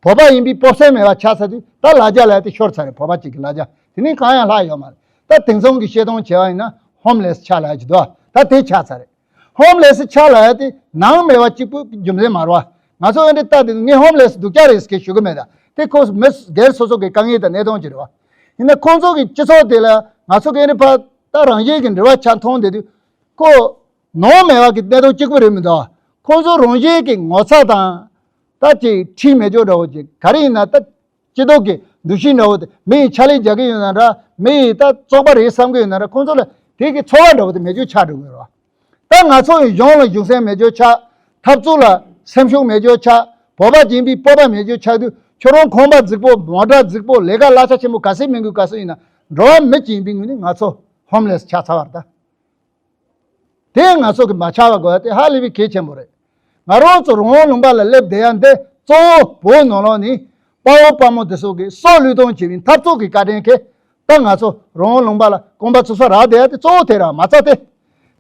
བོད་པ་ཡིན་པའི་སྤོབས་སེམས་མེད་པ་ཆགས་ཚར་དུས་ད་ལ་རྒྱ་ལབ་ཡ་དེ་ཤོར་ཚར་རེད། བོད་པ་གཅིག་གི་ལ་རྒྱ་དེ་ནས་གང་ཡང་ལྷག་ཡོད་མ་རེད། ད་དེང་སང་གི་བཤད་སྟངས་བྱས་པ་ཡིན་ན་ཧོམ་ལེ་སི་ཆགས་ལབ་ཡ་ཅིག་འདུག་ད་དེ་ཆགས་ཚར་རེད། ཧོམ་ལེ་སི་ཆགས་ལབ་ཡ་དེ་ནང་མེད་པ་གཅིག་པུ་རྒྱུ་མཚན་མ་རེད་བ། ང་ཚོ་ཨེ་འདྲ་ལྟ་དེ་ངས་ཧོམ་ལེ་སི་སྡུག་ཅག་རེད་ཟེར་ཞུ་གི་མེད། ད་དེ་ཁོ་མི་སྒེར་སོ་སོ་གི་དཀའ་ངལ་དང་གནས་སྟངས་ཅིག་རེད་བ། ཡིན་ན་ཁོང་ཚོ་གི་སྤྱི་ཚོགས་དེ་ལ་ང་ཚོ་གི་ཨེ་འདྲ་ཕ་ད་རང་བཞིན་གྱི་འབྲེལ་བ་ཆགས་མཐོང་བསྡད་དུས་ཁོ་ནང་མེད་པ་གི་གནས་སྟངས་གཅིག་པུ་རེད་མི་འདུག་ཁོང་ཚོ་རང་བཞིན་གྱི་ངོ་ཚ་དང་ད་ཅིག་ཁྲིམས་མེད་ཅོག་འདྲ་བོ་ཅིག་ག་རེ་ཡིན་ན་ད། སྤྱི་ཚོགས་ཀྱི་འདུ་ཤེས་འདྲ་བོ་དེ་མི་ཡི་ཕྱག་ལས་རྒྱག་གི་ཡོད་ན་འདྲ། མི་ཡི་ད་བཙོག་པ་རེད་བསམ་གི་ཡོད་ན་འདྲ། ཁོང་ཚོ་ལ་དེ་གི་ཚོར་བ་འདྲ་བོ་དེ་མེད་རྒྱུ་ཆགས་འགྲོ་གི་རེད་བ། ད་ང་ཚོ་ཡི་གཞུང་ལ་གཞུང་སེམས་མེད་རྒྱུ་ཆགས། འཐབ་རྩོད་ལ་སེམས་ཤུགས་མེད་རྒྱུ་ཆགས། བོད་པ་ཡིན་པའི་སྤོབས་པ་མེད་རྒྱུ་ཆགས་དུས་ཁྱོད་རང་ཁང་པ་རྫིག་པོ་མོ་ཊ་རྫིག་པོ་ལས་ཀ་གླ་ཆ་ཆེན་པོ་ག་ཚོད་མིན་དགོས་ག་ཚོད་ཡིན་ན་འགྲོ་བ་མི་གཅིག་ཡིན་པའི་ངོས་ནས་ང་ཚོ་ཧོམ་ལེ་སི་ཆགས་ཚར་བ་རེད་ད། དེ་ང་ཚོ་གི་མ་ཆགས་པ་དགོས་ཡ་དེ་ཧ་ལས་པའི་གལ་ཆེན་པོ་རེད། ང་རང་ཚོ་རང་དབང་ལུང་པ་ལ་སླེབས་བསྡད་ཡ་འདི་གཙོ་བོ་བོད་ནང་ལོགས་ནས་དཔའ་བོ་དཔའ་མོ་དེ་ཚོ་གི་སྲོག་བློས་གཏོང་བྱས་པའི་འཐབ་རྩོད་ཀྱི་བཀའ་དྲིན་གྱིས་ད་ང་ཚོ་རང་དབང་ལུང་པ་ལ་རྐང་པ་ཚུགས་ས་རག་བསྡད་ཡ་དེ་གཙོ་བོ་དེ་རེད་མ་ཚད་དེ།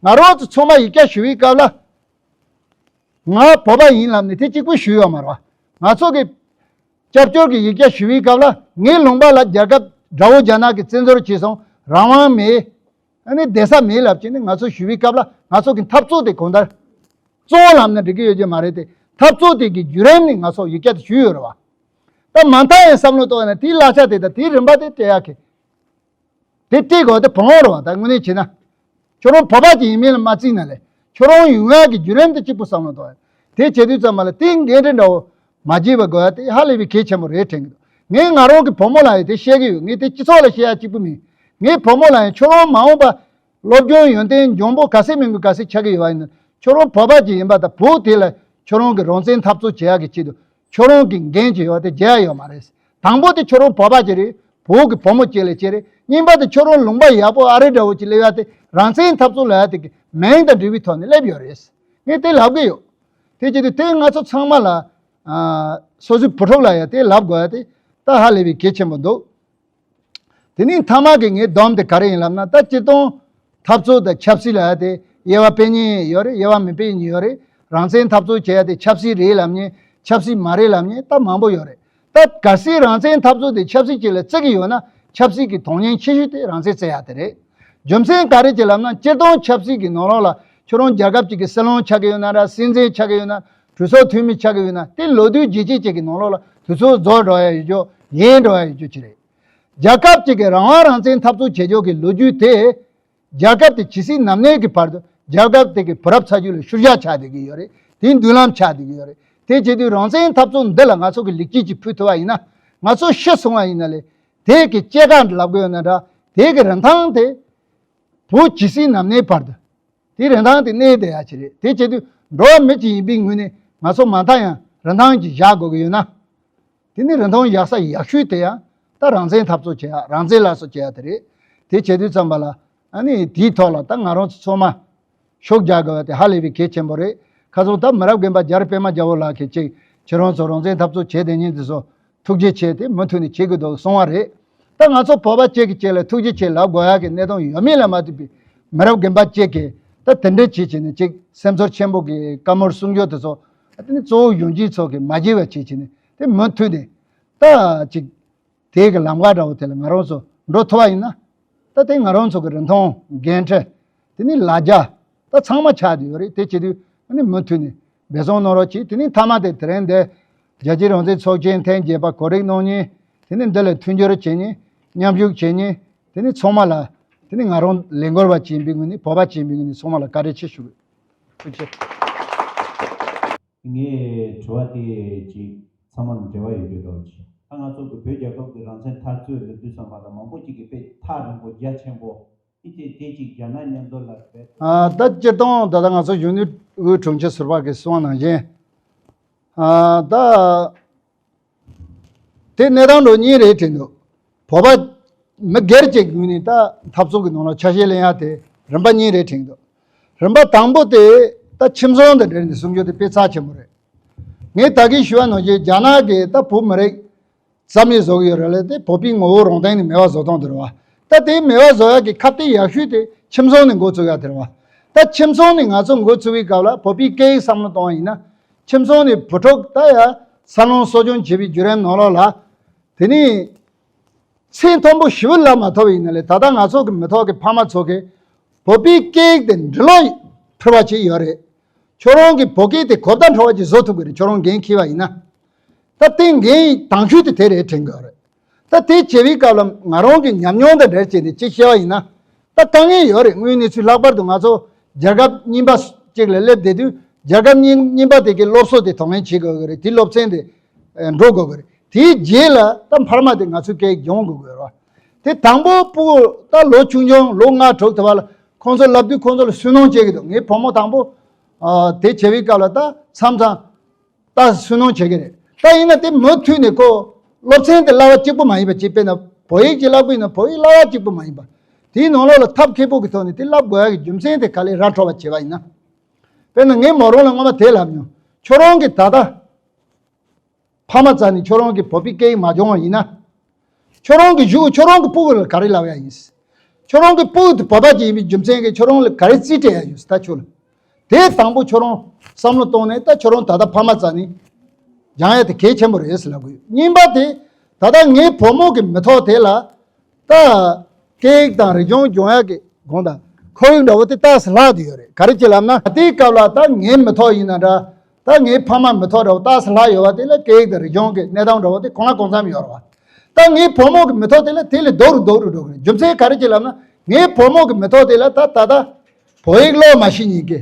ང་རང་ཚོ་ཚང་མ་ཡིག་བརྒྱ་ཞུ་བའི་སྐབས་ལ་ང་བོད་པ་ཡིན་ལབ་ནས་དེ་གཅིག་པུ་ཞུས་ཡོད་མ་རེད་བ། ང་ཚོ་གི་སྐྱབས་བཅོལ་གྱི་ཡིག་བརྒྱ་ཞུ་བའི་སྐབས་ལ་ངའི་ལུང་པ་ལ་རྒྱལ་ཁབ་དགྲ་བོ་རྒྱ་ནག་གིས་བཙན་འཛུལ་བྱས་སོང་། རང་དབང་མེད། ཨ་ནི་བསྡད་ས་མེད་ལབ་བྱས་ནས་ང་ཚོ་ཞུ་བའི་སྐབས་ལ་ང་ཚོ་གི་འཐབ་རྩོད་དེ་གང་ལྟར་གཙོ་བོ་ལབ་ན་འགྲིག་གི་ཡོད་ཀྱི་མ་རེད་དེ། འཐབ་རྩོད་དེ་གི་བརྒྱུད་རིམ་ནི་ང་ཚོ་ཡིག་ཆ་དེ་ཞུས་ཡོད་རེད་བ། ད་མ་མཐའ་ཡང་བསམ་བློ་གཏོང་ཡ་ན་དེའི་གླ་ཆ་དེ་དང་དེའི་རིམ་པ་དེ་སྤྲད་ཡག་གི། དེ་སྤྲད་དགོས་དེ་བུ་ལོན་རེད་བ། ད་དངོས་གནས་བྱས་ན། ཁྱོད་རང་བོད་པ་ཅིག་ཡིན་མིན་ལ་མ་བརྩིས་ན་ལས། ཁྱོད་རང་ཡོང་ཡག་གི་བརྒྱུད་རིམ་དེ་གཅིག་པུ་བསམ་བློ་གཏོང་ཡ། དེ་བྱེད་དུས་ཙམ་པ་ལ་དེའི་འགན་འཁྲི་འདྲ་བོ་མ་བརྗེད་པ་དགོས་ཡ་དེ་ཧ་ལས་པའི་གལ་ཆེན་པོ་རེད་དྲན་གི་འདུག་ངས་ང་རང་གི་བུ་མོ་ལ་ཡང་དེ་བཤད་གི་ཡོད། ངས་དེ་སྤྱི་ཚོགས་ལ་བཤད་ཡ་གཅིག་པུ་མིན། ངའི་བུ་མོ་ལ་ཡང་ཁྱོད་རང་མ་འོངས་པ་སློབ་སྦྱོང་ཡོན་ཏན་འཇོན་པོ་ག་ཚད་མིན་དགོས་ག་ཚད་ཆགས་ཀྱི་ཡོད་པ་ཡིན་ན། ཁྱོད་རང་བོད་པ་ཅིག་ཡིན་པ་དང་བོད་དེ་ལ་ཁྱོད་རང་གི་རང་བཙན་འཐབ་རྩོད་བྱེད་ཡག་གི་ཆེད་དུ་ཁྱོད་རང་གི་འགན་ཅིག་ཡོད་དེ་བརྗེད་ཡ་ཡོད་མ་རེད། དང་པོ་དེ་ཁྱོད་རང་བོད་པ་ཅིག་རེད། བོད་ཀྱི་བུ་མོ་ཅིག་ལ་ཅིག་རེད། གཉིས་པ་དེ་ཁྱོད་རང་ལུང་པ་ཡག་པོ་ཨ་རི་འདྲ་བོ་ཅིག་སླེབས་ཡ་དེ་རང་བཙན་འཐབ་རྩོད་ལབ་ཡ་དེ་གི་མིང་དང་འབྲེལ་བའི་ཐོག་ནས་སླེབས་ཡོད་རེད། ངས་དེ་ལབ་གི་ཡོད། དེ་བྱེད་དུས་དེ་ང་ཚོ་ཚང་མ་ལ་ཨ་སོ་སོའི་བུ་ཕྲུག་ལ་ཡང་དེ་ལབ་དགོས་ཡ་དེ་ད་ཧ་ལས་པའི་གལ་ཆེན་པོ་འདུག་དེ་ནས་མཐའ་མ་གི་ངའི་སྡོམ་དེ་ག་རེ་ཡིན་ལབ་ན། ད་སྤྱིར་བཏང་འཐབ་རྩོད་དང་ཆབ་སྲིད་ལབ་ཡ་དེ་དབྱེ་བ་སྤེལ་མཁན་ཡོད་རེད། དབྱེ་བ་མི་སྤེལ་མཁན་ཡོད་རེད། རང་བཙན་འཐབ་རྩོད་བྱེད་ཡ་དེ་ཆབ་སྲིད་རེད་ལབ་མཁན་ཆབ་སྲིད་མ་རེད་ལབ་མཁན་ད་མང་པོ་ཡོད་རེད། ད་གལ་སྲིད་རང་བཙན་འཐབ་རྩོད་དེ་ཆབ་སྲིད་ཅིག་ལ་བརྩི་གི་ཡོད་ན་ཆབ་སྲིད་ཀྱི་དོན་སྙིང་ཆེ་ཤོས་དེ་རང་བཙན་རྩོད་ཡ་དེ་རེད། རྒྱུ་མཚན་ག་རེ་ཅིག་ལབ་ན་སྤྱིར་བཏང་ཆབ་སྲིད་ཀྱི་ནང་ལོགས་ལ་ཁྱོད་རང་རྒྱལ་ཁབ་ཅིག་གི་སྲིད་བློན་ཆགས་ཀྱི་ཡོད་ན་ར། སྲིད་འཛིན་ཆགས་ཀྱི་ཡོད་ན། གྲོས་ཚོགས་འཐུས་མི་ཆགས་ཀྱི་ཡོད་ན། དེ་ལོ་དུས་རྗེས་ཅིག་ཅིག་གི་ནང་ལོགས་ལ་དུས་ཚོད་རྫོགས་འགྲོ་ཡ་ཡོད་རྒྱུ་ཡལ་འགྲོ་ཡ་ཡོད་རྒྱུ་ཅིག་རེད། རྒྱལ་ཁབ་ཅིག་གི་རང་དབང་རང་བཙན་འཐབ་རྩོད་བྱེད་ཕྱོགས་ཀྱི་ལོ་རྒྱུས་དེ། རྒྱལ་ཁབ་དེ་ཇི་སྲིད་ནམ་གནས་ཀྱི་བར་དུ་རྒྱལ་ཁབ་དེ་གི་བུ་རབས་ཚ་རྒྱུད་ལ་ཤུལ་བཞག་ཆགས་བསྡད་ཀྱི་ཡོད་རེད། དེའི་མདུན་ལམ་ཆགས་བསྡད་ཀྱི་ཡོད་རེད། དེ་བྱེད་དུས་རང་བཙན་འཐབ་རྩོད་འདི་ལ་ང་ཚོ་གི་ལེགས་སྐྱེས་ཅིག་ཕུལ་ཐུབ་པ་ཡིན་ན། ང་ཚོ་ཤི་སོང་བ་ཡིན་ན་ལས། དེ་གི་སྐྱེས་སྐར་ལབ་དགོས་ཡོད་ན་འདྲ། དེ་གི་རིན་ཐང་དེ་བོད་ཇི་སྲིད་ནམ་གནས་བར་དུ་དེའི་རིན་ཐང་དེ་གནས་བསྡད་ཡ་ཅིག་རེད། དེ་བྱེད་དུས་འགྲོ་བ་མི་གཅིག་ཡིན་པའི་ངོས་ནས་ང་ཚོ་མ་མཐའ་ཡང་རིན་ཐང་ཅིག་བཞག་དགོས་ཀྱི་ཡོད་ན། དེ་ནི་རིན་ཐང་ཡག་ས་ཡག་ཤོས་དེ་ཡང་ད་རང་བཙན་འཐབ་རྩོད་བྱེད་ཡ། རང་བཙན་སླར་གསོ་བྱེད་ཡ་དེ་རེད། དེ་བྱེད་དུས་ཙམ་པ་ལ་ཨ་ནི་དེའི་ཐོག་ལ་ད་ང་རང་ཚོ་ཚང་མ་ཤུགས་རྒྱག་དགོས་པ་དེ་ཧ་ལས་པའི་གལ་ཆེན་པོ་རེད། ཁ་སང་ད་མི་རབས་རྒན་པ་རྒྱ་རི་པད་མ་རྒྱལ་པོ་ལགས་ཀྱིས་ཅིག་ཁྱེད་རང་ཚོ་རང་བཙན་འཐབ་རྩོད་བྱས་བསྡད་མཁན་དེ་ཚོ་ཐུགས་རྗེ་ཆེ། དེ་མུ་མཐུད་ནས་བྱེད་དགོས་འདུག་གསུང་བ་རེད། ད་ང་ཚོ་བོད་པ་གཅིག་གིས་གཅིག་ལ་ཐུགས་རྗེ་ཆེ་ལབ་དགོས་ཡག་གི་གནས་སྟངས་ཡོད་མེད་ལ་མ་ལྟོས་པའི་མི་རབས་རྒན་པ་གཅིག་གིས་ད་དེ་འདྲ་བྱེད་བྱས་ནས་ཅིག་སེམས་ཚོར་ཆེན་པོ་གི་བཀའ་མོལ་གསུང་རྒྱུ་དེ་ཚོ་ཨ་དེ་ནི་གཙོ་བོ་གཞོན་སྐྱེས་ཚོ་གིས་མ་བརྗེད་པ་བྱེད་བྱས་ནས་དེ་མུ་མཐུད་ནས་ད་ཅིག་དེ་གི་ལམ་ཁ་འདྲ་བོ་དེ་ལ་ང་རང་ཚོ་འགྲོ་ཐུབ་པ་ཡིན་ན། ད་དེ་ང་རང་ཚོ་གི་རིན་ཐང་། འགན་འཁྲི། དེ་ནི་ལ་རྒྱ། ད་ཚང་མ་ཆགས་བསྡད་ཡོད་རེད། དེ་བྱེད་དུས་ཨ་ནི་མུ་མཐུད་ནས་འབད་བརྩོན་གནང་རོགས་གྱིས། དེ་ནི་མཐའ་མ་དེ་དེ་རིང་འདི་རྒྱལ་སྤྱིའི་རང་བཙན་ཚོགས་ཆེན་ཐེངས་བརྒྱད་པ་གོ་སྒྲིག་གནང་མཁན། དེ་ནི་འདི་ལ་མཐུན་འགྱུར་བྱེད་མཁན། མཉམ་ཞུགས་བྱེད་མཁན། དེ་ནི་ཚང་མ་ལ། དེ་ནི་ང་རང་ལས་འགུལ་བ་ཅིག་ཡིན་པའི་ངོས་ནས། བོད་པ་ཅིག་ཡིན་པའི་ངོས་ནས་ཚང་མ་ལ་བཀའ་དྲིན་ཆེ་ཞུ་གི། ཐུགས་རྗེ་ཆེ། ངས་དྲི་བ་དེ་ཅིག་ཚང་མ་ལ་འབྲེལ་བ་ཡོད་རྒྱུ་འདྲ་བོ་ཅིག་ད་ང་ཚོ་གི་བོད་རྒྱལ་ཁབ་ཀྱི་རང་བཙན་འཐབ་རྩོད་ལབ་དུས་ཙམ་པ་ལ་མང་པོ་ཅིག་གིས་དཔེ་ཐག་རིང་པོ་རྒྱ་ཆེན་པོ། ཨི་ཙི་དེ་ཅིག་རྒྱ་ནག་མཉམ་དུ་ལ་རེད། ཨ་ད་སྤྱིར་བཏང་ད་ལྟ་ང་ཚོ་གཞོན་ནུ་དབུས་དྲུང་ཆེ་ཟུར་པ་གིས་གསུངས་པ་ནང་བཞིན། ཨ་ད་དེ་གནས་སྟངས་འགྲོ་གཉིས་རེད་དྲན་འདུག་བོད་པ་མི་སྒེར་གྱི་ངོས་ནས་ད་འཐབ་རྩོད་ཀྱི་ནང་ལ་ཆ་ཤས་ལེན་ཡ་དེ་རིམ་པ་གཉིས་རེད་དྲན་འདུག་རིམ་པ་དང་པོ་དེ་ད་ཁྱིམ་ཚང་དང་འབྲེལ་ནས་གསུང་རྒྱུ་དེ་དཔེ་རྩ་ཆེན་པོ་རེད། ངས་ད་གིན་ཞུ་བ་ནང་བཞིན་རྒྱ་ནག་གིས་ད་བོད་མི་རིགས་རྩ་མེད་བཟོ་གི་ཡོད་རེད་ལ། དེ་བོད་པའི་ངོ་བོ་རང་སྟེང་ནས་མེད་པ་བཟོ་སྟངས་དེ་རེད་བ། ད་དེ་མེད་པ་བཟོ་ཡག་གི་ཁ་གཏད་ཡག་ཤོས་དེ་ཁྱིམ་ཚང་ནས་འགོ་ཚུགས་ཡག་དེ་རེད་བ། ད་ཁྱིམ་ཚང་ནས་ང་ཚོ་འགོ་ཚུགས་པའི་སྐབས་ལ་བོད་པའི་སྐད་ཡིག་བསམ་བློ་གཏོང་བ་ཡིན་ན། ཁྱིམ་ཚང་ནས་བུ་ཕྲུག་ད་ཡ་འཚར་ལོངས་གསོ་སྐྱོང་བྱེད་པའི་བརྒྱུད་རིམ་ནང་ལོགས་ལ། དེ་ནས་ཚད་མཐོན་པོ་ཞེ་པོ་ལབ་མ་ཐུབ་པ་ཡིན་ན་ལས། ད་ལྟ་ང་ཚོ་གི་མི་ཐོག་གི་ཕ་མ་ཚོ་གིས་བོད་པའི་སྐད་ཡིག་དེ་འབྲི་ཀློག་ཕུར་བ་ཅིག་ཡོད་རེད། ཁྱོད་རང་གིས་བོད་སྐད་དེ་གོ་བརྡ་འཕྲོད་པ་ཅིག་བཟོ་ཐུབ་ཀྱི་རེད། ཁྱོད་རང་འགན་འཁྱེར་བ་ཡིན་ན། ད་དེ་འགན་དང་ཤོས་དེ་དེ་རེད་དྲན་གྱི་ཡོད་རེད། ད་དེ་བྱེད་པའི་སྐབས་ལ་ང་རང་གི་ཉམས་མྱོང་དང་འབྲེལ་བྱས་ནས་ཅིག་བཤད་པ་ཡིན་ན། ད་དཀའ་ངལ་ཡོད་རེད། དངོས་གནས་ཚུལ། ལྷག་པར་དུ་ང་ཚོ་རྒྱལ་ཁབ་རྙིང་པ་ཅིག་ལ་སླེབས་བསྡད་དུས་རྒྱལ་ཁབ་རྙིང་རྙིང་པ་དེ་གའི་སློབ་གསོ་དེ་དོ་ནན་བྱེད་དགོས་ཀྱི་རེད། དེའི་སློབ་ཚན་དེ་ཨེ་འགྲོ་དགོས་ཀྱི་རེད། དེའི་རྗེས་ལ་ད་འཕར་མ་དེ་ང་ཚོས་སྐད་སྦྱོང་དགོས་ཀྱི་རེད་བ། དེ་དང་པོ་སྤུ་གུ་ད་ལོ་ཆུང་ཆུང་ལོ་ལྔ་དྲུག་དེ་བ་ལ་ཁོང་ཚོ་ལབ་དུས་ཁོང་ཚོ་ལ་སུན་སྣང་སྐྱེ་གི་འདུག་ངའི་བུ་མོ་དང་པོ་ཨ་དེ་བྱེད་པའི་སྐབས་ལ་ད་མཚམས་མཚམས་ད་སུན་སྣང་བྱེད་ཀྱི་རེད། ད་ཡིན་ན་དེ་མུ་མཐུད་ནས་ཁོ་སློབ་ཚན་དེ་བསླབ་པ་གཅིག་པུ་མ་ཡིན་པ་ཅིག་དཔེར་ན་བོད་ཡིག་ཅིག་བསླབ་དགོས་ན་བོད་ཡིག་བསླབ་པ་གཅིག་པུ་མ་ཡིན་པ། དེའི་ནང་ལོགས་ལ་ཐབས་མཁས་པོ་གི་ཐོག་ནས་དེ་བསླབ་དགོས་ཡ་གི་རྒྱུ་མཚན་དེ་ག་ལེར་ར་འཕྲོད་པ་བྱས་པ་ཡིན་ན། དཔེར་ན་ངའི་མོ་རང་ལ་སྔོན་མ་དེ་ལབ་མྱོང་། ཁྱོད་རང་གི་ད་ལྟ་ཕ་མ་རྩ་ནས་ཁྱོད་རང་གི་བོད་པའི་སྐད་ཡིག་མ་སྦྱོང་བ་ཡིན་ན། ཁྱོད་རང་གི་གཞུག་ཁྱོད་རང་གི་སྤུ་གུ་ལ་ག་རེ་ལབ་ཡ་ཡིན། ཁྱོད་རང་གི་སྤུ་གུ་དེ་བོད་པ་ཅིག་ཡིན་པའི་རྒྱུ་མཚན་གྱིས་ཁྱོད་རང་ལ་ག་རེ་རྩིས་སྤྲད་ཡ་ཡོད་ད་ཁྱོད་ལ། དེ་དང་པོ་ཁྱོད་རང་བསམ་བློ་བཏང་ནས་ད་ཁྱོད་རང་ད་ལྟ་ཕ་མ་རྩ་ནས་སྦྱང་ཡ་དེ་གལ་ཆེན་པོ་རེད་ཟེར་ལབ་དགོས་ཡོད། གཉིས་པ་དེ་ད་ལྟ་ངའི་བུ་མོ་གི་མི་ཐོག་དེ་ལ་ད་སྐད་ཡིག་དང་རིག་གཞུང་སྦྱོང་ཡ་གི་ དགོངས་དག་ཁོར་ཡུག་འདྲ་བོ་དེ་ཏོག་ཙམ་ལྷག་བསྡད་ཡོད་རེད། ག་རེ་བྱས་ལབ་ན། དེའི་སྐབས་ལ་ད་ངའི་མི་ཐོག་ཡིན་ན་འདྲ། ད་ངའི་ཕ་མ་མི་ཐོག་འདྲ་བོ་ཏོག་ཙམ་ལྷག་ཡོད་པ་དེ་ལ་སྐད་ཡིག་དང་རིག་གཞུང་གི་གནས་སྟངས་འདྲ་བོ་དེ་གང་ལ་གང་འཚམ་ཡོད་རེད་བ། ད་ངའི་བུ་མོ་གི་མི་ཐོག་དེ་ལ་དེ་ལས་སྡུག་རུ་སྡུག་རུ་འགྲོ་གི་རེད། རྒྱུ་མཚན་ག་རེ་བྱས་ལབ་ན། ངའི་བུ་མོ་གི་མི་ཐོག་དེ་ལ་ད་ད་ལྟ་བོད་ཡིག་ཀློག་མ་ཤེས་མཁན་གྱི་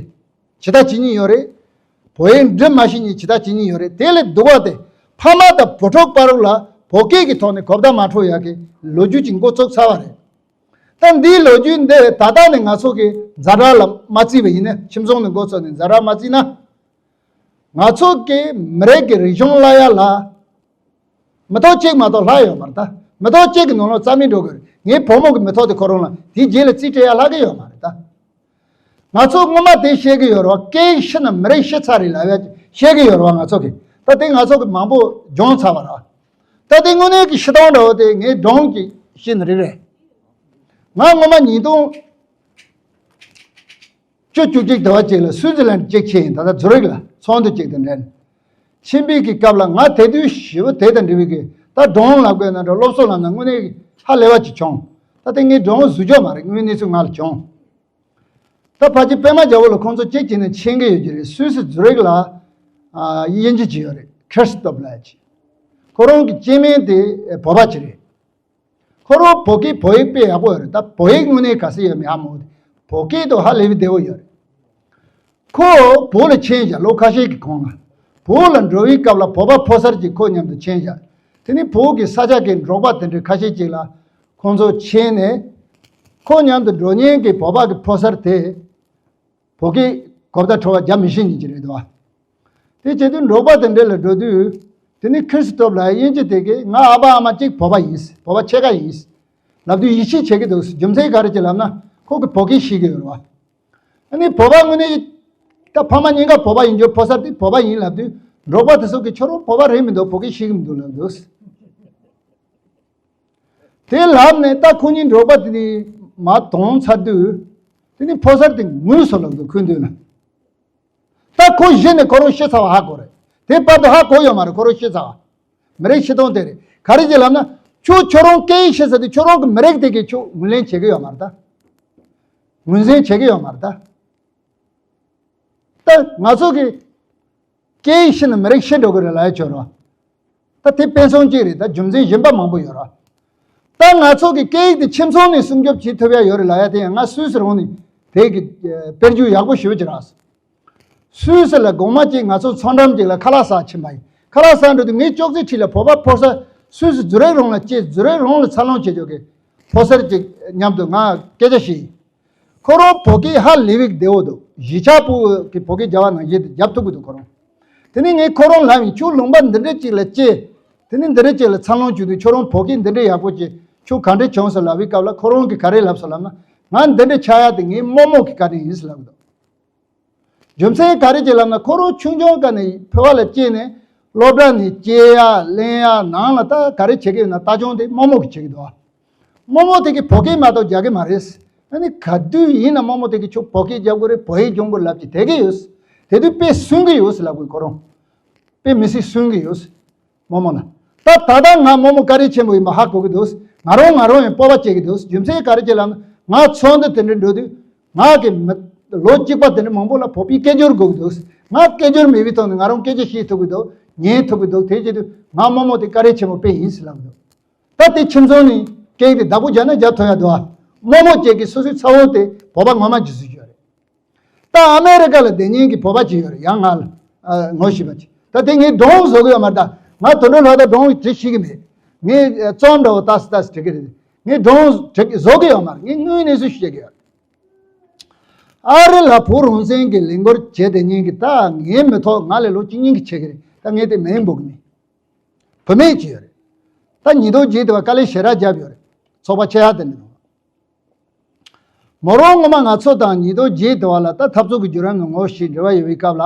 བྱེད་ཐབས་བྱེད་མཁན་ཡོད་རེད། བོད་ཡིག་འབྲི་མ་ཤེས་མཁན་བྱེད་ཐབས་བྱེད་མཁན་ཡོད་རེད། དེ་ལས་སྡུག་པ་དེ་ཕ་མ་དང་བུ་ཕྲུག་བར་ལ་བོད་སྐད་ཀྱི་ཐོག་ནས་གོ་བརྡ་མ་འཕྲོད་ཡག་གི་ལོ་རྒྱུས་ཅིག་འགོ་བཙུགས་ཚར་བ་རེད། ད་འདིའི་ལོ་རྒྱུས་འདི་ད་ལྟ་ནས་ང་ཚོ་གི་ཛ་དྲག་ལ་མ་བརྩིས་པ་ཡིན་ན། ཁྱིམ་ཚང་ནས་འགོ་བཙུགས་ནས་ཛ་དྲག་མ་བརྩིས་ན། ང་ཚོ་གི་མི་རིགས་ཀྱི་རིག་གཞུང་བསླབ་ཡ་ལ་མི་ཐོག་གཅིག་མ་གཏོགས་ལྷག་ཡོད་མ་རེད་ད། མི་ཐོག་གཅིག་གི་ནང་ལོགས་རྩ་མེད་འགྲོ་གི་རེད། ངའི་བུ་མོ་གི་མི་ཐོག་དེ་ཁོ་རང་ལ་དེའི་རྗེས་ལ་རྩིས་སྤྲད་ཡ་ལྷག་གི་ཡོད་མ་རེད་ད། ང་ཚོ་སྔོན་མ་དེ་བཤད་གི་ཡོད་རེད་བ། སྐད་ཡིག་ཤེས་ན་མི་རིགས་ཤེས་ཚར་རེད་ལབ་ཡ་བཤད་གི་ཡོད་རེད་བ། ང་ཚོ་གི་ད་དེ་ང་ཚོ་གི་མང་པོ་སྦྱོང་ཚར་བ་རེད་བ། ད་དེ་དངོས་གནས་ཀྱི་ཤེས་སྟངས་འདྲ་བོ་དེ་ངའི་སྒྲུང་གི་ཤེས་ནི་རེད་རེད། ང་སྔོན་མ་ཉིས་སྟོང་བཅུ་བཅུ་གཅིག་དེ་བ་གཅིག་ལ་སུའི་ཛི་ལན་གཅིག་ཕྱིན་ཡིན། ད་ལྟ་ཛུ་རིག་ལ་ཚོགས་འདུ་གཅིག་དང་འབྲེལ་ནས་ཕྱིན་པའི་གི་སྐབས་ལ། ང་དེ་དུས་ཞེ་པོ་དེ་དང་འབྲེལ་བའི་གི་ད་སྒྲུང་ལབ་དགོས་ན་འདྲ། སློབ་གསོ་ལབ་ན་དངོས་གནས་ཧ་ལས་པ་ཅིག་བྱུང་། ད་དེ་ངས་སྒྲུང་བཟོ་རྒྱུ་མ་རེད། དངོས་གནས་ཚུལ་ང་ལ་བྱུང་། ད་ཕལ་ཆེར་པད་མ་རྒྱལ་པོ་ལ་ཁོང་ཚོ་གཅིག་བྱས་ནས་མཁྱེན་གི་ཡོད་ཀྱི་རེད། སུད་སི་ཛུ་རིག་ལ་ཨ་དབྱིན་ཇི་ཅིག་ཡོད་རེད། ཁེར་སི་ཏོབ་ལབ་ཡ་ཅིག་ཁོ་རང་གི་སྐྱེ་དམན་དེ་བོད་པ་ཅིག་རེད། ཁོ་རང་བོད་སྐད་བོད་ཡིག་དཔེ་ཡག་པོ་ཡོད་རེད། ད་བོད་ཡིག་དངོས་གནས་ག་ཚོད་ཡོད་མེད་ཧ་མ་གོ། དེ་བོད་སྐད་དུ་ཧ་ལས་པའི་བདེ་བོ་ཡོད་རེད། ཁོ་བོད་ལ་ཕྱིན་བཞག་ལོ་ཁ་ཤས་ཀྱི་གོང་ལ། བོད་ལ་འགྲོ་བའི་སྐབས་ལ་བོད་པ་ཕོ་གསར་གྱིས་ཁོ་མཉམ་དུ་ཕྱིན་བཞག་དེ་ནས་བོད་ཀྱི་ས་ཆ་གི་འབྲོག་པ་དེ་འདྲའི་ཁ་ཤས་ཅིག་ལ་ཁོང་ཚོ་ཕྱིན་ནས། ཁོ་མཉམ་དུ་འགྲོ་མཁན་གྱི་བོད་པ་གི་ཕོ་གསར་དེ་བོད་སྐད་གོ་བརྡ་འཕྲོད་པ་རྒྱག་མི་ཤེས་མཁན་ཅིག་རེད་འདུག་བ། དེ་བྱེད་དུས་འབྲོག་པ་དེ་འདྲ་ལ་འགྲོ་དུས། དེ་ནས་ཁེར་སི་ཏོབ་ལབ་དབྱིན་ཇི་དེ་གིས་ང་ཨ་ཕ་ཨ་མ་གཅིག་བོད་པ་ཡིན། བོད་པ་ཕྱེད་ཀ་ཡིན་ལབ་དུས་ཡིད་ཆེས་བྱེད་ཀྱི་འདུག་རྒྱུ་མཚན་ག་རེ་བྱས་ལབ་ན། ཁོ་གིས་བོད་སྐད་ཤེས་ཀྱི་ཡོད་རེད་བ། ཨ་ནི་བོད་པ་དངོས་གནས་ད་ཕ་མ་གཉིས་ཀ་བོད་པ་ཡིན་རྒྱུ། ཕོ་གསར་དེ་བོད་པ་ཡིན་ལབ་དུས། འབྲོག་པ་དེ་ཚོ་གིས་ཁྱོད་རང་བོད་པ་རེད་མི་འདུག་བོད་སྐད་ཤེས་ཀྱི་མི་འདུག་ལབ་འདུག་དེ་ལབ་ནས་ད་ཁོ་གཉིས་འབྲོག་པ་དེ་ནི་མར་དོང་ཚར་དུས། དེ་ནི་ཕོ་གསར་དེ་ངུས་སོང་ལབ་འདུག་ཁོའི་མདུན་ན། ད་ཁོ་གཞི་ནས་ཁོ་རང་ཤི་ཚར་བ་ཧ་གོ་རེད། དེ་བར་དུ་ཧ་གོ་ཡོད་མ་རེད། ཁོ་རང་ཤི་ཚར་བ། མི་རིགས་ཤི་སྟངས་དེ་རེད། ག་རེ་བྱས་ལབ་ན། ཁྱོད་ཁྱོད་རང་སྐད་ཡིག་ཤེས་ཚར་དུས་ཁྱོད་རང་གི་མི་རིགས་དེ་གིས་ཁྱོད་ངོས་ལེན་བྱེད་ཀྱི་ཡོད་མ་རེད་ད། ངོས་འཛིན་བྱེད་ཀྱི་ཡོད་མ་རེད་ད། ད་ང་ཚོ་གི་སྐད་ཡིག་ཤི་ན་མི་རིགས་ཤི་འགྲོ་གི་རེད་ལབ་ཡ་ཁྱོད་རང་། ད་དེ་དཔེ་མཚོན་གཅིག་རེད། ད་རྒྱུ་མཚན་གཞན་པ་མང་པོ་ཡོད་ར། ད་ང་ཚོ་གི་སྐད་ཡིག་དེ་ཁྱིམ་ཚང་ནས་སྲུང་སྐྱོབ་བྱེད་ཐུབ་ཡ་ཡོད་རེད་ལབ་ཡ་དེ་ཡང་ང་སུད་སི་རང་ནས་དེ་གི་དཔེར་བརྗོད་ཡག་པོ་ཞེ་པོ་ཅིག་རག་སོང་། སུད་སི་ལ་དགོང་མོ་གཅིག་ང་ཚོ་མཚོ་འགྲམ་གཅིག་ལ་ཁ་ལག་ཟ་ཕྱིན་པ་ཡིན། ཁ་ལག་ཟ་འགྲོ་དུས་ངའི་ཅོག་ཙེ་འཁྲིས་ལ་བོད་པ་ཕོ་གསར། སུད་སི་ཛུ་རིག་རང་ལ་སྐྱེས། ཛུ་རིག་རང་ལ་འཚར་ལོངས་བྱེད་ཆོག་གི་ཕོ་གསར་གཅིག་མཉམ་དུ་ང་སྐད་ཆ་བཤད་ཡིན། ཁོ་རང་བོད་སྐད་ཧ་ལས་པའི་བདེ་བོ་འདུག་གཞིས་ཆགས་ཕྲུ་གུ་གི་བོད་སྐད་རྒྱབ་པ་ནང་བཞིན་དུ་རྒྱབ་ཐུབ་ཀྱི་འདུག་ཁོ་རང་། དེ་ནས་ངས་ཁོ་རང་ལབ་ཡིན། ཁྱོད་ལུང་པ་འདི་འདྲ་གཅིག་ལ་སྐྱེས། དེ་ནས་འདི་འདྲ་གཅིག་ལ་འཚར་ལོངས་བྱུང་དུས་ཁྱོད་རང་བོད་སྐད་འདི་འདྲ་ཡག་པོ་བྱས། ཁྱོད་ག་འདྲ་བྱུང་ཟེར་ལབ་པའི་སྐབས་ལ་ཁོ་རང་གིས་ག་རེ་ལབ་སོང་ལབ་ན། ང་འདི་འདྲ་ཆགས་ཡ་དེ་ངའི་རྨོ་མོ་གི་བཀའ་དྲིན་ཡིན་ཟེར་ལབ་ཀྱི་འདུག་རྒྱུ་མཚན་ག་རེ་བྱས་ལབ་ན། ཁོ་རང་ཆུང་ཆུང་སྒང་ནས་ཕོ་བ་ལ་སྐྱེས་ནས་སློབ་གྲྭ་ནས་སྐྱེལ་ཡ་ལེན་ཡ་ནང་ལ་ད་ག་རེ་བྱེད་ཀྱི་ཡོད་ན་ལྟ་སྐྱོང་དེ་རྨོ་མོ་གིས་བྱེད་ཀྱི་འདུག་རྨོ་མོ་དེ་གིས་བོད་སྐད་མ་གཏོགས་རྒྱག་གི་མ་རེད། ཨ་ནི་ག་དུས་ཡིན་ན་རྨོ་མོ་དེ་གིས་ཁྱོད་བོད་སྐད་རྒྱག་དགོས་རེད། བོད་ཡིག་སྦྱོང་དགོས་རེད་ལབ་ཀྱི་བསྡད་ཀྱི་ཡོད། དེ་དུས་དཔེ་སུན་གྱི་ཡོད་ལབ་དགོས། ཁོ་རང་དཔེ་མི་སྲིད་སུན་གྱི་ཡོད། རྨོ་མོ་ལ། ད་ད་ལྟ་ང་རྨོ་མོ་བཀའ་དྲིན་ཆེན་པོ་ཡིན་པ་ཧ་གོ་གི་འདུག་ང་རང་ང་རང་ཡང་སྤོབས་པ་སྐྱེ་གི་འདུག་རྒྱུ་མཚན་ག་རེ་བྱས་ལབ་ན། ང་ཚོགས་འདུ་དེ་འདྲ་འགྲོ་དུས་ང་གི་མི་ལོ་གཅིག་པ་དེ་འདྲ་མང་པོ་ལ་བོད་པའི་སྐད་སྒྱུར་དགོས་ཀྱི་འདུག་ང་སྐད་སྒྱུར་མེད་པའི་ཐོག་ནས་ང་རང་སྐད་ཆ་བཤད་ཐུབ་ཀྱི་འདུག་ཉན་ཐུབ་ཀྱི་འདུག་དེ་བྱེད་དུས་ང་རྨོ་མོ་དེ་བཀའ་དྲིན་ཆེན་པོ་དཔེ་ཡིན་ཟེར་ལབ་ཀྱི་འདུག་ད་དེ་ཁྱིམ་ཚང་ནས་སྐད་ཡིག་དེ་བདག་པོ་རྒྱག་ན་རྒྱག་ཐུབ་ཡ་འདུག་ཨ། རྨོ་མོ་སྐྱེ་གི་སོ་སོའི་ཚ་བོ་དེ་བོད་པ་ངོ་མ་འཇུ་སྲིད་ཡོད་རེད། ད་ཨ་མེ་རི་ཀ་ལ་བསྡད་མཁན་གྱི་བོད་པ་ཅིག་ཡོད་རེད། ཡང་ང་ལ་ཨ་ངོ་ཤེས་པ་ཅིག་ད་དེ་ངས་སྒྲུང་བཟོ་གི་ཡོད་མ་རེད། ད་ང་དོན་གྲུབ་ལྷ་དང་སྒྲུང་འབྲི་ཤེས་ཀྱི་མེད། ངས་ཨ་རྩོམ་འདྲ་བོ་ཏག་སི་ཏག་སི་འབྲི་གི་རེད། ངས་སྒྲུང་འབྲི་བཟོ་གི་ཡོད་མ་རེད། ངས་དངོས་གནས་སུ་བཤད་ཀྱི་ཡོད་རེད། ཨ་རི་ལ་བོད་རང་བཙན་གྱི་ལས་འགུལ་བྱས་བསྡད་མཁན་གྱི་ད་ངའི་མི་ཐོག་ང་ལས་ལོ་གཅིག་གཉིས་ཀྱི་ཆེ་གི་རེད། ད་ངས་དེ་མིང་འབོད་གི་མེད། བུད་མེད་ཅིག་ཡོད་རེད། ད་ཉིས་སྟོང་བརྒྱད་དེ་བ་དཀའ་ལས་ཞེ་དྲག་བརྒྱབ་ཡོད་རེད། ཚོགས་པ་ཆེ་ཧ་དེ་འདྲ་ནང་། མོ་རང་ངོ་མ་ང་ཚོ་དང་ཉིས་སྟོང་བརྒྱད་དེ་བ་ལ་ད་འཐབ་རྩོད་ཀྱི་བརྒྱུད་རིམ་ནང་ངོ་ཤེས་འབྲེལ་བ་ཡོད་པའི་སྐབས་ལ།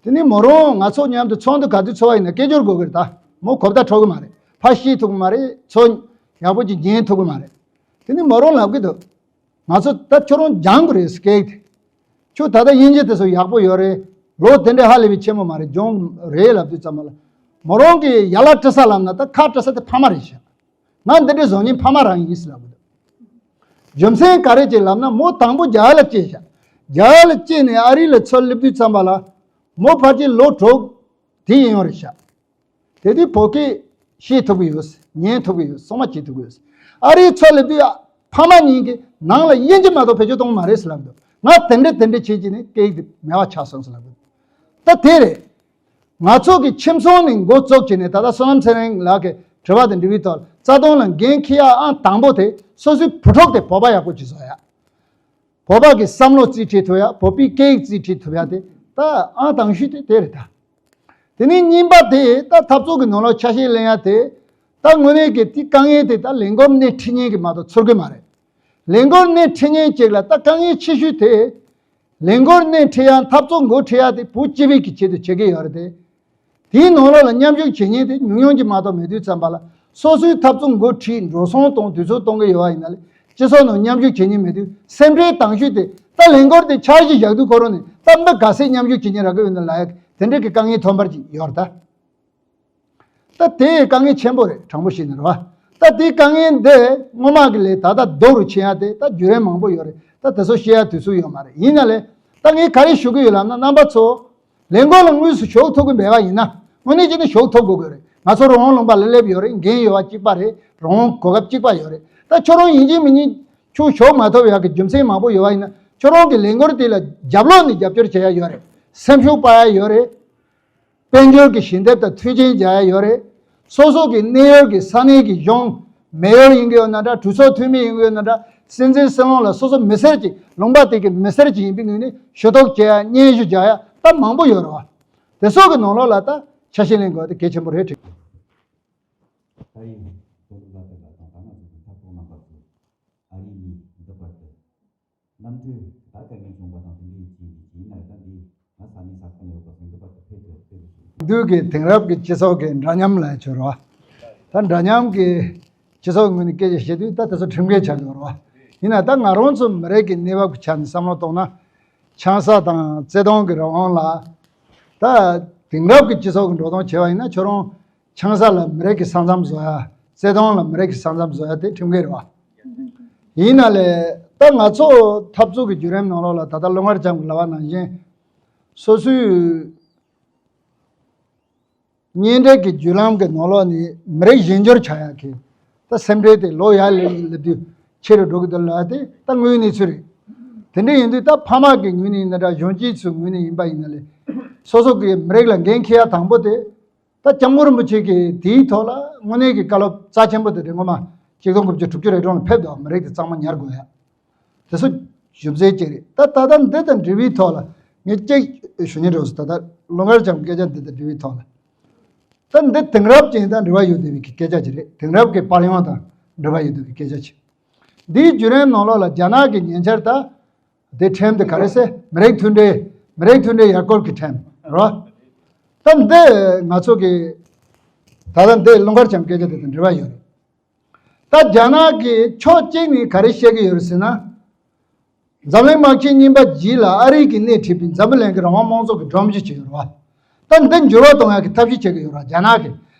དེ་ནས་མོ་རང་ང་ཚོ་མཉམ་དུ་ཚོགས་འདུ་ག་དུས་ཚོགས་པ་ཡིན་ན་སྐད་སྒྱུར་དགོས་ཀྱི་རེད། ད་མོ་གོ་བརྡ་འཕྲོད་ཀྱི་མ་རེད། ཕར་ཤེས་ཐུབ་ཀྱི་མ་རེད། ཚོ་ཡག་པོ་ཅིག་ཉན་ཐུབ་ཀྱི་མ་རེད། དེ་ནས་མོ་རང་ལབ་ཀྱི་འདུག་ང་ཚོ་ད་ཁྱོད་རང་སྦྱང་དགོས་རེད་སྐད་ཡིག་དེ། ཁྱོད་ད་ལྟ་དབྱིན་ཇི་དེ་ཚོ་ཡག་པོ་ཡོད་རེད། ལོ་དེ་འདྲའི་ཧ་ལས་པའི་ཆེན་པོ་མ་རེད། སྦྱོང་རེད་ལབ་དུས་ཙམ་པ་ལ། མོ་རང་གིས་ཡ་ལ་སྤྲི་ས་ལབ་ན་ད་ཁ་སྤྲི་ས་དེ་ཕ་མ་རེད་ཤག་ང་འདི་འདྲའི་བཟོ་མཁན་ཕ་མ་རང་ཡིན་ཟེར་ལབ་གི་འདུག་རྒྱུ་མཚན་ག་རེ་བྱས་ལབ་ན། མོ་དང་པོ་རྒྱ་གར་ལ་སྐྱེས་ཤག་རྒྱ་གར་ལ་སྐྱེས་ནས་ཨ་རི་ལ་འཚོ་སླེབས་དུས་ཙམ་པ་ལ་མོ་ཕལ་ཆེར་ལོ་དྲུག་དེ་ཡིན་ཡོད་རེད་ཤག་དེ་དུས་བོད་སྐད་ཤེས་ཐུབ་ཀྱི་ཡོད། ཉན་ཐུབ་ཀྱི་ཡོད། གསོ་མ་བྱེད་ཐུབ་ཀྱི་ཡོད། ཨ་རིའི་མཚོ་ལ་དུས་ཕ་མ་གཉིས་ཀྱིས་ནང་ལ་དབྱིན་ཇི་མ་གཏོགས་བེད་སྤྱོད་གཏོང་གི་མ་རེད་ཟེར་ལབ་འདུག་ང་དེ་འདྲ་དེ་འདྲ་བྱེད་ཀྱི་ནས་སྐད་ཡིག་དེ་མེད་པ་ཆགས་སོང་ཟེར་ལབ་འདུག་ད་དེ་རེད། ང་ཚོ་གི་ཁྱིམ་ཚང་ནས་འགོ་བཙུགས་བྱས་ནས། ད་ལྟ་བསོད་ནམས་ཚེ་རིང་ལགས་ཀྱི་དྲི་བ་དང་འབྲེལ་བའི་ཐོག་རྩ་དོན་ལ་འགན་འཁྱེར་ཡ་ཨང་དང་པོ་དེ་སོ་སོའི་བུ་ཕྲུག་དེ་བོད་པ་ཡག་པོ་ཅིག་བཟོ་ཡ། བོད་པ་གི་བསམ་བློ་རྩིས་ཁྲིད་ཐུབ་ཡ། བོད་པའི་སྐད་ཡིག་རྩིས་ཁྲིད་ཐུབ་ཡ་དེ་ད་ཨང་དང་ཤོས་དེ་དེ་རེད་ད། དེ་ནས་གཉིས་པ་དེ་ད་འཐབ་རྩོད་ཀྱི་ནང་ལོགས་ཆ་ཤས་ལེན་ཡ་དེ། ད་དངོས་གནས་ཀྱི་དེ་དཀའ་ངལ་དེ་ད་ལས་འགུལ་སྣེ་ཁྲིད་མཁན་གྱིས་མ་གཏོགས་ཚོར་གི་མ་རེད། ལས་འགུལ་སྣེ་ཁྲིད་མཁན་ཅིག་ལ་ད་དཀའ་ངལ་ཆེ་ཤོས་དེ། ལས་འགུལ་སྣེ་ཁྲིད་ཡ། འཐབ་རྩོད་འགོ་ཁྲིད་ཡ་དེ་བོད་སྤྱི་པའི་གི་ཆེད་དུ་བྱེད་ཀྱི་ཡོད་རེད་དེ། དེའི་ནང་ལོགས་ལ་མཉམ་ཞུགས་བྱེད་མཁན་དེ་ཉུང་ཉུང་ཅིག་མ་གཏོགས་མེད་དུས་ཙམ་པ་ལ། སོ་སོའི་འཐབ་རྩོད་འགོ་ཁྲིད། འགྲོ་སོང་གཏོང་། དུས་ཚོད་གཏོང་གི་ཡོད་པ་ཡིན་ན་ལས། སྤྱི་ཚོགས་ནང་མཉམ་ཞུགས་བྱེད་མཁན་མེད་དུས། སེམས་ཁྲལ་དང་ཤོས་དེ་ད་ལས་འགུལ་དེ་འཆར་གཞི་བཞག་དུས་ཁོ་རང་ནས་ད་མི་ག་ཚད་མཉམ་ཞུགས་བྱེད་མཁན་རག་གི་ཡོད་ན་ལབ་ཡ་དེ་འདྲའི་གི་དཀའ་ངལ་ཐོན་པར་ཅིག་ཡོད་རེད་ད། ད་དེ་དཀའ་ངལ་ཆེན་པོ་རེད། དྲང་པོ་བཤད་ན་རེད་བ། ད་དེའི་དཀའ་ངལ་འདི་སྔོན་མ་གི་ལས་ད་ལྟ་སྡུག་རུ་ཕྱིན་ཡ་དེ་ད་བརྒྱུད་རིམ་མང་པོ་ཡོད་རེད། ད་དེ་ཚོ་བཤད་ཡ་དུས་ཚོད་ཡོད་མ་རེད། ཡིན་ན་ལས་ད་ངས་ག་རེ་ཞུ་གི་ཡོད་ལབ་ན། རྣམ་པ་ཚོ་ལས་འགུལ་ལ་དངོས་སུ་ཞུགས་ཐུབ་ཀྱི་མེད་པ་ཡིན་ན། དངོས་གནས་བྱས་ན་ཞུགས་ཐུབ་དགོས་ཀྱི་རེད། ང་ཚོ་རང་དབང་ལུང་པ་ལ་སླེབས་ཡོད་རེད། འགན་ཡོད་པ་གཅིག་པ་རེད། རང་དབང་གོ་སྐབས་གཅིག་པ་ཡོད་རེད། ད་ཁྱོད་རང་ཡིན་གཅིག་མིན་གཉིས་ཁྱོད་ཞུགས་མ་ཐུབ་ཡག་གི་རྒྱུ་མཚན་མང་པོ་ཡོད་པ་ཡིན་ན། ཁྱོད་རང་གི་ལས་འགུལ་དེ་ལ་རྒྱབ་ལོགས་ནས་རྒྱབ་སྐྱོར་བྱེད་ཡ་ཡོད་རེད། སེམས་ཤུགས་སྤར་ཡ་ཡོད་རེད། དཔལ་འབྱོར་གྱི་ཞལ་འདེབས་དང་མཐུན་རྐྱེན་སྦྱར་ཡ་ཡོད་རེད། སོ་སོ་གི་གནས་ཡུལ་གྱི་ས་གནས་ཀྱི་གཞུང་མེ་ཡོར་ཡིན་གྱི་ཡོད་ན་འདྲ། གྲོས་ཚོགས་འཐུས་མི་ཡིན་གྱི་ཡོད་ན་འདྲ། སྲིད་འཛིན་སྲིད་བློན་ལ་སོ་སོ་མི་སེར་གྱི། ལུང་པ་དེ་གི་མི་སེར་གྱི་ཡིན་པའི་ངོས་ནས་ཞུ་གཏུག་བྱེད་ཡ། སྙན་ཞུ་རྒྱག་ཡ་ད་མང་པོ་ཡོད་རེད་བ། དེ་ཚོ་གི་ནང་ལོགས་ལ་ད་ཆ་ཤས་ལེན་དགོས་དེ་གལ་ཆེན་པོ་རེད་དྲན། ད་ཡིན། དོ་ལུ་ལ་དེ་ལ་དང་ད་ང་ཚོ་གི་འཐབ་རྩོད་རྣམ་པ་ཚོ་ཨ་རི་ནས་འདི་བར་དུ། གནམ་གྲུ་ད་དཀའ་ངལ་བྱུང་བ་དང་དེ་འདྲའི་རྐྱེན་གྱིས་ཡིན་ན། ད་འདི་ང་ས་གནས་ས་ཁོངས་ནས་ཡོད་པ་སོང་འདི་བར་དུ་ཕེབས་ཐུབ་ཕེབས་ཐུབ་སོང་། དུས་ཀྱི་དེང་རབས་ཀྱི་སྤྱི་ཚོགས་ཀྱི་འདྲ་མཉམ་ལ་བྱོས་རོགས། ད་འདྲ་མཉམ་གྱི་སྤྱི་ཚོགས་ངོས་ནས་སྐད་ཆ་བཤད་དུས་ད་དེ་ཚོ་ཁྲིམས་འགལ་ཆགས་ཀྱི་ཡོད་རེད་བ། ཡིན་ན་ད་ང་རང་ཚོ་མི་རིགས་ཀྱི་གནས་བབ་ཀྱི་ཆ་ནས་བསམ་བློ་གཏོང་ན། ཆང་ས་དང་བརྩེ་དུང་གི་རང་དབང་ལ། ད་དེང་རབས་ཀྱི་སྤྱི་ཚོགས་ཀྱི་འགྲོ་སྟངས་བྱས་པ་ཡིན་ན། ཁྱོད་རང་ཆང་ས་ལ་མི་རིགས་ཀྱི་ས་མཚམས་བཟོ་ཡ། བརྩེ་དུང་ལ་མི་རིགས་ཀྱི་ས་མཚམས་བཟོ་ཡ་དེ་ཁྲིམས་འགལ་རེད་བ། ཡིན་ན་ལས་ད་ང་ཚོ་འཐབ་རྩོད་ཀྱི་བརྒྱུད་རིམ་ནང་ལོགས་ལ། ད་ལྟ་ཀླུ་མཁར་བྱམས་ཀྱིས་ལབ་པ་ནང་བཞིན། སོ་སོའི་གཉེན་འབྲེལ་གྱི་བརྒྱུད་ལམ་གྱི་ནང་ལོགས་ནས་མི་རིགས་གཞན་འགྱུར་ཆགས་ཡག་གི་ད་སེམས་ཁྲལ་དེ་ལོ་ཡར་སླེབས་དུས་ཆེ་རུ་འགྲོ་གི་འདུག་ལབ་དེ་ད་དངོས་ཡོད་གནས་ཚུལ་རེད། དེ་འདྲ་ཡིན་དུས་ད་ཕ་མ་གི་ངོས་ནས་ཡིན་ན་འདྲ། གཞོན་སྐྱེས་ཚོའི་ངོས་ནས་ཡིན་པ་ཡིན་ན་ལས། སོ་སོ་གི་མི་རིགས་ལ་འགན་འཁྱེར་ཡ་དང་པོ་དེ། ད་སྐྱབས་མགོན་རིན་པོ་ཆེ་གིས་དེའི་ཐོག་ལ་དངོས་གནས་ཀྱི་བཀའ་སློབ་རྩ་ཆེན་པོ་དེ་རེད། སྔོན་མ་ཆིག་སྟོང་དགུ་བརྒྱ་དྲུག་ཅུ་རེ་གྲངས་ལ་ཕེབས་འདུག་མི་རིགས་དེ་གཙང་མ་ཉར་དགོས་ཡ། དེ་ཚོ་རྒྱུ་མཚན་གཅིག་རེད། ད་ད་ལྟ་འདི་དང་འབྲེལ་བའི་ཐོག་ལ་ངས་གཅིག་ཞུ་སྙིང་འདོད་སོང་། ད་ལྟ་ཀླུ་མཁར་བྱམས་སྐད་ཆ་འདི་དང་འབྲེལ་བའི་ཐོག་ལ། ད་འདི་དེང་རབས་ཅན་དང་འབྲེལ་བ་ཡོད་བསྡད་པའི་གི་སྐད་ཆ་ཅིག་རེད། དེང་རབས་ཀྱི་པར་ཡོང་དང་འབྲེལ་བ་ཡོད་བསྡད་པའི་སྐད་ཆ་ཅིག་འདིའི་བརྒྱུད་རིམ་ནང་ལོགས་ལ་རྒྱ་ནག་གི་ཉེ་ཆར་ད་དེ་ཁྲིམས་དེ་ག་རེ་ཟེར། མི་རིགས་མཐུན་སྒྲིལ། མི་རིགས་མཐུན་སྒྲིལ་ཡར་སྐུལ་གྱི་ཁྲིམས་རེད་བ། ད་འདི་ང་ཚོ་གི་ད་ལྟ་འདི་ཀླུ་མཁར་བྱམས་སྐད་ཆ་དེ་དང་འབྲེལ་བ་ཡོད་རེད། ད་རྒྱ་ནག་གིས་ཕྱོགས་གཅིག་ནས་ག་རེ་བཤད་ཀྱི་ཡོད་རེད་ཟེར་ན། འཛམ་གླིང་དམག་ཆེན་གཉིས་པ་རྗེས་ལ་ཨ་རི་གིས་སྣེ་ཁྲིད་པའི་འཛམ་བུ་གླིང་གི་རང་དབང་དམངས་གཙོ་གི་སྒྲོམ་གཞི་ཅིག་ཡོད་རེད་བ། ད་འདི་འགྱུར་བ་གཏོང་ཡག་གི་ཐབས་ཤེས་བྱེད་ཀྱི་ཡོད་རེད་བ། རྒྱ་ནག་གིས་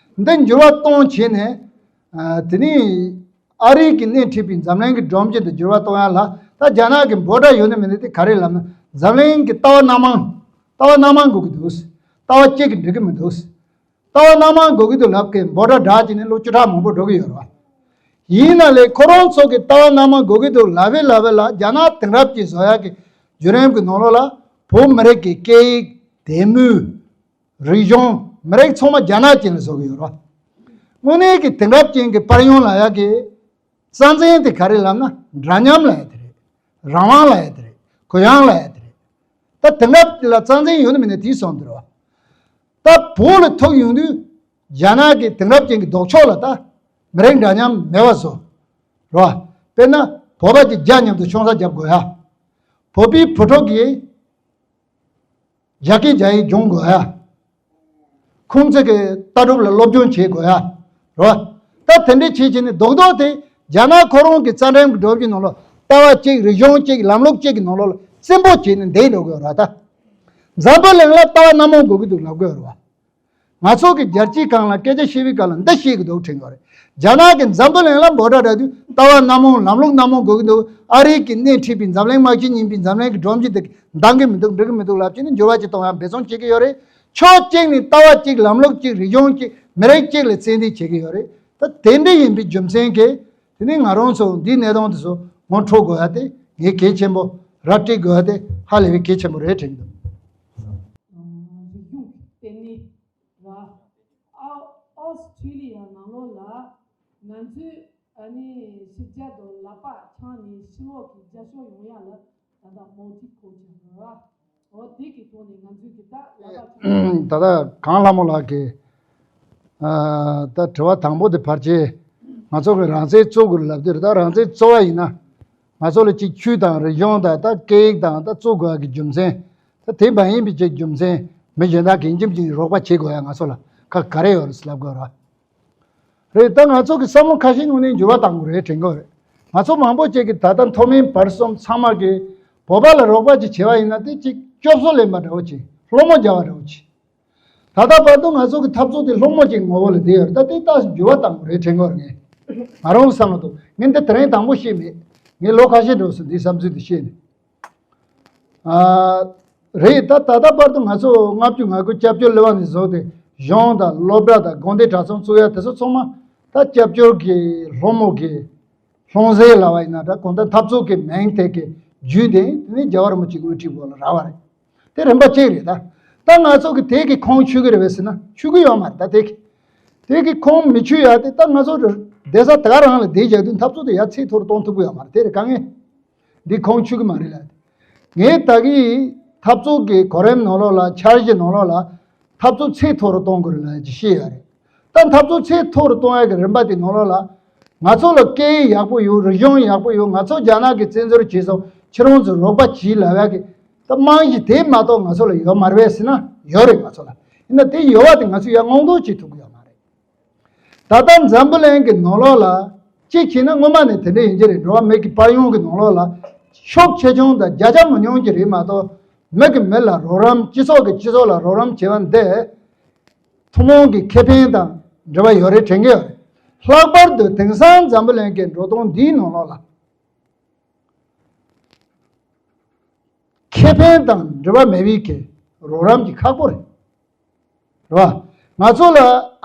འདི་འགྱུར་བ་གཏོང་བྱས་ནས། ཨ། དེ་ནས་ཨ་རི་གིས་སྣེ་ཁྲིད་པའི་འཛམ་གླིང་གི་སྒྲོམ་གཞི་འདི་འགྱུར་བ་གཏོང་ཡག་ལ། ད་རྒྱ་ནག་གི་འབོད་སྒྲ་ཡོད་ན་མེད་ན་དེ་ག་རེ་ལབ་ན། འཛམ་གླིང་གི་ལྟ་བ་སྣ་མང་། ལྟ་བ་སྣ་མང་དགོས་ཀྱི་འདུག་ལྟ་བ་གཅིག་གིས་འགྲིག་གི་མི་འདུག་ལྟ་བ་སྣ་མང་དགོས་ཀྱི་འདུག་ལབ་མཁན་འབོད་སྒྲ་བསྒྲགས་བྱས་ནས་ལོ་བཅུ་ཕྲག་མང་པོ་འགྲོ་གི་ཡོད་རེད་བ། ཡིན་ན་ལས་ཁོ་རང་ཚོ་གི་ལྟ་བ་སྣ་མང་དགོས་ཀྱི་འདུག་ལབ་པའི་ལབ་པའི་ལ། རྒྱ་ནག་དེང་རབས་ཅན་བཟོ་ཡག་གི་བརྒྱུད་རིམ་གྱི་ནང་ལོགས་ལ་བོད་མི་རིགས་ཀྱི་སྐད་ཡིག་དད་མོས། རིག་གཞུང་། མི་རིགས་ཚང་མ་རྒྱ་ནག་ཅན་ལ་བཟོ་གི་ཡོད་རེད་བ། དངོས་གནས་ཀྱི་དེང་རབས་ཅན་གྱི་པར་ཡོང་ལབ་ཡག་གི་རྩ་འཛིན་དེ་ག་རེ་ལབ་ན། འདྲ་མཉམ་ལབ་ཡག་དེ་རེད། རང་དབང་ལབ་ཡག་དེ་རེད། གུ་ཡངས་ལབ་ཡག་དེ་རེད། ད་དེང་རབས་ལ་རྩ་འཛིན་ཡོད་ན་མེད་ན་དེའི་སོང་དེ་རེད་བ། ད་བོད་ལ་ཐུག་ཡོང་དུས་རྒྱ་ནག་གི་དེང་རབས་ཅན་གྱི་ལྡོག་ཕྱོགས་ལ་ད་མི་རིགས་འདྲ་མཉམ་མེད་པ་བཟོ། རེད་བ། དཔེར་ན་བོད་པ་གྱིས་རྒྱ་མཉམ་དུ་ཆང་ས་བརྒྱབ་དགོས་ཡ། བོད་པའི་བུ་ཕྲུག་གིས་རྒྱ་སྐད་རྒྱ་ཡིག་སྦྱོང་དགོས་ཡ། ཁུང་ཙི་གི་ལྟ་གྲུབ་ལ་སློབ་སྦྱོང་བྱེད་དགོས་ཡ། རེད་བ། ད་དེ་འདྲ་བྱེད་བྱས་ནས་རྡོག་རྡོག་དེ་རྒྱ་ནག་ཁོ་རང་གི་རྩ་ཁྲིམས་ཀྱི་སྒྲོམ་གྱི་ནང་ལ། ལྟ་བ་གཅིག་རིག་གཞུང་གཅིག་ལམ་ལུགས་གཅིག་གི་ནང་ལོགས་ལ་རྩིང་པོ་བྱས་ནས་འདས་འགྲོ་དགོས་རེད་ད། འཛམ་བུ་གླིང་ལ་ལྟ་བ་སྣ་མང་དགོས་ཀྱི་འདུག་ལབ་དགོས་རེད་བ། ང་ཚོ་གི་རྒྱལ་སྤྱིའི་སྒང་ལ་སྐད་ཆ་བཤད་པའི་སྐབས་ལ་འདི་བཤད་ཀྱི་འདུག་དྲན་གྱི་ཡོད་རེད། རྒྱ་ནག་གིས་འཛམ་བུ་གླིང་ལ་འབོད་སྒྲ་བསྒྲགས་དུས་ལྟ་བ་སྣ་མང་ལམ་ལུགས་སྣ་མང་དགོས་ཀྱི་འདུག་ཨ་རི་གིས་སྣེ་ཁྲིད་པའི་འཛམ་གླིང་དམག་ཆེན་གཉིས་པའི་འཛམ་གླིང་གི་སྒྲོམ་གཞི་དེ་འདང་གི་མི་འདུག་འགྲིག་གི་མི་འདུག་ལབ་བྱས་ནས་འགྱུར་བ་ཅིག་གཏོང་ཡ་འབད་བརྩོན་བྱེད་ཀྱི་ཡོད་རེད། ཕྱོགས་གཅིག་ནས་ལྟ་བ་གཅིག་ལམ་ལུགས་གཅིག་རིག་གཞུང་གཅིག་མི་རིགས་གཅིག་ལ་བརྩོན་འགྲུས་བྱེད་ཀྱི་ཡོད་རེད། ད་དེ་འདྲ་ཡིན་པའི་རྒྱུ་མཚན་གྱིས་དེ་ནས་ང་རང་ཚོ་འདིའི་གནད་དོན་དེ་ཚོ་ངོ་འཕྲོད་དགོས་ཡ་དེ་ངས་གལ་ཆེན་པོ་ར་སྤྲད་དགོས་ཡ་དེ་ཧ་ལས་པའི་གལ་ཆེན་པོ་རེད་དྲན་གྱི་འདུག་རིག་གཞུང་གི་ལྟེ་གནས། ར། ཨ་ཨོ་སི་ཁྲི་ལི་ཡ་ནང་ལོགས་ལ་ང་ཚོས་ཨ་ནི་ཕྱི་རྒྱལ་དུ་ལག་པ་འཆང་ནས་ཕྱི་ལོགས་ཀྱི་རྒྱ་ཤོག་ཡོང་ཡ་ལ་ད་ལྟ་མོ་ཊི་ཁོ་ཆ་ར། འོ་དེ་གི་ཐོག་ནས་ང་ཚོས་གི་ད་ལག་པ་འཆང་། ད་ལྟ་གངས་ལྷ་མོ་ལགས་ཀྱིས་ཨ་ད་དྲི་བ་དང་པོ་དེ་ཕལ་ཆེར་ང་ཚོ་གི་རང་བཙན་རྩོད་དགོས་ལབ་དུས་ད་རང་བཙན་རྩོད་པ་ཡིན་ན་ང་ཚོ་ལ་གཅིག་ཆོས་དང་རིག་གཞུང་དང་ད་སྐད་ཡིག་དང་ད་རྩོད་དགོས་ཡ་གི་རྒྱུ་མཚན། ད་དེ་མ་ཡིན་པའི་ཅིག་རྒྱུ་མཚན་མི་གཞན་དག་གིས་ཁྱིམ་གྱི་རོགས་པ་བྱེད་དགོས་ཡ་ང་ཚོ་ལ་ཁག་ག་རེ་ཡོད་རེད་ལབ་དགོས་ར། རེད། ད་ང་ཚོ་གི་བསམ་བློ་ཁ་ཤས་ངོས་ནས་འགྱུར་བ་གཏང་དགོས་རེད་དྲན་གྱི་ཡོད་རེད། ང་ཚོ་མང་པོ་ཅིག་གིས་ད་ལྟ་མཐོ་དམན་བར་གསུམ་ཚང་མ་གིས་བོད་པ་ལ་རོགས་པ་ཅིག་བྱེད་པ་ཡིན་ན་དེ་ཅིག་སྐྱོབ་གསོ་ལེན་པ་འདྲ་བོ་ཅིག་སློང་མོ་རྒྱག་པ་འདྲ་བོ་ཅིག་ད་ལྟ་བར་དུ་ང་ཚོ་གི་འཐབ་རྩོད་དེ་སློང་མོ་ཅིག་ངོ་བོ་ལ་བསྡད་ཡོད་རེད། ད་དེ་ད་འགྱུར་བ་གཏང་དགོས་རེད་དྲན་གྱི་ཡོད་རེད། ངས་ང་རང་བསམ་བློ་ཐོག་ངས་འདི་དེ་རིང་དང་པོ་ཤེས་མེད། ངས་ལོ་ཁ་ཤས་འགྲོ་སོང་འདིའི་བསམ་ཚུལ་དེ་ཤེས་ནས། ཨ། རེད། ད་ད་ལྟ་བར་དུ་ང་ཚོ་ལྔ་བཅུ་ང་དགུ་སྐྱབས་བཅོལ་གླེ་བ་ནས་བཟུང་སྟེ་གཞུང་དང་སློབ་གྲྭ་དང་དགོན་སྡེ་གྲྭ་ཚང་བཙུགས་ཡ་དེ་ཚོ་ཚང་མ་ད་སྐྱབས་བཅོལ་གྱི་སློང་མོ་གི་སློང་རྫས་ལབ་པ་ཡིན་ན་འདྲ། གང་ལྟར་འཐབ་རྩོད་ཀྱི་མིང་དེ་གི་བརྒྱུད་དེ་དེ་ནས་རྒྱལ་བ་རིན་པོ་ཆེའི་དངོས་བྲིས་སྐོར་ལ་རག་པ་རེད། དེ་རིམ་པ་གཅིག་རེད། ད་ད་ང་ཚོ་གི་དེ་གི་ཁུངས་ཆུད་ཀྱི་རེད་པས་ཟེར་ན་ཆུད་ཀྱི་ཡོད་མ་རེད། ད་དེ་གི་དེ་གི་ཁུངས་མི་ཆུད་ཡ་དེ་ད་ང་ཚོ་བསྡད་ས་དེ་ག་རང་ལ་བསྡད་བཞག་དུས་འཐབ་རྩོད་དེ་ཡ་ཚད་མཐོ་རུ་གཏོང་ཐུབ་ཀྱི་ཡོད་མ་རེད། དེ་རེད་དཀའ་ངལ། འདི་ཁུངས་ཆུད་ཀྱི་མ་རེད་ལ། ངས་ད་གིན་འཐབ་རྩོད་ཀྱི་གོ་རིམ་ནང་ལོགས་ལ་འཆར་གཞི་ནང་ལོགས་ལ་འཐབ་རྩོད་ཚད་མཐོ་རུ་གཏོང་དགོས་རེད་ལབ་ཅིག་བཤད་ཡོད་རེད། ད་འཐབ་རྩོད་ཚད་མཐོ་རུ་གཏོང་ཡ་གི་རིམ་པ་དེ་ནང་ལོགས་ལ་ང་ཚོ་ལ་སྐད་ཡིག་ཡག་པོ་ཡོད། རིག་གཞུང་ཡག་པོ་ཡོད། ང་ཚོ་རྒྱ་ནག་གིས་བཙན་འཛུལ་བྱས་སོང་། ཁྱེད་རང་ཚོས་རོགས་པ་གྱིས་ལབ་ཡ་གི་ད་རྨང་གཞི་དེ་མ་གཏོགས་ང་ཚོ་ལ་ཡོད་མ་རེད་པས་ཟེར་ན་ཡོད་རེད། ང་ཚོ་ལ་ཡིན་ན་དེ་ཡོད་པ་དེ་ང་ཚོས་ཡར་སྔོག་འདོན་བྱེད་ཐུབ་ཀྱི་ཡོད་མ་རེད། ད་ལྟ་འཛམ་བུ་གླིང་གི་ནང་ལོགས་ལ་གཅིག་བྱས་ན་སྔོན་མ་ནས་དེ་འདྲ་ཡིན་གྱི་རེད། འགྲོ་བ་མི་གི་དཔལ་ཡོན་གྱི་ནང་ལོགས་ལ་ཤུགས་ཆེ་ཆུང་དང་བརྒྱ་ཆ་མི་ཉུང་གི་རེད་མ་གཏོགས་མི་གི་མི་ལ་རོགས་རམ། སྤྱི་ཚོགས་ཀྱི་སྤྱི་ཚོགས་ལ་རོགས་རམ་བྱེད་པ་འདི་ཐུན་མོང་གི་ཁེ་ཕན་དང་འབྲེལ་བ་ཡོད་རེད་དྲན་གྱི་ཡོད་རེད། ལྷག་པར་དུ་དེང་སང་འཛམ་བུ་གླིང་གི་འགྲོ་སྟངས་འདིའི་ནང་ལོགས་ལ། ཁེ་ཕན་དང་འབྲེལ་བ་མེད་པའི་གི་རོགས་རམ་གྱི་ཁག་པོ་རེད། རེད་བ། ང་ཚོ་ལ་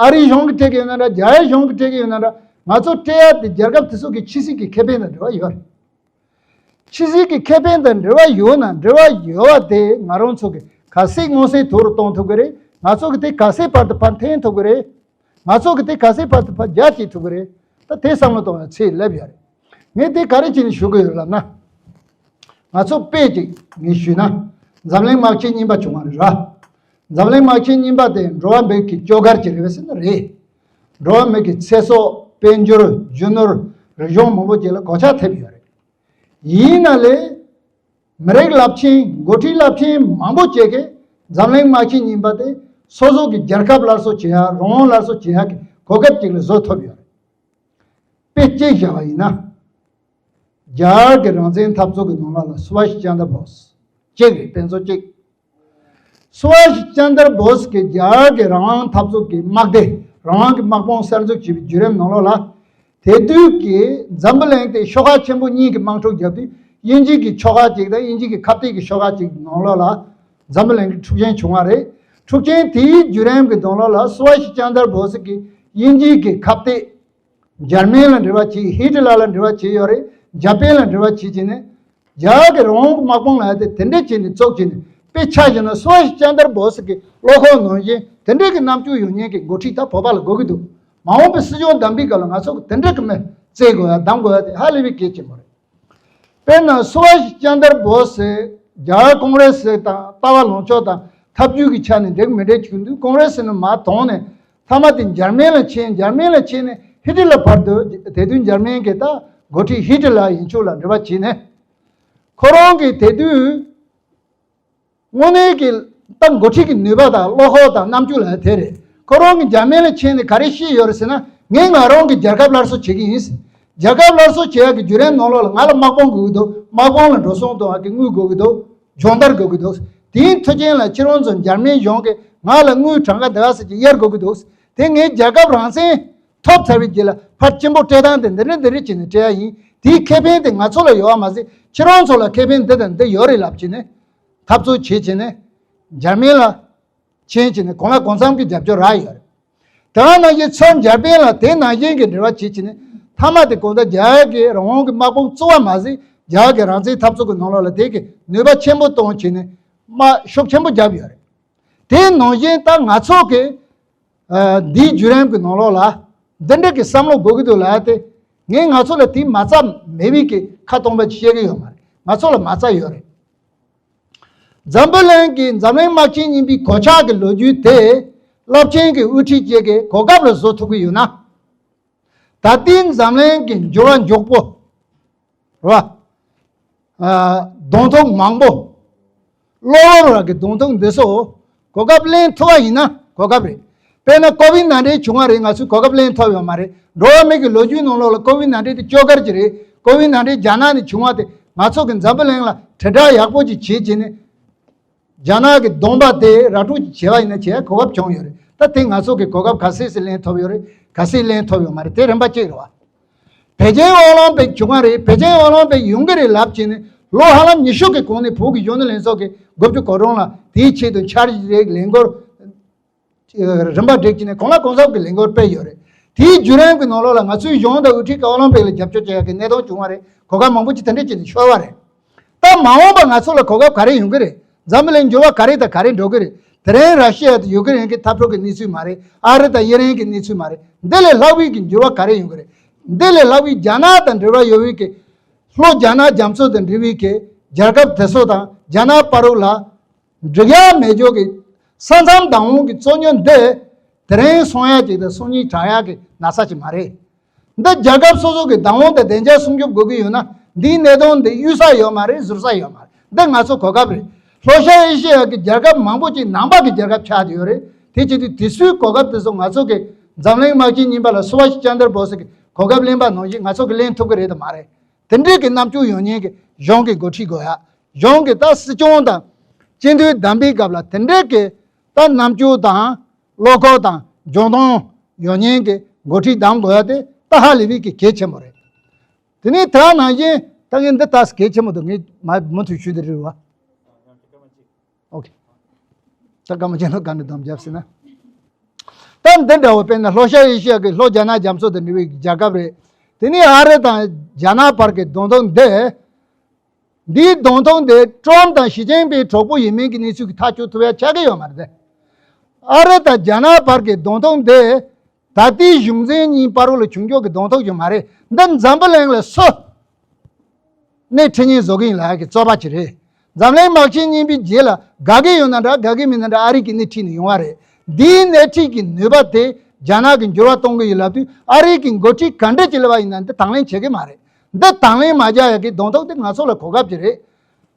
ཨ་རིའི་གཞུང་གིས་སྤྲད་ཀྱི་ཡོད་ན་འདྲ། རྒྱ་ཡའི་གཞུང་གིས་སྤྲད་ཀྱི་ཡོད་ན་འདྲ། ང་ཚོ་སྤྲད་ཡ་དེ་རྒྱལ་ཁབ་དེ་ཚོ་གི་ཕྱི་སྲིད་ཀྱི་ཁེ་ཕན་དང་འབྲེལ་བ་ཡོད་རེད། ཕྱི་སྲིད་ཀྱི་ཁེ་ཕན་དང་འབྲེལ་བ་ཡོད་ན་འབྲེལ་བ་ཡོད་པ་དེ་ང་རང་ཚོ་གི་ག་ཚད་མངོན་གསལ་དོད་རུ་གཏོང་ཐུབ་ཀྱི་རེད། ང་ཚོ་གི་དེ་ག་ཚད་བར་དུ་ཕར་འཐེན་ཐུབ་ཀྱི་རེད། ང་ཚོ་གི་དེ་ག་ཚད་བར་དུ་ཕར་རྒྱ་བསྐྱེད་ཐུབ་ཀྱི་རེད། ད་དེ་བསམ་བློ་གཏོང་བའི་ཚད་སླེབས་ཡོད་རེད། ངས་དེ་ག་རེ་བྱས་ནས་ཞུ་གི་ཡོད་ལབ་ན། ང་ཚོ་དཔེ་ཅིག་ངས་ཞུས་ན། འཛམ་གླིང་དམག་ཆེན་གཉིས་པ་བྱུང་བ་རེད་ར། འཛམ་གླིང་དམག་ཆེན་གཉིས་པ་དེ་འགྲོ་བ་མི་གི་སྐྱོ་གར་ཅིག་རེད་པས་ཟེར་ན་རེད། འགྲོ་བ་མི་གི་ཚེ་སྲོག་དཔལ་འབྱོར་རྒྱུ་ནོར་རིག་གཞུང་མང་པོ་ཅིག་ལ་གོད་ཆག་ཐེབས་ཡོད་རེད། ཡིན་ན་ལས། མི་རིགས་རླབས་ཆེན། འགོ་ཁྲིད་རླབས་ཆེན་མང་པོ་བཅས་ཀྱིས་འཛམ་གླིང་དམག་ཆེན་གཉིས་པ་དེ་སོ་སོ་གི་རྒྱལ་ཁབ་སླར་གསོ་བྱེད་ཡ། རང་དབང་སླར་གསོ་བྱེད་ཡ་གི་གོ་སྐབས་ཅིག་ལ་བཟོ་ཐུབ་ཡོད་རེད། དཔེ་གཅིག་བཞག་པ་ཡིན་ན། རྒྱ་གར་གྱི་རང་བཙན་འཐབ་རྩོད་ཀྱི་ནང་ལ་ལ་སུ་བྷ་ཤི་ཅན་དྲ་བྷོ་སི་གཅིག་རེད། དེ་ཚོ་གཅིག་སུ་བྷ་ཤི་ཅན་དྲ་བྷོ་སི་གིས་རྒྱ་གར་གྱི་རང་དབང་འཐབ་རྩོད་ཀྱི་དམག་སྡེ། རང་དབང་གི་དམག་དཔུང་གསར་འཛུགས་བྱས་པའི་བརྒྱུད་རིམ་ནང་ལོགས་ལ། དེ་དུས་ཀྱི་འཛམ་བུ་གླིང་དེ་ཤོག་ཁག་ཆེན་པོ་གཉིས་ཀྱི་དམག་འཁྲུག་བརྒྱབ་དུས་དབྱིན་ཇི་གི་ཤོག་ཁག་ཅིག་དང་དབྱིན་ཇི་གི་ཁ་གཏད་ཀྱི་ཤོག་ཁག་ཅིག་ནང་ལོགས་ལ་འཛམ་བུ་གླིང་གི་འཁྲུག་ཆེན་བྱུང་བ་རེད། འཁྲུག་ཆེན་དེའི་བརྒྱུད་རིམ་གྱི་ནང་ལོགས་ལ་སུ་བྷ་ཤི་ཅན་དྲ་བྷོ་སི་གིས་དབྱིན་ཇི་གི་ཁ་གཏད། འཇར་མན་ལ་འབྲེལ་བ་བྱས། ཧི་ཊི་ལར་ལ་འབྲེལ་བ་བྱས་ཡོད་རེད། འཇར་པན་ལ་འབྲེལ་བ་བྱས་བྱས་ནས། རྒྱ་གར་གྱི་རང་དབང་གི་དམག་དཔུང་ལ་དེ་དེ་འདྲས་བྱས་ནས་བཙུགས་བྱས་ནས། དཔེ་ཆ་བཞག་ན་སུ་བྷ་ཤི་ཅན་དྲ་བྷོ་སི་གི་བློ་ཁོག་ནང་བཞིན་དེ་འདྲས་ཀྱི་རྣམ་དཔྱོད་ཡོད་མཁན་གྱི་འགོ་ཁྲིད་ད་བོད་པ་ལ་དགོས་ཀྱི་འདུག་མ་འོངས་པའི་སྲིད་སྐྱོང་བདམས་པའི་སྐབས་ལ་ང་ཚོ་གི་དེ་འདྲས་ཀྱི་མི་བཙལ་དགོས་ཡ། བདམས་དགོས་ཡ་དེ་ཧ་ལས་པའི་གལ་ཆེན་པོ་རེད། དཔེར་ན་སུ་བྷ་ཤི་ཅན་དྲ་བྷོ་སི་རྒྱ་གར་ཀོང་རེ་སི་དང་ལྟ་བ་ལངས་ཕྱོགས་དང་ཐབས་ཇུས་ཀྱི་ཆ་ནས་འགྲིག་མི་འགྲིག་བྱུང་དུས། ཀོང་རེ་སི་ནས་མར་དོང་ནས་མཐའ་མ་དེ་འཇར་མན་ལ་ཕྱིན། འཇར་མན་ལ་ཕྱིན་ནས་ཧི་ཊི་ལར་བར་དུ། དེ་དུས་འཇར་མན་གྱི་ད་འགོ་ཁྲིད་ཧི་ཊི་ལར་ཡིན་ཆོག་ལ་འབྲེལ་བ་བྱས་ནས། ཁོ་རང་གིས་དེ་དུས་དངོས་གནས་ཀྱི་ད་འགོ་ཁྲིད་ཀྱི་ནུས་པ་དང་བློ་ཁོག་དང་རྣམ་དཔྱོད་ལ་དེ་རེད། ཁོ་རང་གིས་འཇར་མན་ལ་ཕྱིན་ནས་ག་རེ་བཤད་ཡོད་རེད་ཟེར་ན། ངས་ང་རང་གི་རྒྱལ་ཁབ་སླར་གསོ་བྱེད་ཀྱི་ཡིན། རྒྱལ་ཁབ་སླར་གསོ་བྱེད་ཡག་གི་བརྒྱུད་རིམ་ནང་ལོགས་ལ་ང་ལ་དམག་དཔུང་དགོས་ཀྱི་འདུག་དམག་དཔུང་ལ་འགྲོ་སོང་གཏོང་ཡག་གི་དངུལ་དགོས་ཀྱི་འདུག་སྦྱོང་བརྡར་དགོས་ཀྱི་འདུག་དེའི་མཐུན་རྐྱེན་ལ་ཁྱེད་རང་ཚོ་འཇར་མན་གཞུང་གིས་ང་ལ་དངུལ་གྲངས་ཀ་འདི་ག་ཟེར་གྱི་གཡར་དགོས་ཀྱི་འདུག་དེ་ངའི་རྒྱལ་ཁབ་རང་བཙན་ ཐོབ་ཚར་བའི་རྗེས་ལ་ཕར་སྤྱི་འབོར་སྤྲད་སྟངས་དེ་འདི་འདྲ་འདི་འདྲ་བྱས་ནས་སྤྲད་ཡ་ཡིན། དེའི་ཁེ་ཕན་དེ་ང་ཚོ་ལ་ཡོད་པ་མ་ཟད་ཁྱེད་རང་ཚོ་ལ་ཁེ་ཕན་འདི་དང་འདི་ཡོད་རེད་ལབ་བྱས་ནས་འཐབ་རྩོད་བྱེད་བྱས་ནས་འཇར་མན་ལ་ཕྱིན་བྱས་ནས་གང་ལ་གང་འཚམ་གྱི་རྒྱབ་སྐྱོར་རག་ཡོད་རེད། དེ་ག་ནང་བཞིན་ཚུར་འཇར་པན་ལ་དེ་ནང་བཞིན་གྱི་འབྲེལ་བ་བྱེད་བྱས་ནས་མཐའ་མ་དེ་གང་ལྟར་རྒྱ་གར་གྱི་རང་དབང་གི་དམག་དཔུང་བཙུགས་པ་མ་ཟད་རྒྱ་གར་གྱི་རང་བཙན་འཐབ་རྩོད་ཀྱི་ནང་ལོགས་ལ་དེ་གི་ནུས་པ་ཆེན་པོ་གཏོང་བྱས་ནས་དམག་ཤུགས་ཆེན་པོ་བརྒྱབ་ཡོད་རེད། དེ་ནང་བཞིན་ད་ང་ཚོ་གི་ཨ་འདིའི་བརྒྱུད་རིམ་གྱི་ནང་ལོགས་ལ་འདི་འདྲ་གི་བསམ་བློ་དགོས་ཀྱི་འདུག་ལབ་སྟེ། ངས་ང་ཚོ་ལ་དེའི་མ་རྩ་མེད་པའི་གི་ཁ་སྟོང་པ་ཅིག་བཤད་ཀྱི་ཡོད་མ་རེད། ང་ཚོ་ལ་མ་རྩ་ཡོད་རེད། འཛམ་བུ་གླིང་གི་འཛམ་གླིང་དམག་ཆེན་གཉིས་པའི་གོད་ཆག་གི་ལོ་རྒྱུས་དེ་རླབས་ཆེན་གྱི་དབུ་ཁྲིད་ཅིག་གིས་གོ་སྐབས་ལ་བཟོ་ཐུབ་ཀྱི་ཡོད་ན། ད་ལྟའི་འཛམ་གླིང་གི་འགྱུར་བ་མགྱོགས་པོ་རེད་པ། ཨ་གདོང་ཐུག་མང་པོ། གློ་བུར་བ་གི་གདོང་ཐུག་འདི་ཚོ་གོ་སྐབས་ལེན་ཐུབ་པ་ཡིན་ན་གོ་སྐབས་རེད། དཔེར་ན་ཀོ་བིད་ནའིན་ཊིན་བྱུང་བ་རེད། ང་ཚོས་གོ་སྐབས་ལེན་ཐུབ་ཡོད་མ་རེད། འགྲོ་བ་མི་གི་ལོ་རྒྱུས་ནང་ལོགས་ལ་ཀོ་བིད་ནའིན་ཊིན་དེ་སྐྱོ་གར་གྱི་རེད། ཀོ་བིད་ནའིན་ཊིན་རྒྱ་ནག་ནས་བྱུང་བ་དེ་ང་ཚོ་གི་འཛམ་བུ་གླིང་ལ་དྲིལ་བསྒྲགས་ཡག་པོ་ཅིག་བྱེད་བྱས་ནས། རྒྱ་ནག་གི་གདོང་པ་དེ་ར་སྤྲོད་ཅིག་བྱས་པ་ཡིན་ན་བྱེད་ཡ་གོ་སྐབས་བྱུང་ཡོད་རེད། ད་དེ་ང་ཚོ་གི་གོ་སྐབས་ག་ཚད་ཅིག་ལེན་ཐུབ་ཡོད་རེད། ག་ཚད་ལེན་ཐུབ་ཡོད་མ་རེད། དེ་རིམ་པ་གཅིག་རེད་པ། པེ་ཅིང་ཨོ་ལིམ་པིག་བྱུང་བ་རེད། པེ་ཅིང་ཨོ་ལིམ་པིག་ཡོང་གི་རེད་ལབ་བྱས་ནས་ལོ་ཧ་ལམ་ཉི་ཤུ་གི་གོང་ནས་བོད་ཀྱི་གཞོན་ནུ་ལྷན་ཚོགས་ཀྱིས་དགུ་བཅུ་གོ་གྲངས་ལ་དེའི་ཆེད་དུ་འཆར་གཞི་རེད། ལས་འགུལ་རིམ་པ་བསྒྲིགས་བྱས་ནས་གང་ལ་གང་འཚམ་གྱི་ལས་འགུལ་སྤེལ་ཡོད་རེད། དེའི་བརྒྱུད་རིམ་གྱི་ནང་ལོགས་ལ་ང་ཚོའི་གཞུང་དང་དབུ་ཁྲིད་ཀྱིས་ཨོ་ལིམ་པིག་ལ་རྒྱབ་སྐྱོར་བྱེད་ཡག་གི་གནས་སྟངས་བྱུང་བ་རེད། གོ་སྐབས་མང་པོ་ཅིག་དེ་འདྲ་བྱས་ནས་ཤོར་བ་རེད། ད་མ་འོངས་པ་ང་ཚོ་ལ་གོ་སྐབས་ག་རེ་ཡོང་གི་རེད། འཛམ་བུ་གླིང་འགྱུར་བ་ག་རེ་དང་ག་རེ་འགྲོ་གི་རེད། དེ་རིང་ར་ཤི་ཡ་དང་ཡུ་ཀེ་རེན་གྱི་འཐབ་འཁྲུག་གི་གནས་ཚུལ་མ་རེད། ཨ་རི་དང་དབྱིན་རན་གྱི་གནས་ཚུལ་མ་རེད། འདི་ལས་ལྷག་པའི་གི་འགྱུར་བ་ག་རེ་ཡོང་གི་རེད། འདི་ལས་ལྷག་པའི་རྒྱ་ནག་དང་འབྲེལ་བ་ཡོད་པའི་གི་ལྷོ་རྒྱ་ནག་རྒྱ་མཚོ་དང་འབྲེལ་བའི་གི་རྒྱལ་ཁབ་དེ་ཚོ་དང་རྒྱ་ནག་བར་ལ་འགྲིག་ཡ་མེད་ཅོག་གི་ས་མཚམས་བདག་དབང་གི་རྩོད་རྙོག་འདི་དེ་རིང་སོང་ཡ་ཅིག་དང་སང་ཉིན་དྲག་ཡ་གི་ན་ཚ་ཅིག་མ་རེད། འདི་རྒྱལ་ཁབ་སོ་སོ་གི་བདག་དབང་དང་བདེ་འཇགས་སྲུང་སྐྱོབ་དགོས་ཀྱི་ཡོད་ན་འདིའི་གནད་དོན་འདི་གཡུལ་ས་ཡོད་མ་རེད། ཟུར་ས་ཡོད་མ་རེད། འདི་ང་ཚོ་གོ་སྐབས་རེད། ལྷོ་ཤར་ཨེ་ཤེ་ཡ་གི་རྒྱལ་ཁབ་མང་པོ་ཅིག་ནང་པ་གི་རྒྱལ་ཁབ་ཆགས་བསྡད་ཡོད་རེད། དེ་བྱེད་དུས་དེ་ཚོའི་གོ་སྐབས་དེ་ཚོ་ང་ཚོ་གི་འཛམ་གླིང་དམག་ཆེན་གཉིས་པ་ལ་སུ་བྷ་ཤི་ཅན་དར་བྷོ་སི་གི་གོ་སྐབས་ལེན་པ་ནང་བཞིན་ང་ཚོ་གི་ལེན་ཐུབ་ཀྱི་རེད་དམ་མ་རེད། དེ་འདྲའི་གི་རྣམ་འགྱུར་ཡོང་མཁན་གྱི་གཞུང་གི་འགོ་ཁྲིད་དགོས་ཡ། གཞུང་གི་ད་སྲིད་སྐྱོང་དང་སྤྱི་འཐུས་བདམས་པའི་སྐབས་ལ་དེ་འདྲའི་གི་ད་རྣམ་འགྱུར་དང་བློ་ཁོག་དང་འཇོན་ཐང་ཡོད་མཁན་གྱི་འགོ་ཁྲིད་བདམས་དགོས་ཡ་དེ་ད་ཧ་ལས་པའི་གི་གལ་ཆེན་པོ་རེད། དེ་ནས་དེ་ནང་བཞིན་ད་ངས་འདི་ལྟ་གལ་ཆེན་པོ་འདུག་ངས་མ་མུ་མཐུད་ཞུས་དེ་རེད་བ། ཨོ་ཁེ། ད་སྐར་མ་ཅན་ལ་ག་འདྲ་དམ་བརྒྱབ་ཟེར་ན། ད་འདི་འདྲ་བོ་དཔེར་ན་ལྷོ་ཤར་ཨེ་ཤི་ཡ་གི་ལྷོ་རྒྱ་ནག་རྒྱ་མཚོ་དང་འབྲེལ་བའི་རྒྱལ་ཁབ་རེད། དེ་ནས་ཨ་རི་དང་རྒྱ་ནག་བར་གྱི་གདོང་ཐུག་འདི། འདིའི་གདོང་ཐུག་འདི་ཀྲོམ་དང་ཞི་ཅིན་ཕིང་གྲོགས་པོ་ཡིན་མིན་གྱི་གནས་ཚུལ་གྱིས་ཐག་གཅོད་ཐུབ་ཡ་ཆགས་ཀྱི་ཡོད་མ་རེད། ཨ་རི་དང་རྒྱ་ནག་བར་གྱི་གདོང་ཐུག་འདི། ད་ལྟའི་གཞུང་འཛིན་གཉིས་བར་ལ་བྱུང་ཆོག་གི་གདོང་ཐུག་ཅིག་མ་རེད། འདི་འཛམ་བུ་གླིང་ལ་སུ་ནས་ཁྲིམས་ཉེས་བཟོ་གི་ཡིན་ལབ་ཡ་གི་རྩོད་པ་ཅིག་རེད། འཛམ་གླིང་དམག་ཆེན་གཉིས་པའི་རྗེས་ལ་དགའ་གི་ཡོད་ན་འདྲ་དགའ་གི་མིན་ན་འདྲ་ཨ་རི་གི་སྣེ་ཁྲིད་ནས་ཡོང་བ་རེད། འདིའི་སྣེ་ཁྲིད་ཀྱི་ནུས་པ་དེ་རྒྱ་ནག་གི་འགྱུར་བ་གཏོང་གི་ཡོད་ལབ་དུས་ཨ་རི་གི་འགོ་ཁྲིད་ག་འདྲ་ཅིག་སླེབས་པ་ཡིན་ན་འདི་དང་ལེན་བྱེད་གི་མ་རེད། འདི་དང་ལེན་མ་རྒྱག་ཡ་གི་གདོང་ཐུག་དེ་ང་ཚོ་ལ་གོ་སྐབས་ཅིག་རེད།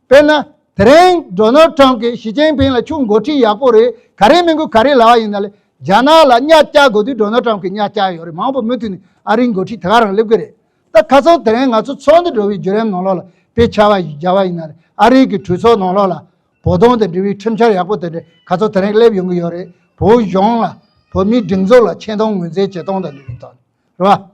དཔེར་ན། དེ་རིང་ཌོ་ནལ་ཊམ་གྱིས་ཞི་ཅིན་ཕིང་ལ་ཁྱོད་འགོ་ཁྲིད་ཡག་པོ་རེད། ག་རེ་མི་དགོས་ག་རེ་ལབ་པ་ཡིན་ན་ལས་རྒྱ་ནག་ལ་གཉའ་བཅག་དགོས་དུས་ཌོ་ནལ་ཊམ་གྱིས་གཉའ་བཅག་ཡོད་རེད། མང་པོ་མུ་མཐུད་ནས་ཨ་རིའི་འགོ་ཁྲིད་དེ་ག་རང་སླེབས་ཀྱི་རེད། ད་ཁ་སང་དེ་རིང་ང་ཚོ་ཚོགས་འདུ་འགྲོ་བའི་བརྒྱུད་རིམ་ནང་ལོགས་ལ་དཔེ་ཆ་བ་ཞིག་བརྒྱབ་པ་ཡིན་ན་ལས་ཨ་རིའི་གི་གྲོས་ཚོགས་ནང་ལོགས་ལ་བོད་དོན་དང་འབྲེལ་བའི་ཁྲིམས་འཆར་ཡག་པོ་དེ་འདྲ་ཁ་སང་དེ་རིང་སླེབས་ཡོང་གི་ཡོད་རེད། བོད་གཞུང་ལ་བོད་མིའི་སྒྲིག་འཛུགས་ལ་ཆེ་མཐོང་ངོས་འཛིན་བྱེད་སྟངས་དང་འབྲེལ་བའི་ཐོག་ནས། རེད་བ།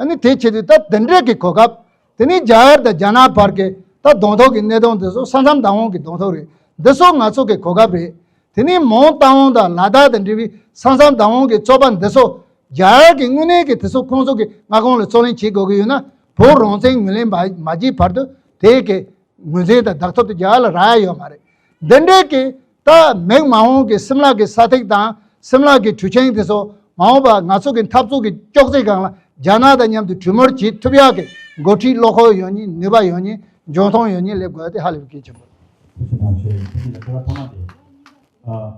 ཨ་ནི་དེ་བྱེད་དུས་ད་དེ་འདྲས་ཀྱི་གོ་སྐབས། དེ་ནས་རྒྱ་གར་དང་རྒྱ་ནག་བར་གྱི་ད་གདོང་ཐུག་གི་གནད་དོན་འདི་ཚོ་ས་མཚམས་བདག་དབང་གི་གདོང་ཐུག་རེད། འདི་ཚོ་ང་ཚོ་གི་གོ་སྐབས་རེད། དེ་ནས་མོན་རྟ་དབང་དང་ལ་དྭགས་དང་འབྲེལ་བའི་ས་མཚམས་བདག་དབང་གི་རྩོད་པ་འདི་ཚོ་རྒྱ་གར་གྱི་དངོས་གནས་ཀྱི་དེ་ཚོ་ཁོང་ཚོ་གི་མངའ་ཁོངས་ལ་རྩོད་ལེན་བྱེད་དགོས་ཀྱི་ཡོད་ན་བོད་རང་བཙན་ངོས་ལེན་མ་མ་བྱས་བར་དུ་དེ་གི་ངོས་འཛིན་དང་བདག་ཐོབ་དེ་རྒྱ་གར་ལ་རག་ཡ་ཡོད་མ་རེད། འདི་འདྲའི་གི་ད་མིག་མ་འོང་གི་སིམ་ལ་གི་ས་ཐིག་དང་སིམ་ལ་གི་གྲུ་ཆེན་དེ་ཚོ་མ་འོངས་པ་ང་ཚོ་གི་འཐབ་རྩོད་ཀྱི་ཅོག་ཙེ་སྒང་ལ་རྒྱ་ནག་དང་མཉམ་དུ་གྲོས་མོལ་བྱེད་ཐུབ་ཡག་གི་འགོ་ཁྲིད་བློ་ཁོག་ཡོད་མཁན་ནུས་པ་ཡོད་མཁན་འཇོན་ཐང་ཡོད་མཁན་སླེབས་དགོས་ཡ་དེ་ཧ་ལས་པའི་གལ་ཆེན་པོ་རེད། ཐུགས་རྗེ་གནང་ཞུ་ཡིན། ཐུགས་རྗེ་ཆེ། ད་ཐོག་མ་དེ། ཨ།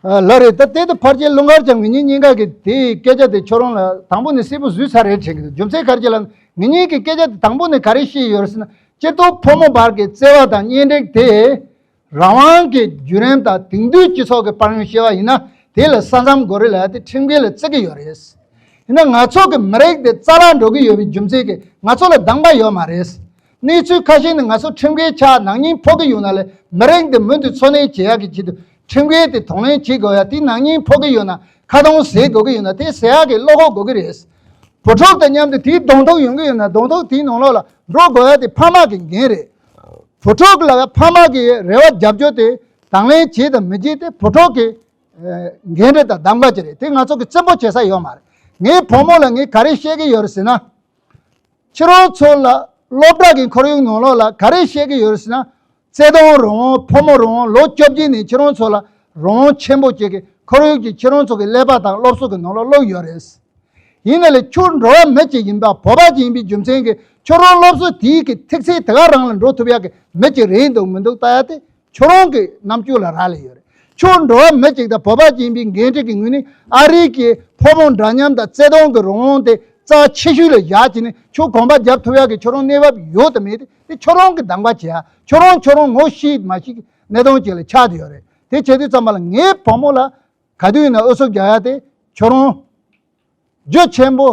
ཨ་ལགས་རེད། ད་དེ་དང་ཕལ་ཆེར་ལུང་དཀར་བྱམས་ངེད་གཉིས་གཉིས་ཀ་གི་དེའི་སྐད་ཆ་དེ་ཁྱོད་རང་ལ་དང་པོ་ནས་གསལ་པོ་བཟོས་ཚར་རེད་དྲན་གི་འདུག་རྒྱུ་མཚན་ག་རེ་ལབ་ན་ངེད་གཉིས་ཀྱི་སྐད་ཆ་དེ་དང་པོ་ནས་ག་རེ་བཤད་ཡོད་རེད་ཟེར་ན་སྤྱིར་བཏང་ཕོ་མོ་བར་གྱི་བརྩེ་བ་དང་གཉེན་སྒྲིག་དེ་རང་དབང་གི་བརྒྱུད་རིམ་དང་དེང་དུས་སྤྱི་ཚོགས་ཀྱི་དཔལ་ཡོན་ཤེས་པ་ཡིན་ན་དེ་ལ་ས་མཚམས་དགོས་རེད་ལབ་ཡ་དེ་ཁྲིམས་འགལ་ལ་བརྩི་གི་ཡོད་རེད། ཡིན་ན་ང་ཚོ་གི་མི་རིགས་འདི་རྩ་བརླག་འགྲོ་གི་ཡོད་པའི་རྒྱུ་མཚན་གྱིས་ང་ཚོ་ལ་སྡང་པ་ཡོད་མ་རེད། གནས་ཚུལ་ཁ་ཤས་ནི་ང་ཚོ་ཁྲིམས་འགལ་ཆགས་ནག་ཉེས་ཕོག་གི་ཡོད་ན་ལས་མི་རིགས་འདི་མུ་མཐུད་འཚོ་གནས་བྱེད་ཡག་གི་ཆེད་དུ་ ཁྲིམས་འགལ་དེ་གདོང་ལེན་བྱེད་དགོས་ཡ། དེ་ནག་ཉེས་ཕོག་གི་ཡོད་ན། ཁ་རྡུང་བཟོ་དགོས་ཀྱི་ཡོད་ན། དེ་བཟོ་ཡག་གི་བློ་ཁོག་དགོས་ཀྱི་རེད། བུ་ཕྲུག་དང་མཉམ་དུ་དེའི་གདོང་ཐུག་ཡོང་གི་ཡོད་ན། གདོང་ཐུག་དེའི་ནང་ལོགས་ལ་འགྲོ་དགོས་ཡ་དེ་ཕ་མ་གི་འགན་རེད། བུ་ཕྲུག་ལ་ཕ་མ་གི་རེ་བ་རྒྱབ་སྐྱོར་དེ་དང་ལེན་བྱེད་དང་མི་བྱེད་དེ་བུ་ཕྲུག་གི་ཨེ་འགན་འཁྲི་དང་གདམ་ག་ཅིག་རེད། དེ་ང་ཚོ་གི་བཙན་པོ་བྱེད་ས་ཡོད་མ་རེད། ངའི་བུ་མོ་ལ་ངས་ག་རེ་བཤད་ཀྱི་ཡོད་རེད་ཟེར་ན། ཁྱེད་རང་ཚོ་ལ་སློབ་གྲྭ་གི་ཁོར་ཡུག་ནང་ལོགས་ལ་ག་རེ་བཤད་ཀྱི་ཡོད་རེད་ཟེར་ན། བརྩེ་དུང་རང་དབང་། ཕོ་མོ་རང་དབང་། ལོ་བཅོ་བརྒྱད་ནས་ཁྱེད་རང་ཚོ་ལ་རང་དབང་ཆེན་པོ་བཅས་ཀྱི་ཁོར་ཡུག་ཅིག་ཁྱེད་རང་ཚོ་གི་ཀླད་པ་དང་སློབ་གསོ་གི་ནང་ལོགས་བླུགས་ཡོད་རེད། ཡིན་ན་ལས་ཁྱོད་འགྲོ་བ་མི་ཅིག་ཡིན་པ། བོད་པ་ཅིག་ཡིན་པའི་རྒྱུ་མཚན་གྱིས་ཁྱོད་རང་སློབ་གསོ་དེའི་གི་ཐུག་ཚད་དེ་ག་རང་ལ་འགྲོ་ཐུབ་ཡག་གི་མི་ཅིག་རེད་འདུག་མི་འདུག་ལྟ་ཡ་དེ་ཁྱོད་རང་གི་རྣམ་དཔྱོད་ལ་རག་ལས་ཡོད་རེད། ཁྱོད་འགྲོ་བ་མི་ཅིག་དང་བོད་པ་ཅིག་ཡིན་པའི་འགན་འཁྲི་གི་ངོས་ནས། ཨ་རི་གི་ཕོ་མོ་འདྲ་མཉམ་དང་བརྩེ་དུང་གི་རང་དབང་དེ་རྩ་ཆེ་ཤོས་ལ་བཞག་བྱས་ནས་ཁྱོད་གོམ་པ་རྒྱབ་ཐུབ་ཡག་གི་ཁྱོད་རང་གནས་བབ་ཡོད་དམ་མེད་དེ་ཁྱོད་རང་གི་གདམ་ག་བྱེད་ཡ། ཁྱོད་རང་ཁྱོད་རང་ངོ་ཤེས་མ་ཤེས་ཀྱི་གནད་དོན་ཅིག་ལ་ཆགས་བསྡད་ཡོད་རེད། དེ་བྱེད་དུས་ཙམ་པ་ལ་ངའི་བུ་མོ་ལ་ག་དུས་ཡིན་ན་ཨུ་ཚུགས་རྒྱག་ཡ་དེ་ཁྱོད་རང་རྒྱུ་ཆེན་པོ།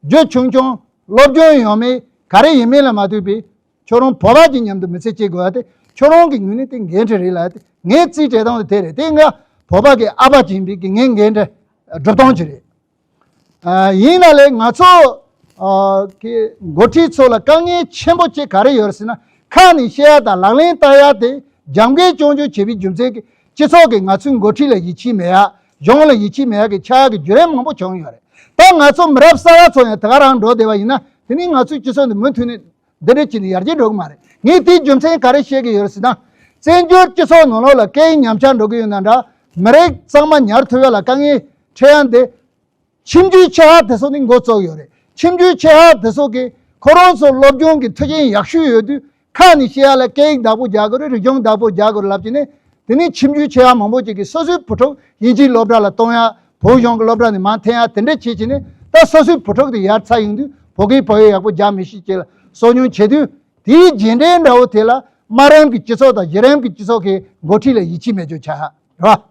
རྒྱུ་ཆུང་ཆུང་། སློབ་སྦྱོང་ཡོད་མེད་ག་རེ་ཡིན་མིན་ལ་མ་ལྟོས་པའི་ཁྱོད་རང་བོད་པ་གཅིག་མཉམ་དུ་མི་ཚེ་སྐྱེལ་དགོས་ཡ་དེ་ཁྱོད་རང་གི་ངོས་ནས་དེ་འགན་འཁྲི་རེད་ལ། དེ་ངའི་རྩིས་སྤྲད་སྟངས་དེ་དེ་རེད། དེ་ང་བོད་པ་གི་ཨ་ཕ་ཅིག་ཡིན་པའི་གི་ངའི་འགན་འཁྲི་སྒྲུབ་སྟངས་ཅིག་རེད། ཨ་ཡིན་ན་ལས་ང་ཚོ་ཨ་གི་འགོ་ཁྲིད་ཚོ་ལ་དཀའ་ངལ་ཆེན་པོ་གཅིག་ག་རེ་ཡོད་རེད་ཟེར་ན། ཁ་ནས་བཤད་ཡ་དང་ལག་ལེན་བསྟར་ཡ་དེ་རྒྱབ་འགལ་རྐྱང་རྐྱང་བྱེད་པའི་རྒྱུ་མཚན་གྱིས་སྤྱི་ཚོགས་ཀྱིས་ང་ཚོའི་འགོ་ཁྲིད་ལ་ཡིད་ཆེས་མེད་ཡ། གཞུང་ལ་ཡིད་ཆེས་མེད་ཡ་གི་ཆགས་ཡ་གི་བརྒྱུད་རིམ་མང་པོ་བྱུང་ཡོད་རེད། ད་ང་ཚོ་མི་རབས་གསར་པ་ཚོ་ཡང་དེ་ག་རང་འགྲོ་བསྡད་པ་ཡིན་ན། དེ་ནི་ང་ཚོའི་སྤྱི་ཚོགས་འདི་མུ་མཐུད་ནས་འདི་འདྲ་བྱས་ནས་ཡར་རྒྱས་འགྲོ་གི་མ་རེད། ངས་དེའི་རྒྱུ་མཚན་ག་རེ་བཤད་ཀྱི་ཡོད་རེད་ཟེར་ན། བཙན་བྱོལ་སྤྱི་ཚོགས་ནང་ལོགས་ལ་སྐད་ཡིག་ཉམས་ཆག་འགྲོ་གི་ཡོད་ན་འདྲ། མི་རིགས་གཙང་མ་ཉར་ཐུབ་ཡ་ལ་དཀའ་ངལ་འཕྲད་ཡ་འདི། ཁྱིམ་རྒྱུད་ཆེ་ཧ་དེ་ཚོ་ནི་འགོ་བཙུགས་ཡོད་རེད། ཁྱིམ་རྒྱུད་ཆེ་ཧ་དེ་ཚོ་གིས་ཁོ་རང་ཚོ་སློབ་སྦྱོང་གི་མཐུན་རྐྱེན་ཡག་ཤོས་ཡོད་དུས། ཁ་ནས་བཤད་ཡ་ལ་སྐད་ཡིག་བདག་པོ་རྒྱག་དགོས་རེད། རིག་གཞུང་བདག་པོ་རྒྱག་དགོས་རེད་ལབ་ཀྱི་ནས། དེ་ནས་ཁྱིམ་རྒྱུད་ཆེ་ཧ་མང་པོ་ཅིག་གིས་སོ་སོའི་བུ་ཕྲུག་དབྱིན་ཇིའི་སློབ་གྲྭ་ལ་གཏོང་ཡ། བོད་གཞུང་གི་སློབ་གྲྭ་ནས་མར་འཐེན་ཡ་དེ་འདྲ་བྱེད་ཀྱི་ནས། ད་སོ་སོའི་བུ་ཕྲུག་དེ་ཡར་ཚར་ཡོང་དུས་བོད་སྐད་བོད་ཡིག་ཡག་པོ་རྒྱག་མི་ཤེས་ཅིག་ལ་གསོ་སྐྱོང་བྱེད་དུས། དེའི་རྗེས་འབྲས་འདྲ་བོ་དེ་ལ་དམའ་རིམ་གྱི་སྤྱི་ཚོགས་དང་གཞི་རིམ་གྱི་སྤྱི་ཚོགས་ཀྱི་འགོ་ཁྲིད་ལ་ཡིད་ཆེས་མེད་རྒྱུ་ཆགས་ཡ་རེད་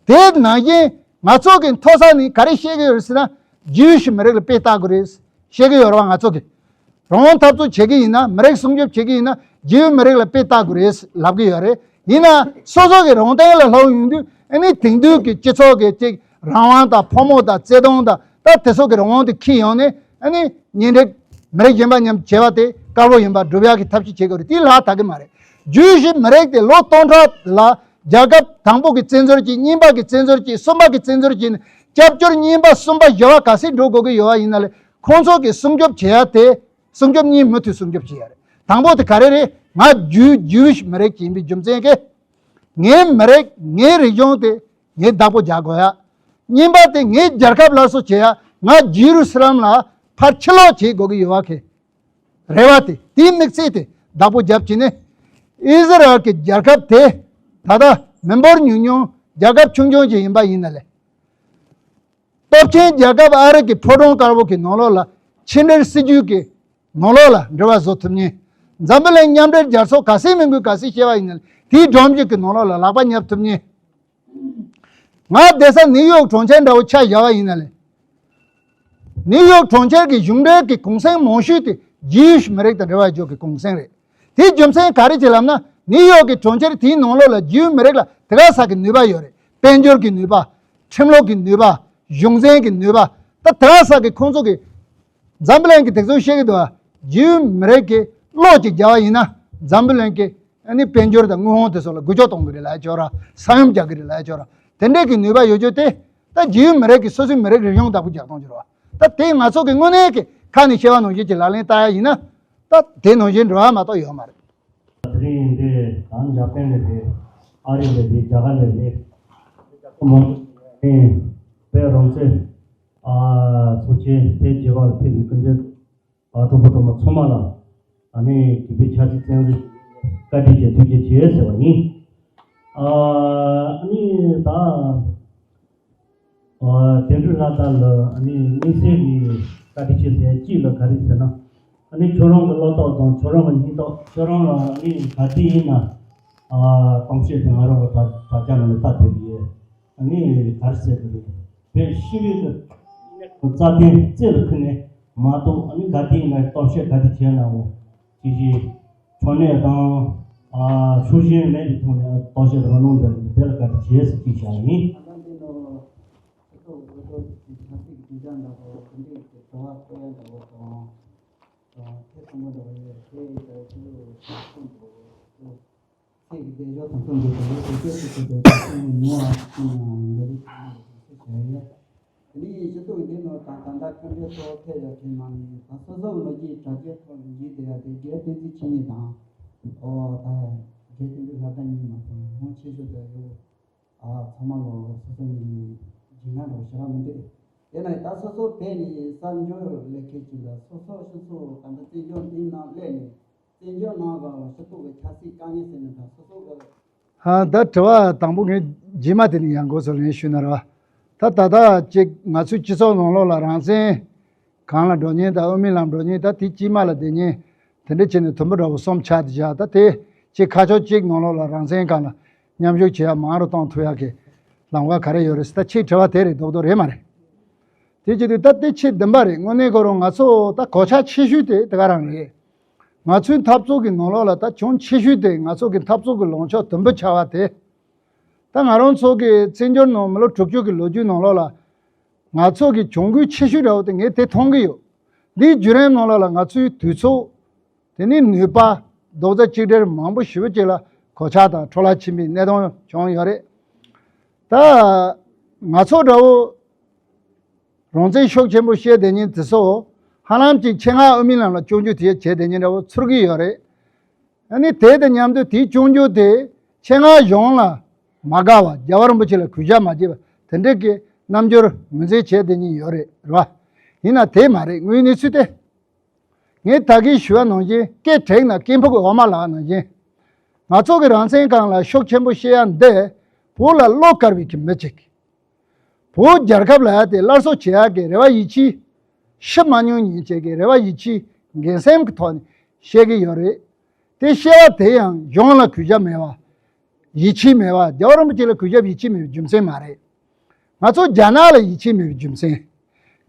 བ། དེ་ནང་བཞིན་ང་ཚོ་གི་མཐོ་ས་ནས་ག་རེ་བཤད་ཀྱི་ཡོད་ཟེར་ན། ཇིའུ་ཤི་མི་རིགས་ལ་དཔེ་ལྟ་དགོས་རེད་བཤད་ཀྱི་ཡོད་རེད་བ། ང་ཚོ་གི་རང་དབང་འཐབ་རྩོད་བྱེད་ཀྱི་ཡིན་ན། མི་རིགས་སྲུང་སྐྱོབ་བྱེད་ཀྱི་ཡིན་ན། ཇིའུ་མི་རིགས་ལ་དཔེ་ལྟ་དགོས་རེད་ལབ་ཀྱི་ཡོད་རེད། ཡིན་ན་སོ་སོ་གི་རང་བཙན་ལ་ལྷུང་ཡོང་དུས། ཨ་ནི་དེང་དུས་ཀྱི་སྤྱི་ཚོགས་ཀྱི་ཅིག་རང་དབང་དང་ཕོ་མོ་དང་བརྩེ་དུང་དང་ད་དེ་ཚོ་གི་རང་དབང་དེ་འཁྱེར་ཡོང་ནས། ཨ་ནི་གཉེན་སྒྲིག་མི་རིགས་གཞན་པ་མཉམ་བྱེད་པ་དེ་དཀར་པོ་ཡིན་པ་སྒྲུབ་ཡག་གི་ཐབས་ཤེས་བྱེད་དགོས་རེད། དེ་ལ་དག་གི་མ་རེད། ཇིའུ་ཤི་མི་རིགས་དེ་ལོ་སྟོང་ཕྲག་ལ་རྒྱལ་ཁབ་དང་པོ་གི་བཙན་འཛུལ་གྱིས། གཉིས་པ་གི་བཙན་འཛུལ་གྱིས། གསུམ་པ་གི་བཙན་འཛུལ་གྱིས་ནས་སྐྱབས་བཅོལ་གཉིས་པ་གསུམ་པ་བཞི་པ་ག་ཚོད་འགྲོ་དགོས་ཀྱི་ཡོད་པ་ཡིན་ན་ལས། ཁོང་ཚོ་གི་སྲུང་སྐྱོབ་བྱེད་ཡ་དེ། སྲུང་སྐྱོབ་གཉིས་མུ་མཐུད་སྲུང་སྐྱོབ་བྱེད་ཡ་རེད། དང་པོ་དེ་ག་རེ་རེད། ང་ཇིའུ་ཇིའུ་ཤི་མི་རིགས་ཡིན་པའི་རྒྱུ་མཚན་གྱིས། ངའི་མི་རིགས། ངའི་རིག་གཞུང་དེ་ངས་བདག་པོ་རྒྱག་དགོས་ཡ། གཉིས་པ་དེ་ངའི་རྒྱལ་ཁབ་སླར་གསོ་བྱེད་ཡ། ང་ཇི་རུ་སི་ལམ་ལ་ཕར་ཕྱིར་ལོག་བྱེད་དགོས་ཀྱི་ཡོད་པ་གི་རེ་བ་དེ། དེའི་དམིགས་ཚད་དེ་བདག་པོ་རྒྱབ་བྱས་ནས། ཨི་ཟི་རལ་གྱི་རྒྱལ་ཁབ་དེ་ད་ལྟ་མི་འབོར་ཉུང་ཉུང་། རྒྱལ་ཁབ་ཆུང་ཆུང་ཅིག་ཡིན་པ་ཡིན་ན་ལས། སྟོབས་ཆེན་རྒྱལ་ཁབ་ཨ་རི་གི་ཕོ་བྲང་དཀར་པོ་གི་ནང་ལོགས་ལ། ཕྱི་འབྲེལ་སྲིད་ཇུས་ཀྱི་ནང་ལོགས་ལ་འབྲེལ་བ་བཟོ་ཐུབ་མཁན། འཛམ་བུ་གླིང་མཉམ་འབྲེལ་རྒྱལ་ཚོགས་ག་ཚོད་མི་དགོས་ག་ཚོད་བཤད་པ་ཡིན་ན་ལས། དེའི་སྒྲོམ་གཞི་གི་ནང་ལོགས་ལ་ལག་པ་བརྙབ་ཐུབ་མཁན། ང་བསྡད་ས་ནིའུ་ཡོག་གྲོང་ཁྱེར་འདྲ་བོ་ཆ་བཞག་པ་ཡིན་ན་ལས། ནིའུ་ཡོག་གྲོང་ཁྱེར་གྱི་གཞུང་འབྲེལ་གྱི་གུང་སེང་མང་ཤོས་དེ་ཇིའུ་ཤི་མི་རིགས་དང་འབྲེལ་བ་ཡོད་ཀྱི་གུང་སེང་རེད། དེའི་རྒྱུ་མཚན་ག་རེ་བྱེད་ལབ་ན། ནིའུ་ཡོག་གི་གྲོང་ཁྱེར་དེའི་ནང་ལོགས་ལ་ཇིའུ་མི་རིགས་ལ་དེ་ག་ས་གི་ནུས་པ་ཡོད་རེད། དཔལ་འབྱོར་གྱི་ནུས་པ། ཁྲིམས་ལུགས་ཀྱི་ནུས་པ། གཞུང་འཛིན་གྱི་ནུས་པ། ད་དེ་ག་ས་གི་ཁོང་ཚོ་གི། འཛམ་བུ་གླིང་གི་དེ་ཚོ་བཤད་ཀྱི་འདུག་ཨ། ཇིའུ་མི་རིགས་ཀྱི་གློག་ཅིག་རྒྱག་པ་ཡིན་ན། འཛམ་བུ་གླིང་གི་ཨ་ནི་དཔལ་འབྱོར་དང་དངོས་ཕོངས་དེ་ཚོ་ལ་འགུལ་སྐྱོད་གཏོང་གི་རེད་ལབ་ཡ་ཅིག་ཡོད་ར། ས་ཡོམ་རྒྱག་གི་རེད་ལབ་ཡ་ཅིག་ཡོད་ར། དེ་འདྲས་ཀྱི་ནུས་པ་ཡོད་རྒྱུ་དེ། ད་ཇིའུ་མི་རིགས་ཀྱི་སོ་སོའི་མི་རིགས་རིག་གཞུང་བདག་པོ་རྒྱག་སྟངས་ཅིག་རེད་བ། ད་དེ་ང་ཚོ་གི་དངོས་གནས་ཀྱི་ཁ་ནས་བཤད་པ་ནང་བཞིན་གྱི་ལག་ལེན་བསྟར་ཡ་ཡིན་ན། ད་དེ་ནང་བཞིན་འགྲོ་ཡ་མ་གཏོགས་ཡོད་མ་རེད། དེ་རིང་འདི་ད་འཇར་པན་ལ་རེད། ཨ་རི་ལ་རེད། རྒྱ་གར་ལ་རེད། མང་པོ་ནས་བོད་རང་བཙན་ཨ་ཚོགས་ཆེན་དེ་བྱེད་པར་ཕེབས་པའི་སྐུ་མགྲོན་ཨ་གྲོགས་པོ་གྲོགས་མོ་ཚང་མ་ལ་ཨ་ནི་རྒྱུད་པའི་ཕྱག་འཚལ་བཀའ་དྲིན་ཆེ། ཐུགས་རྗེ་ཆེ་ཟེར་བ་ཡིན། ཨ་ནི་ད་ཨ་དོན་གྲུབ་ལྷ་དར་ལ་ཨ་ནི་དམིགས་བསལ་གྱི་བཀའ་དྲིན་ཆེ་ཟེར་གཅིག་ལ་ག་རེ་ཟེར་ན། ཨ་ནི་ཁྱོད་རང་གི་བློ་ཐོག་དང་ཁྱོད་རང་གི་སྙིང་སྟོབས། ཁྱོད་རང་ལ་ཨ་ནི་ག་དུས་ཡིན་ན་ཨ་གཏམ་བཤད་དེ་ང་རང་གི་དྲ་དྲ་རྒྱ་ནང་ལ་ལྟ་བསྡད་ཀྱི་ཡོད། ཨ་ནི་ག་རེ་ཟེར་དགོས་རེད། བོད་ཤི་བའི་གི་རྩ་དོན་རྩེ་ལ་ཁུར་ནས་མ་གཏོགས། ཨ་ནི་ག་དུས་ཡིན་ན་གཏམ་བཤད་ག་དུས་བྱས་ན་འོ། ཅི་ཞིག་འཕྲོ་ནས་དང་ ཨ། ཤུགས་རྐྱེན་མེད་པའི་ཐོག་ནས་རྟོག་ཞིབ་རོགས་གནང་འདི་དེ་ལ་བཀའ་དྲིན་ཆེ་ཟེར་ཅིག་བྱ་ཡིན། ད་ལྟ་འདི་ནོ་སྤྱི་ཚོགས་འོས་བསྡུ་གི་ཆབ་སྲིད་ཀྱི་གྲོས་འཆར་འདྲ་པོ་དེ་འདྲའི་གི་དྲི་བ་བཀོད་ཡ་འདྲ་པོ་དང་། དང་ཐེ་ཚོམ་པ་འདྲ་པོ་ཡོད་དེ་ཡི་ག་ཚོད་ཁོང་དུ་ཚེ་གི་བདེ་འཇོག་དང་ཚོགས་འདུ་དང་བོད་སྐད་ཀྱི་ཁུལ་དུ་ཐེ་ཚོམ་ཉུང་བ་ཞིག་ཡང་འདོད་པའི་ཚོགས་འདུ་དང་ཚེ་བྱ་ཡ། དེ་ནས་སྤྱི་ཚོགས་འདི་ནང་དང་ད་ལྟ་ཁྱོད་ཚོ་ཕེབས་ཡོད་མཁན་ནང་ནས་ད་སོ་སོ་གི་ལོ་རྒྱུས་དྲ་རྒྱའི་ཐོག་ནས་བརྒྱུད་བསྡད་ཡ་དེ་རྒན་བསྟན་འཛིན་འཆི་མེད་དང་། ཨོ་ད་རྒན་བསྟན་འཛིན་ལྷ་ལྡན་གཉིས་མ་ཚང་ཧོང་ཆེ་ཤོས་དེ་ཡོད། ཨ་ཚང་མ་ལོ་སོ་སོ་ནས་སྦྱིན་ན་རོགས་ཞེ་དྲག་མི་འདུག་དེ་ནས་ད་སོ་སོ་བས་ནས་གསར་འབྱོར་ལས་ཁུལ་གྱི་ལ་སོ་སོ་སྤྱི་ཚོགས་གང་ལྟར་བཙན་བྱོལ་འདིའི་ནང་སླེབས་ནས་བཙན་བྱོལ་ནང་གི་སྤྱི་ཚོགས་ཀྱི་ཆབ་སྲིད་དཀའ་ངལ་ཟེར་ནས་ད་སོ་སོ་གི་ཧ། ད་དྲི་བ་དང་པོ་ངས་རྗེས་མ་དེ་ནས་ཡང་འགོ་ཚུགས་ལན་ཞུས་ན་ར། ད་ད་ལྟ་ཅིག་ང་ཚོའི་སྤྱི་ཚོགས་ནང་ལོགས་ལ་རང་བཙན་གང་ལ་འགྲོ་ཉེན་དང་དབུ་མའི་ལམ་འགྲོ་ཉེན་ད་དེ་དཀྱིལ་མ་ལ་བསྡད་ཉེན་དེ་འདྲ་བྱས་ནས་དུམ་བུ་འདྲ་བོ་གསུམ་ཆགས་ཏེ་བཞག་ད་དེ་ཅིག་ཁ་ཕྱོགས་གཅིག་ནང་ལོགས་ལ་རང་བཙན་སྒང་ལ་མཉམ་ཞུགས་བྱེད་ཡ་མང་རུ་གཏོང་ཐུབ་ཡ་གི་ལམ་ཁ་ག་རེ་ཡོད་རེད་ཟེར་ད་ཅིག་དྲི་བ་དེ་རེད་རྡོག་རྡོག་རེད་མ་རེད། དེ་བྱེད་དུས་ད་དེ་ཆེས་བདུན་པ་རེད། དངོས་གནས་ཁོ་རང་ང་ཚོ་ད་གོད་ཆག་ཆེ་ཤོས་དེ་དེ་ག་རང་རེད། ང་ཚོའི་འཐབ་རྩོད་ཀྱི་ནང་ལོགས་ལ་ད་གྱོང་ཆེ་ཤོས་དེ་ང་ཚོ་གི་འཐབ་རྩོད་ཀྱི་ལངས་ཕྱོགས་དུམ་བུ་ཆགས་པ་དེ། ད་ང་རང་ཚོ་གི་བཙན་བྱོལ་ནང་མི་ལོ་དྲུག་ཅུ་གི་ལོ་རྒྱུས་ནང་ལོགས་ལ་ང་ཚོ་གི་གྱོང་གུད་ཆེ་ཤོས་འདྲ་བོ་དེ་ངས་དེ་མཐོང་གི་ཡོད། འདིའི་བརྒྱུད་རིམ་ནང་ལོགས་ལ་ང་ཚོའི་དུས་ཚོད་དེ་ནི་ནུས་པ་རྡོག་རྩ་གཅིག་སྒྲིལ་མང་པོ་ཞེ་པོ་ཅིག་ལ་གོད་ཆག་དང་འཕྲོ་བརླག་ཕྱིན་པའི་གནས་སྟངས་བྱུང་ཡོད་རེད། ད་ང་ཚོ་འདྲ་བོ། རང་བཙན་ཤུགས་ཆེན་པོ་བཤད་བསྡད་མཁན་དེ་ཚོ་ཧ་ལམ་གྱིས་ཆེད་མངགས་དབུ་མའི་ལམ་ལ་སྐྱོན་བརྗོད་དེ་བྱས་བསྡད་མཁན་འདྲ་བོ་ཚོར་གྱི་ཡོད་རེད། ཨ་ནི་དེ་དང་མཉམ་དུ་དེའི་སྐྱོན་བརྗོད་དེ་ཆེད་མངགས་གཞུང་ལ་མ་དགའ་བ་རྒྱལ་བ་རིན་པོ་ཆེ་ལ་གུས་ཞབས་མ་བྱས་པ་དེ་འདྲ་གི་རྣམ་འགྱུར་ངོས་འཛིན་བྱས་བསྡད་མཁན་ཡོད་རེད་རེད་བ། ཡིན་ན་དེ་མ་རེད་དངོས་གནས་ཚུལ་དེ། ངས་ད་གིན་ཞུ་བ་ནང་བཞིན་སྐད་དྲེགས་ན་སྐད་ཕུག་གི་འོ་མ་ལག་ནང་བཞིན། ང་ཚོ་གི་རང་བཙན་སྒང་ལ་ཤུགས་ཆེན་པོ་བཤད་ཡ་འདི་བོད་ལ་བློ་དཀར་བའི་གི་མི་གཅིག་བོད་རྒྱལ་ཁབ་ལ་ཡ་དེ་སླར་གསོ་བྱེད་ཡག་གི་རེ་བ་ཡིད་ཆེས་ཤི་མ་མྱོང་ཉིན་བྱེད་ཀྱི་རེ་བ་ཡིད་ཆེས་འགན་སེམས་ཀྱི་ཐོག་ནས་བཤད་ཀྱི་ཡོད་རེད། དེ་བཤད་པ་དེ་ཡང་གཞུང་ལ་གུས་ཞབས་མེད་པ། ཡིད་ཆེས་མེད་པ་རྒྱལ་བ་རིན་པོ་ཆེ་ལ་གུས་ཞབས་ཡིད་ཆེས་མེད་པའི་རྒྱུ་མཚན་མ་རེད། ང་ཚོ་རྒྱ་ནག་ལ་ཡིད་ཆེས་མེད་པའི་རྒྱུ་མཚན།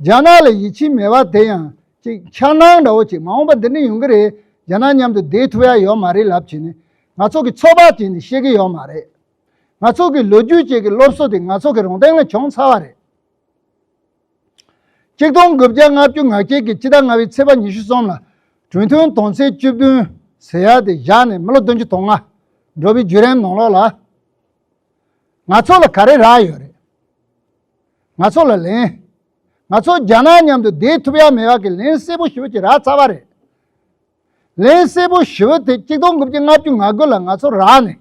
རྒྱ་ནག་ལ་ཡིད་ཆེས་མེད་པ་དེ་ཡང་ཅིག་འཆར་སྣང་འདྲ་བོ་ཅིག་མ་འོངས་པ་འདི་འདྲ་ཡོང་གི་རེད། རྒྱ་ནག་མཉམ་དུ་བསྡད་ཐུབ་ཡ་ཡོད་མ་རེད་ལབ་བྱས་ནས་ང་ཚོ་གི་ཚོད་དཔག་བྱས་ནས་བཤད་ཀྱི་ཡོད་མ་རེད། ང་ཚོ་གི་ལོ་རྒྱུས་ཅིག་གི་སློབ་གསོ་དེ་ང་ཚོ་གི་རང་སྟེང་ལ་བྱུང་ཚར་བ་རེད། གཅིག་སྟོང་དགུ་བརྒྱ་ལྔ་བཅུ་ང་བརྒྱད་ཀྱི་སྤྱི་ཟླ་ལྔ་པའི་ཚེས་པ་ཉི་ཤུ་གསུམ་ལ་གྲོས་མཐུན་དོན་ཚན་བཅུ་བདུན་ཟེར་ཡ་དེ་བཞག་ནས་མི་ལོ་བདུན་ཅུ་དོན་ལྔ་འགྲོ་བའི་བརྒྱུད་རིམ་ནང་ལོགས་ལ་ང་ཚོ་ལ་ག་རེ་རག་ཡོད་རེད། ང་ཚོ་ལ་ལན། ང་ཚོ་རྒྱ་ནག་མཉམ་དུ་བསྡད་ཐུབ་ཡ་མེད་པ་གི་ལན་གསལ་པོ་ཞེ་པོ་ཅིག་རག་ཚར་བ་རེད། ལན་གསལ་པོ་ཞེ་པོ་དེ་གཅིག་སྟོང་དགུ་བརྒྱ་ལྔ་བཅུ་ང་དགུ་ལ་ང་ཚོ་རག་ནས།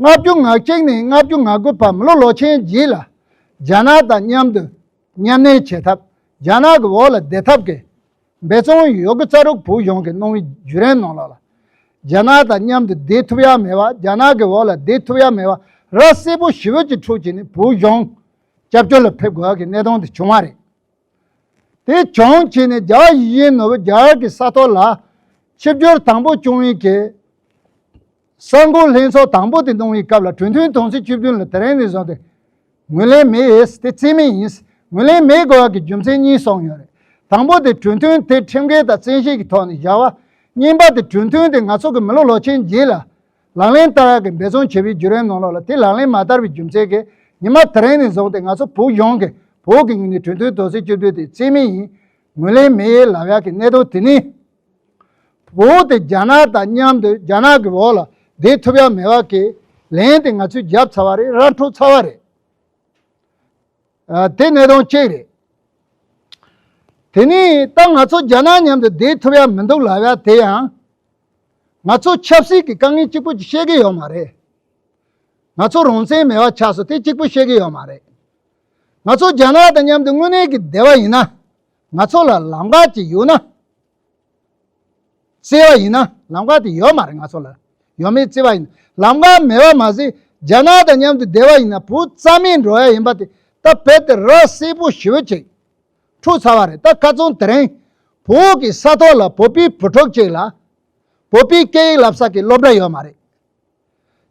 ལྔ་བཅུ་ང་གཅིག་ནས་ལྔ་བཅུ་ང་དགུ་བར་མི་ལོ་ལོ་ཆེན་རྗེས་ལ་རྒྱ་ནག་དང་མཉམ་དུ་མཉམ་གནས་བྱེད་ཐབས། རྒྱ་ནག་གི་འོག་ལ་བསྡད་ཐབས་ཀྱི་འབད་བརྩོན་ཡོད་དགུ་རྩ་དྲུག་བོད་གཞུང་གིས་གནང་བའི་བརྒྱུད་རིམ་ནང་ལོགས་ལ། རྒྱ་ནག་དང་མཉམ་དུ་བསྡད་ཐུབ་ཡ་མེད་པ་རྒྱ་ནག་གི་འོག་ལ་བསྡད་ཐུབ་ཡ་མེད་པ་ར་གསལ་པོ་ཞེ་པོ་ཅིག་འཁྲུག་བྱས་ནས་བོད་གཞུང་སྐྱབས་བཅོལ་ལ་ཕེབས་དགོས་ཡ་གི་གནད་དོན་དེ་བྱུང་བ་རེད། དེ་བྱུང་བྱས་ནས་རྒྱལ་བ་ཡིད་བཞིན་ནོར་བུ་རྒྱ་གར་གྱི་ས་ཐོག་ལ་ཆིབས་བསྒྱུར་དང་པོ་བྱུང་བའི་གི་གསར་འགོད་ལྷན་ཚོགས་དང་པོ་དེ་གནང་བའི་སྐབས་ལ་གྲོས་མཐུན་དོན་ཚན་བཅུ་བདུན་ལ་དེ་རིང་ནས་བཟུང་སྟེ་ངོས་ལེན་མེད་ཡས་དེ་རྩིས་མེད་ཡིན། ངོས་ལེན་མེད་དགོས་པ་གི་རྒྱུ་མཚན་གཉིས་གསུངས་ཡོད་རེད། དང་པོ་དེ་གྲོས་མཐུན་དེ་ཁྲིམས་འགལ་དང་བཙན་ཤེད་ཀྱི་ཐོག་ནས་བཞག་པ། གཉིས་པ་དེ་གྲོས་མཐུན་དེ་ང་ཚོ་གི་མི་ལོ་ལོ་ཆེན་རྗེས་ལ་ལག་ལེན་བསྟར་ཡག་གི་འབད་བརྩོན་བྱས་པའི་བརྒྱུད་རིམ་ནང་ལོགས་ལ་དེ་ལག་ལེན་མ་བསྟར་བའི་རྒྱུ་མཚན་གྱིས་ཉི་མ་དེ་རིང་ནས་བཟུང་སྟེ་ང་ཚོ་བོད་གཞུང་གི་བོད་ཀྱི་ངོས་ནས་གྲོས་མཐུན་དོན་ཚན་བཅུ་བདུན་དེ་རྩིས་མེད་ཡིན། ངོས་ལེན་མེད་ལབ་ཡག་གི་གནད་དོན་དེ་ནི། བོད་དེ་རྒྱ་ནག་དང་མཉམ་དུ་རྒྱ་ནག་གི་འོག་ལ་བསྡད་ཐུབ་ཡ་མེད་པ་གི་ལན་དེ་ང་ཚོས་བརྒྱབ་ཚར་བ་རེད། ར་འཕྲོད་ཚར་བ་རེད། ཨ། དེ་གནད་དོན་གཅིག་རེད། དེ་ནས་ད་ང་ཚོ་རྒྱ་ནག་མཉམ་དུ་བསྡད་ཐུབ་ཡ་མི་འདུག་ལབ་ཡ་དེ་ཡང་། ང་ཚོ་ཆབ་སྲིད་ཀྱི་དཀའ་ངལ་གཅིག་པོ་ཅིག་བཤད་ཀྱི་ཡོད་མ་རེད། ང་ཚོ་རང་བཙན་མེད་པ་ཆགས་སོང་དེ་གཅིག་པོ་བཤད་ཀྱི་ཡོད་མ་རེད། ང་ཚོ་རྒྱ་ནག་དང་མཉམ་དུ་དངོས་གནས་ཀྱི་བསྡད་པ་ཡིན་ན། ང་ཚོ་ལ་ལམ་ཁ་ཅིག་ཡོད་ན། བརྩེ་བ་ཡིན་ན་ལམ་ཁ་དེ་ཡོད་མ་རེད། ང་ཚོ་ལ་ཡོད་མེད་བརྩེ་བ་ཡིན་ན་ལམ་ཁ་མེད་པ་མ་ཟད་རྒྱ་ནག་དང་མཉམ་དུ་བསྡད་པ་ཡིན་ན་བོད་རྩ་མེད་འགྲོ་ཡ་ཡིན་པ་དེ་ད་རྦད་དེ་ར་གསལ་པོ་ཞེ་པོ་ཅིག་འཁྲུག་ཚར་བ་རེད། ད་ཁ་རྩང་དེ་རིང་བོད་ཀྱི་ས་ཐོག་ལ་བོད་པའི་བུ་ཕྲུག་ཅིག་ལ་བོད་པའི་སྐད་ཡིག་བསླབ་ས་ཀྱི་སློབ་གྲྭ་ཡོད་མ་རེད།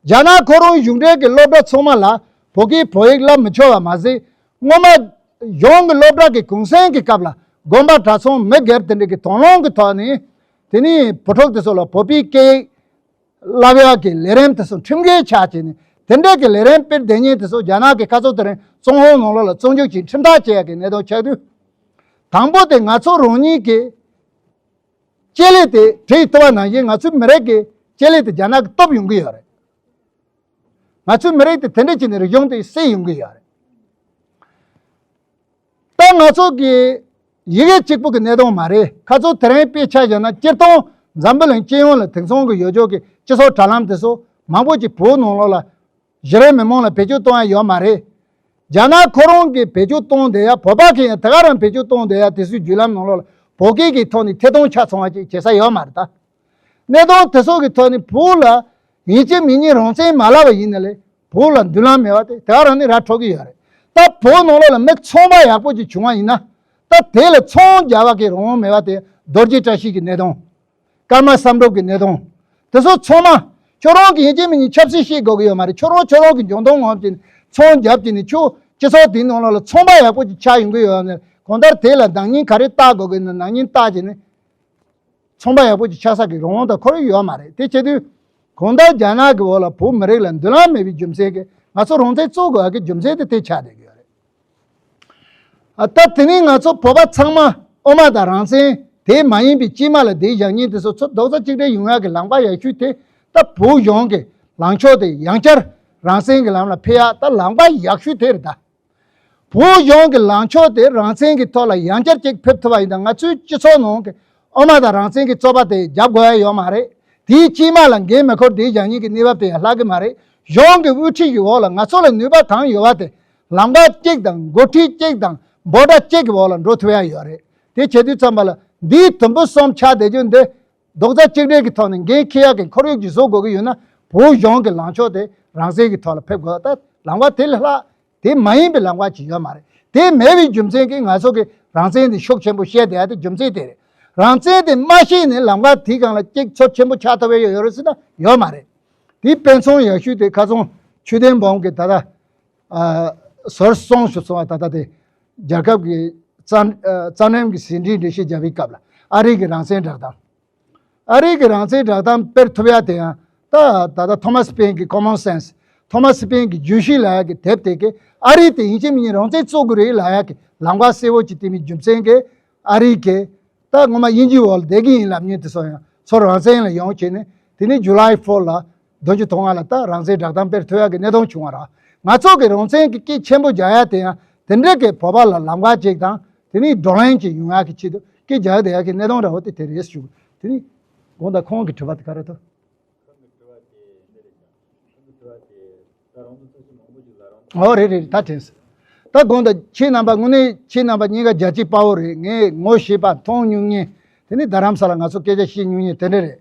རྒྱ་ནག་ཁོ་རང་གཞུང་འབྲེལ་གྱི་སློབ་གྲྭ་ཚང་མ་ལ་བོད་སྐད་བོད་ཡིག་བསླབ་མི་ཆོག་པ་མ་ཟད། སྔོན་མ་གཞུང་གི་སློབ་གྲྭ་གི་གུང་སེང་གི་སྐབས་ལ་དགོན་པ་གྲྭ་ཚང་མི་སྒེར་དེ་འདྲ་གི་དང་བླངས་ཀྱི་ཐོག་ནས་དེ་ནས་བུ་ཕྲུག་དེ་ཚོ་ལ་བོད་པའི་སྐད་ཡིག་ བསླབ་ཡག་གི་ལས་རིམ་དེ་ཚོ་ཁྲིམས་འགལ་ཆགས་བྱས་ནས་དེ་འདྲ་གི་ལས་རིམ་སྤེལ་བསྡད་མཁན་དེ་ཚོ་རྒྱ་ནག་གི་ཁ་ཚོ་དེ་རིང་བཙོན་ཁང་ནང་ལོགས་ལ་བཙོན་འཇུག་བྱས་ཁྲིམས་ཐག་བཅད་ཡག་གི་གནད་དོན་ཆགས་དུས། དང་པོ་དེ་ང་ཚོ་རང་ཉིད་ཀྱི་ལྕེ་ལེ་དེ་བྲིས་ཐུབ་པ་ནང་བཞིན་ང་ཚོའི་མི་རིགས་ཀྱི་ལྕེ་ལེ་དེ་རྒྱ་ནག་གིས་གཏུབ་ཡོང་གི་ཡོད་རེད། ང་ཚོའི་མི་རིགས་དེ་དེ་འདྲ་བྱས་ནས་རིག་གཞུང་དེ་བསད་ཡོང་གི་ཡོད་རེད། ད་ང་ཚོ་གི་ཡི་གེ་གཅིག་པུ་གི་གནད་དོན་མ་རེད། ཁ་ཚོ་དེ་རིང་དཔེ་ཆ་བཞག་ན་སྤྱིར་བཏང་འཛམ་བུ་གླིང་སྤྱི་ཡོངས་ལ་དེང་སང་གི་ཡོད་ཆོག་གི་སྤྱི་ཚོགས་དྲ་ལམ་དེ་ཚོ་མང་པོ་ཅིག་བོད་ནང་ལོགས་ལ་གཞི་རིམ་མི་མང་ལ་བེད་སྤྱོད་གཏོང་ཡ་ཡོད་མ་རེད། རྒྱ་ནག་ཁོ་རང་གིས་བེད་སྤྱོད་གཏོང་བསྡད་ཡ། བོད་པ་གིས་ཡང་དེ་ག་རང་བེད་སྤྱོད་གཏོང་བསྡད་ཡ་དེ་ཚོའི་བརྒྱུད་ལམ་ནང་ལོགས་ལ་བོད་སྐད་ཀྱི་ཐོག་ནས་ཐད་གཏོང་ཆ་ཚང་བ་ཅིག་བྱེད་ས་ཡོད་མ་རེད་ད། གནད་དོན་དེ་ཚོ་གི་ཐོག་ནས་བོད་ལ་ཡིན་གཅིག་མིན་གཉིས་རང་བཙན་མ་བསླབ་པ་ཡིན་ན་ལས་བོད་ལ་མདུན་ལམ་མེད་པ་དེ་དེ་ག་རང་ནས་ར་འཕྲོད་ཀྱི་ཡོད་རེད། ད་བོད་ནང་ལོགས་ལ་མི་ཚོང་པ་ཡག་པོ་ཅིག་བྱུང་བ་ཡིན་ན། ད་དེ་ལ་ཚོང་རྒྱག་པ་གི་རང་དབང་མེད་པ་དེ་རྡོ་རྗེ་བཀྲ་ཤིས་ཀྱི་གནད་དོན། ཀརྨ་བསམ་གྲུབ་ཀྱི་གནད་དོན། དེ་ཚོ་ཚང་མ་ཁྱོད་རང་གིས་ཡིན་གཅིག་མིན་གཉིས་ཆབ་སྲིད་ཤེས་དགོས་ཀྱི་ཡོད་མ་རེད། ཁྱོད་རང་ཁྱོད་རང་གི་འཇོན་ཐང་ངོམ་གྱིས་ཚོང་རྒྱབ་ཀྱིས་ནས་ཁྱོད་སྤྱི་ཚོགས་དེའི་ནང་ལོགས་ལ་ཚོང་པ་ཡག་པོ་ཅིག་ཆགས་ཡོང་གི་ཡོད་ནས། གང་ལྟར་དེ་ལ་ནག་ཉེས་ག་རེ་བཏགས་དགོས་ཀྱི་ན་ནག་ཉེས་བཏགས་ཀྱིས་ནས་ཚོང་པ་ཡག་པོ་ཅིག་ཆགས་ས་གི་རང་དབང་དང་ཁོར་ཡུག་ཡོད་མ་རེད། དེ་བྱེད་དུས་གང་ལྟར་རྒྱ་ནག་གི་འོག་ལ་བོད་མི་རིགས་ལ་མདུན་ལམ་མེད་པའི་རྒྱུ་མཚན་གྱིས་ང་ཚོ་རང་བཙན་རྩོད་དགོས་ཡག་གི་རྒྱུ་མཚན་དེ་དེ་ཆགས་བསྡད་ཀྱི་ཡོད་རེད། ཨ། ད་དེ་ནས་ང་ཚོ་བོད་པ་ཚང་མ་དབུ་མ་དང་རང་བཙན་དེ་མ་ཡིན་པའི་དཀྱིལ་མ་ལ་བསྡད་བཞག་མཁན་དེ་ཚོ་ཚོ་རྡོག་རྩ་གཅིག་སྒྲིལ་ཡོང་ཡག་གི་ལམ་ཁ་ཡག་ཤོས་དེ་ད་བོད་གཞུང་གི་ལངས་ཕྱོགས་དེ་ཡང་བསྐྱར་རང་བཙན་གྱི་ལམ་ལ་ཕེབས་ཡག་ད་ལམ་ཁ་ཡག་ཤོས་དེ་རེད་ད། བོད་གཞུང་གི་ལངས་ཕྱོགས་དེ་རང་བཙན་གྱི་ཐོག་ལ་ཡང་བསྐྱར་གཅིག་ཕེབས་ཐུབ་པ་ཡིན་ན་ང་ཚོའི་སྤྱི་ཚོགས་ནང་གི་དབུ་མ་དང་རང་བཙན་གྱི་རྩོད་པ་དེ་རྒྱབ་དགོས་ཡ་ཡོད་མ་རེད། དེའི་དཀྱིལ་མ་ལ་འགན་མི་འཁུར་བསྡད་བཞག་མཁན་གྱི་གནས་བབ་དེ་ཡང་ལྷག་གི་མ་རེད། གཞུང་གི་དབུ་ཁྲིད་ཀྱི་འོག་ལ་ང་ཚོ་ལ་ནུས་པ་གང་ཡོད་པ་དེ་ལམ་ཁ་གཅིག་དང་འགོ་ཁྲིད་གཅིག་དང་འབོད་སྒྲ་གཅིག་གི་འོག་ལ་འགྲོ་ཐུབ་ཡ་ཡོད་རེད། དེ་བྱེད་དུས་ཙམ་པ་ལ་འདིའི་དུམ་བུ་གསུམ་ཆགས་བསྡད་རྒྱུ་འདི་རྡོག་རྩ་གཅིག་སྒྲིལ་གྱི་ཐོག་ནས་འགན་འཁྱེར་ཡག་གི་ཁོར་ཡུག་ཅིག་བཟོ་དགོས་ཀྱི་ཡོད་ན་བོད་གཞུང་གི་ལངས་ཕྱོགས་དེ་རང་བཙན་གྱི་ཐོག་ལ་ཕེབས་དགོས། ད་ལམ་ཁ་དེ་ལས་ལྷག་དེ་མ་ཡིན་པའི་ལམ་ཁ་ཅིག་ཡོད་མ་རེད། དེ་མེད་པའི་རྒྱུ་མཚན་གྱིས་ང་ཚོ་གི་རང་བཙན་དེ་ཤུགས་ཆེན་པོ་བཤད་བསྡད་ཡ་དེ་རྒྱུ་མཚན་དེ་རེད། རང་བཙན་དེ་མ་ཤེས་ནས་ལམ་ཁ་དེའི་སྒང་ལ་གཅིག་ཚོ་ཆེན་པོ་ཆགས་ཐུབ་ཡ་ཡོད་རེད་ཟེར་ན་ཡོད་མ་རེད། དེའི་དཔེ་མཚོན་ཡག་ཤོས་དེ་ཁ་སང་ཆོས་ལྡན་འབུམ་གྱིས་ད་ལྟ་ཨ་ཟུར་གསུངས་ཞུ་སོང་བ། ད་ལྟ་དེ་རྒྱལ་ཁབ་ཀྱི་རྩ་ཨ་རྩ་ཁྲིམས་ཀྱི་ཟིན་བྲིས་འགྲེལ་བཤད་བརྒྱབ་པའི་སྐབས་ལ་ཨ་རི་གི་རང་བཙན་བསྒྲགས་གཏམ། ཨ་རི་གི་རང་བཙན་བསྒྲགས་གཏམ་སྤེལ་ཐུབ་ཡ་དེ་ཡང་ད་ད་ལྟ་ཐོ་མཱ་སི་པེན་གྱི་Common Sense། ཐོ་མཱ་སི་པེན་གྱི་བརྗོད་གཞི་ལབ་ཡ་གི་དེབ་དེ་གིས་ཨ་རི་དེ་ཡིན་གཅིག་མིན་གཉིས་རང་བཙན་རྩོད་དགོས་རེད་ལབ་ཡ་གི་ལམ་ཁ་གསལ་བོ་ཅིག་བསྟན་པའི་རྒྱུ་མཚན་གྱིས་ཨ་རི་གི་ད་ངོ་མ་དབྱིན་ཇིའི་འོག་ལ་བསྡད་ཀྱི་ཡིན་ལབ་མཁན་དེ་ཚོ་ཡང་ཚུར་རང་བཙན་ལ་ཡོང་བྱས་ནས་དེ་ནས་July four ལ་བདུན་ཅུ་དོན་ལྔ་ལ་ད་རང་བཙན་བསྒྲགས་གཏམ་སྤེལ་ཐུབ་ཡ་གི་གནད་དོན་བྱུང་བ་རེད། ང་ཚོ་གི་རང་བཙན་གྱི་སྐད་ཆེན་པོ་རྒྱག་ཡ་དེ་ཡང་དེ་འདྲ་གི་བོད་པ་ལ་ལམ་ཁ་ཅིག་དང་དེ་ནས་བགྲོ་གླེང་ཅིག་ཡོང་ཡ་གི་ཆེད་དུ་སྐད་རྒྱག་བསྡད་ཡ་གི་གནད་དོན་འདྲ་བོ་དེ་དེ་རེད་ཞུ། དེ་ནས་དགོངས་དག་ཁོང་གི་དྲི་བ་དེ་ག་རེ་འདུག་ཁོང་གི་དྲི་བ་དེ་འདི་རེད་ཀྱང་། ཁོང་གི་དྲི་བ་དེ་ད་རང་ཚོ་ཚོགས་ཆེན་མང་པོ་ཞིག་ལ་རང་ཚོ། ཨོ་རེད་རེད། ད་དྲན་སོང་། ད་དགོངས་དག་ཁྱེད་རྣམ་པ་དངོས་གནས་ཁྱེད་རྣམ་པ་གཉིས་ཀ་རྒྱལ་གཅེས་དཔའ་བོ་རེད། ངས་ངོ་ཤེས་པ་མཐོང་མྱོང་མཁན། དེ་ནས་རྡ་རམ་ས་ལ་ང་ཚོ་སྐད་ཆ་བཤད་མྱོང་མཁན་དེ་འདྲ་རེད།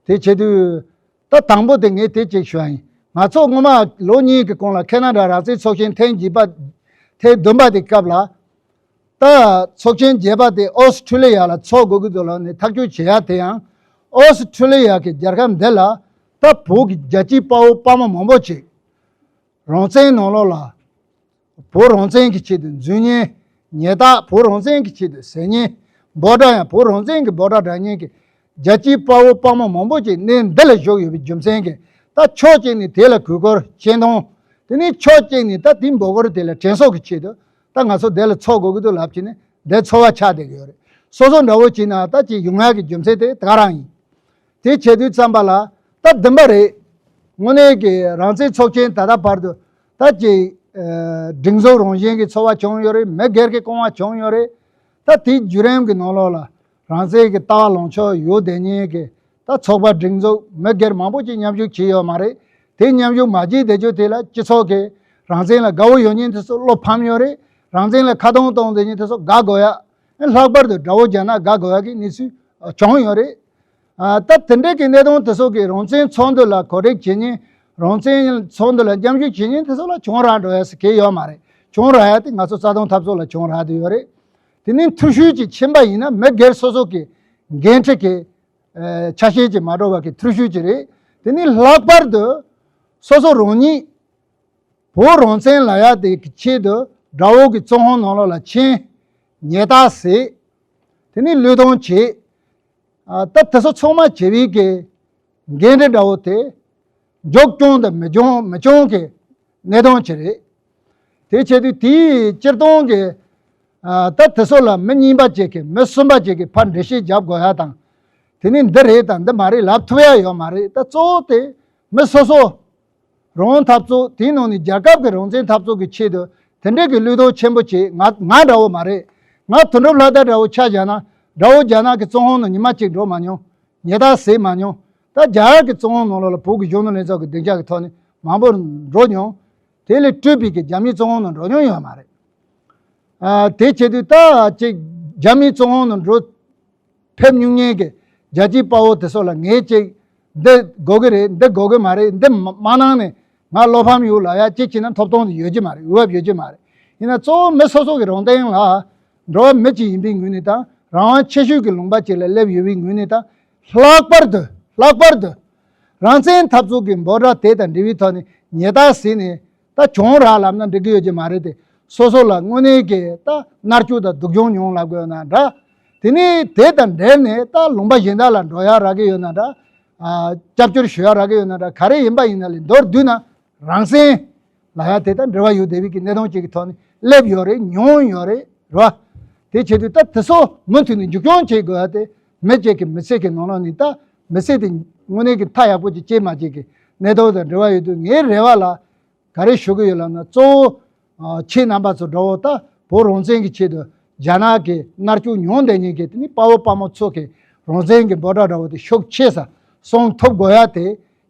དེ་བྱེད་དུས་ད་དང་པོ་དེ་ངས་དེ་གཅིག་ཞུ་ཡ་ཡིན། ང་ཚོ་སྔོན་མ་ལོ་གཉིས་ཀྱི་གོང་ལ་ཁེ་ན་ཌ་རང་བཙན་ཚོགས་ཆེན་ཐེངས་བརྒྱད་པ་ཐེངས་བདུན་པ་དེ་སྐབས་ལ། ད་ཚོགས་ཆེན་བརྒྱད་པ་དེ་ཨོ་སི་ཁྲུ་ལི་ཡ་ལ་ཚོགས་དགོས་ཀྱི་འདུག་ལབ་ནས་ཐག་གཅོད་བྱེད་ཡ་དེ་ཡང་ཨོ་སི་ཁྲུ་ལི་ཡ་གི་རྒྱལ་ཁབ་འདི་ལ་ད་བོད་ཀྱི་རྒྱལ་གཅེས་དཔའ་བོ་དཔའ་མོ་མང་པོ་ཅིག་རང་བཙན་ནང་ལོགས་ལ་བོད་རང་བཙན་གྱི་ཆེད་དུ་འཛུལ་མཁན། ཉེས་རྟགས་བོད་རང་བཙན་གྱི་ཆེད་དུ་ཟས་མཁན། འབོད་སྒྲ་ཡང་བོད་རང་བཙན་གྱི་འབོད་སྒྲ་སྒྲག་མཁན་གྱི་རྒྱལ་གཅེས་དཔའ་བོ་དཔའ་མོ་མང་པོ་ཅིག་གནས་འདི་ལ་བཞུགས་ཡོད་པའི་རྒྱུ་མཚན་གྱིས་ད་ཕྱོགས་གཅིག་ནས་དེ་ལ་གུས་བཀུར་ཆེ་མཐོང་། དེ་ནས་ཕྱོགས་གཅིག་ནས་ད་དེའི་འབོད་སྐུལ་དེ་ལ་དྲན་གསོ་གི་ཆེད་དུ་ད་ང་ཚོ་འདི་ལ་ཚོགས་དགོས་ཀྱི་འདུག་ལབ་བྱས་ནས་འདི་ཚོར་བ་ཆགས་བསྡད་ཀྱི་ཡོད་རེད། སོ་སོ་འདྲ་བོ་བྱས་ན་ད་ཅིག་ཡོང་ཡག་གི་རྒྱུ་མཚན་དེ་ད་ག་རང་ཡིན། དེ་བྱེད་དུས་ཙམ་པ་ལ་ད་བདེན་པ་རེད། དངོས་གནས་ཀྱི་རང་བཙན་ཚོགས་ཆེན་ད་ལྟ་བར་དུ་ད་ཅིག་ཨ་སྒྲིག་འཛུགས་རང་བཞིན་གྱི་ཚོར་བ་བྱུང་ཡོད་རེད། མི་སྒེར་གྱི་སྐོང་བ་བྱུང་ཡོད་རེད། ད་དེའི་བརྒྱུད་རིམ་གྱི་ནང་ལོགས་ལ་རང་བཙན་གྱི་ལྟ་བ་ལངས་ཕྱོགས་ཡོད་བསྡད་མཁན་གྱི་ད་ཚོགས་པ་སྒྲིག་འཛུགས་མི་སྒེར་མང་པོ་ཅིག་མཉམ་ཞུགས་བྱས་ཡོད་མ་རེད། དེ་མཉམ་ཞུགས་མ་བྱས་བསྡད་རྒྱུ་དེ་ལ་སྤྱི་ཚོགས་ཀྱི་རང་བཙན་ལ་དགའ་བོ་ཡོད་མཁན་དེ་ཚོ་བློ་ཕམ་ཡོད་རེད། རང་བཙན་ལ་ཁ་རྡུང་གཏོང་བསྡད་མཁན་དེ་ཚོ་དགའ་དགོས་ཡ། ལྷག་པར་དུ་དགྲ་བོ་རྒྱ་ནག་དགའ་དགོས་ཡ་གི་གནས་ཚུལ་བྱུང་ཡོད་རེད། ཨ་ད་དེ་འདྲའི་གི་གནད་དོན་དེ་ཚོ་གི་རང་བཙན་ཚོགས་འདུ་ལ་གོ་སྒྲིག་བྱེད་མཁན། རང་བཙན་ཚོགས་འདུ་ལ་མཉམ་ཞུགས་བྱེད་མཁན་དེ་ཚོ་ལ་བྱུང་རག་འགྲོ་ཡ་ཟེར་གི་ཡོད་མ་རེད། བྱུང་རག་ཡ་དེ་ང་ཚོ་རྩ་དོན་འཐབ་རྩོད་ལ་བྱུང་རག་དེ་ཡོད་རེད། དེ་ནས་འཐུས་ཤོར་ཅིག་ཕྱིན་པ་ཡིན་ན་མི་སྒེར་སོ་སོ་གི་འགན་འཁྲི་གི་ཨ་ཆ་ཤས་ཅིག་མ་འགྲོ་བ་གི་འཐུས་ཤོར་ཅིག་རེད། དེ་ནས་ལྷག་པར་དུ་སོ་སོ་རང་ཉིད་བོད་རང་བཙན་ལབ་ཡ་དེ་གི་ཆེད་དུ་དགྲ་བོ་གི་བཙོན་ཁང་ནང་ལོགས་ལ་ཕྱིན། ཉེས་རྟགས་ཟད། དེ་ནས་བློས་གཏོང་བྱེད། ཨ་ད་དེ་ཚོ་ཚང་མ་བྱེད་པའི་གི་ འགན་འཁྲི་འདྲ་བོ་དེ་མགྱོགས་སྐྱོང་དང་མི་སྐྱོང་མི་སྐྱོང་གི་གནད་དོན་ཅིག་རེད། དེ་བྱས་དུས་དེའི་སྤྱིར་བཏང་གི་ཨ་ད་དེ་ཚོ་ལ་མི་གཉིས་པ་ཅིག་གིས་མི་གསུམ་པ་ཅིག་གིས་ཕར་འགྲེལ་བཤད་རྒྱབ་དགོས་ཡ་དང་། དེ་ནི་འདི་རེད་དང་འདི་མ་རེད་ལབ་ཐུབ་ཡ་ཡོད་མ་རེད། ད་གཙོ་བོ་དེ་མི་སོ་སོ་རང་དབང་འཐབ་རྩོད། དེའི་ནང་ནས་རྒྱལ་ཁབ་ཀྱི་རང་བཙན་འཐབ་རྩོད་ཀྱི་ཆེད་དུ་དེ་འདྲའི་གི་བློས་གཏོང་ཆེན་པོ་བྱེད། ང་ང་འདྲ་བོ་མ་རེད། ང་དོན་གྲུབ་ལྷ་དར་འདྲ་བོ་ཆ་བཞག་ན། དགྲ་བོ་རྒྱ་ནག་གི་བཙོན་ཁང་ནང་ཉི་མ་གཅིག་འགྲོ་མ་མྱོང་། ཉལ་ཐ་ཟས་མ་མྱོང་། ད་རྒྱ་གར་གྱི་བཙོན་ཁང་ནང་ལོགས་ལ་བོད་ཀྱི་གཞོན་ནུ་ལྷན་ཚོགས་ཀྱི་སྡིངས་ཆ་གི་ཐོག་ནས་མང་པོ་འགྲོ་མྱོང་། དེ་ལས་སྤྲོས་པའི་གི་རྒྱ་མིའི་བཙོན་ཁང་ནང་འགྲོ་མྱོང་ཡོད་མ་རེད། ཨ་དེ་བྱེད་དུས་ད་ཅིག་རྒྱ་མིའི་བཙོན་ཁང་ནང་འགྲོ་ཕེབས་མྱོང་མཁན་གྱི་རྒྱལ་གཅེས་དཔའ་བོ་དེ་ཚོ་ལ་ངས་ཅིག་འདི་དགོས་ཀྱི་རེད། འདི་དགོས་ཀྱི་མ་རེད། འདི་མ་མ་གནང་ནས་ང་བློ་ཕམ་ཡོད་ལབ་ཡ་ཅིག་བྱས་ན་ཐོབ་ཐང་དེ་ཡོད་ཀྱི་མ་རེད། འོས་བབ་ཡོད་ཀྱི་མ་རེད། ཡིན་ན་གཙོ་བོ་མི་སོ་སོ་གི་རང་སྟེང་ལ་འགྲོ་བ་མི་གཅིག་ཡིན་པའི་ངོས་ནས་དང་། རང་དབང་ཆེ་ཤོས་ཀྱི་ལུང་པ་ཅིག་ལ་སླེབས་ཡོད་པའི་ངོས་ནས་དང་། ལྷག་པར་དུ་ལྷག་པར་དུ་རང་བཙན་འཐབ་རྩོད་ཀྱི་འབོད་སྒྲ་དེ་དང་འབྲེལ་བའི་ཐོག་ནས་ཉེས་རྡུང་ཟིན་ནས། ད་གྱོང་རག་ལབ་ན་འགྲིག་གི་ཡོད་ཀྱི་མ་རེད་དེ། སོ་སོ་ལ་དངོས་གནས་ཀྱི་ད་མནར་གཅོད་དང་སྡུག་སྦྱོང་མྱོང་ལབ་དགོས་ཡོད་ན་འདྲ། དེ་ནས་དེ་དང་འབྲེལ་ནས་ད་ལུང་པ་གཞན་དག་ལ་འགྲོ་ཡག་རག་གི་ཡོད་ན་འདྲ། ཨ་རྒྱབ་སྐྱོར་ཞུ་ཡག་རག་གི་ཡོད་ན་འདྲ། ག་རེ་ཡིན་པ་ཡིན་ན་ལས་མདོར་བསྡུས་ན་རང་བཙན་ལབ་ཡག་དེ་ད་འབྲེལ་བ་ཡོད་བསྡད་པའི་གི་གནད་དོན་ཅིག་གི་ཐོག་ནས་སླེབས་ཡོད་རེད། མྱོང་ཡོད་རེད། རེད་བ། དེ་བྱེད་དུས་ད་དེ་ཚོ་མུ་མཐུད་ནས་མཇུག་སྐྱོང་བྱེད་དགོས་ཡག་དེ་མི་གཅིག་གི་མི་ཚེ་གི་ནང་ལོགས་ནས། ད་མི་ཚེ་དེ་དངོས་གནས་ཀྱི་མཐའ་ཡག་པོ་ཅིག་སྐྱེལ་མ་བྱེད་ཀྱི་གནད་དོན་དང་འབྲེལ་བ་ཡོད་དུས། ངའི་རེ་བ་ལ་ག་རེ་ཞུ་གི་ཡོད་ལབ་ན། གཙོ་བོ་ཨ་ཁྱེད་རྣམ་པ་ཚོ་འདྲ་བོ་ད་བོད་རང་བཙན་གྱི་ཆེད་དུ་རྒྱ་ནག་གི་མནར་གཅོད་མྱོང་བསྡད་མཁན་གྱི་དེ་ནི་དཔའ་བོ་དཔའ་མོ་ཚོ་གི་རང་བཙན་གྱི་འབོད་སྒྲ་འདྲ་བོ་དེ་ཤུགས་ཆེ་ས་སོང་ཐུབ་དགོས་ཡག་དེ་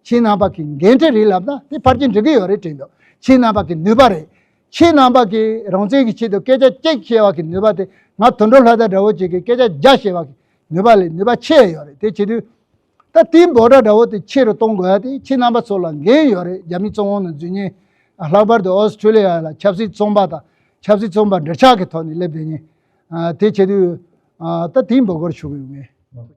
ཁྱེད་རྣམ་པ་གི་འགན་འཁྲི་རེད་ལབ་ན་དེ་ཕལ་ཆེར་འགྲིག་གི་ཡོད་རེད་དྲན་འདུག་ཁྱེད་རྣམ་པ་གི་ནུས་པ་རེད། ཁྱེད་རྣམ་པ་གི་རང་བཙན་གྱི་ཆེད་དུ་སྐད་ཆ་གཅིག་བཤད་པ་གི་ནུས་པ་དེ་ང་དོན་གྲུབ་ལྷ་དར་འདྲ་བོ་ཅིག་གི་སྐད་ཆ་བརྒྱ་བཤད་པ་གི་ནུས་པ་ལས་ནུས་པ་ཆེ་ཡོད་རེད། དེ་བྱེད་དུས་ད་དེའི་འབོད་སྒྲ་འདྲ་བོ་དེ་ཆེ་རུ་གཏོང་དགོས་ཡག་དེ་ཁྱེད་རྣམ་པ་ཚོ་ལ་འགན་ཡོད་རེད། རྒྱ་མིའི་བཙོན་ཁང་ནང་འཛུལ་མཁན། ལྷག་པར་དུ་ཨོ་སི་ཁྲུ་ལི་ཡ་ལ་ཆབ་སྲིད་བཙོན་པ་དང་ཆབ་སྲིད་བཙོན་པ་འབྲེལ་ཆགས་ཀྱི་ཐོག་ནས་སླེབས་བསྡད་མཁན། ཨ་དེ་བྱེད་དུས་ཨ་ད་དེའི་འབོད་སྐུལ་ཞུ་གི་ཡོད་ངས།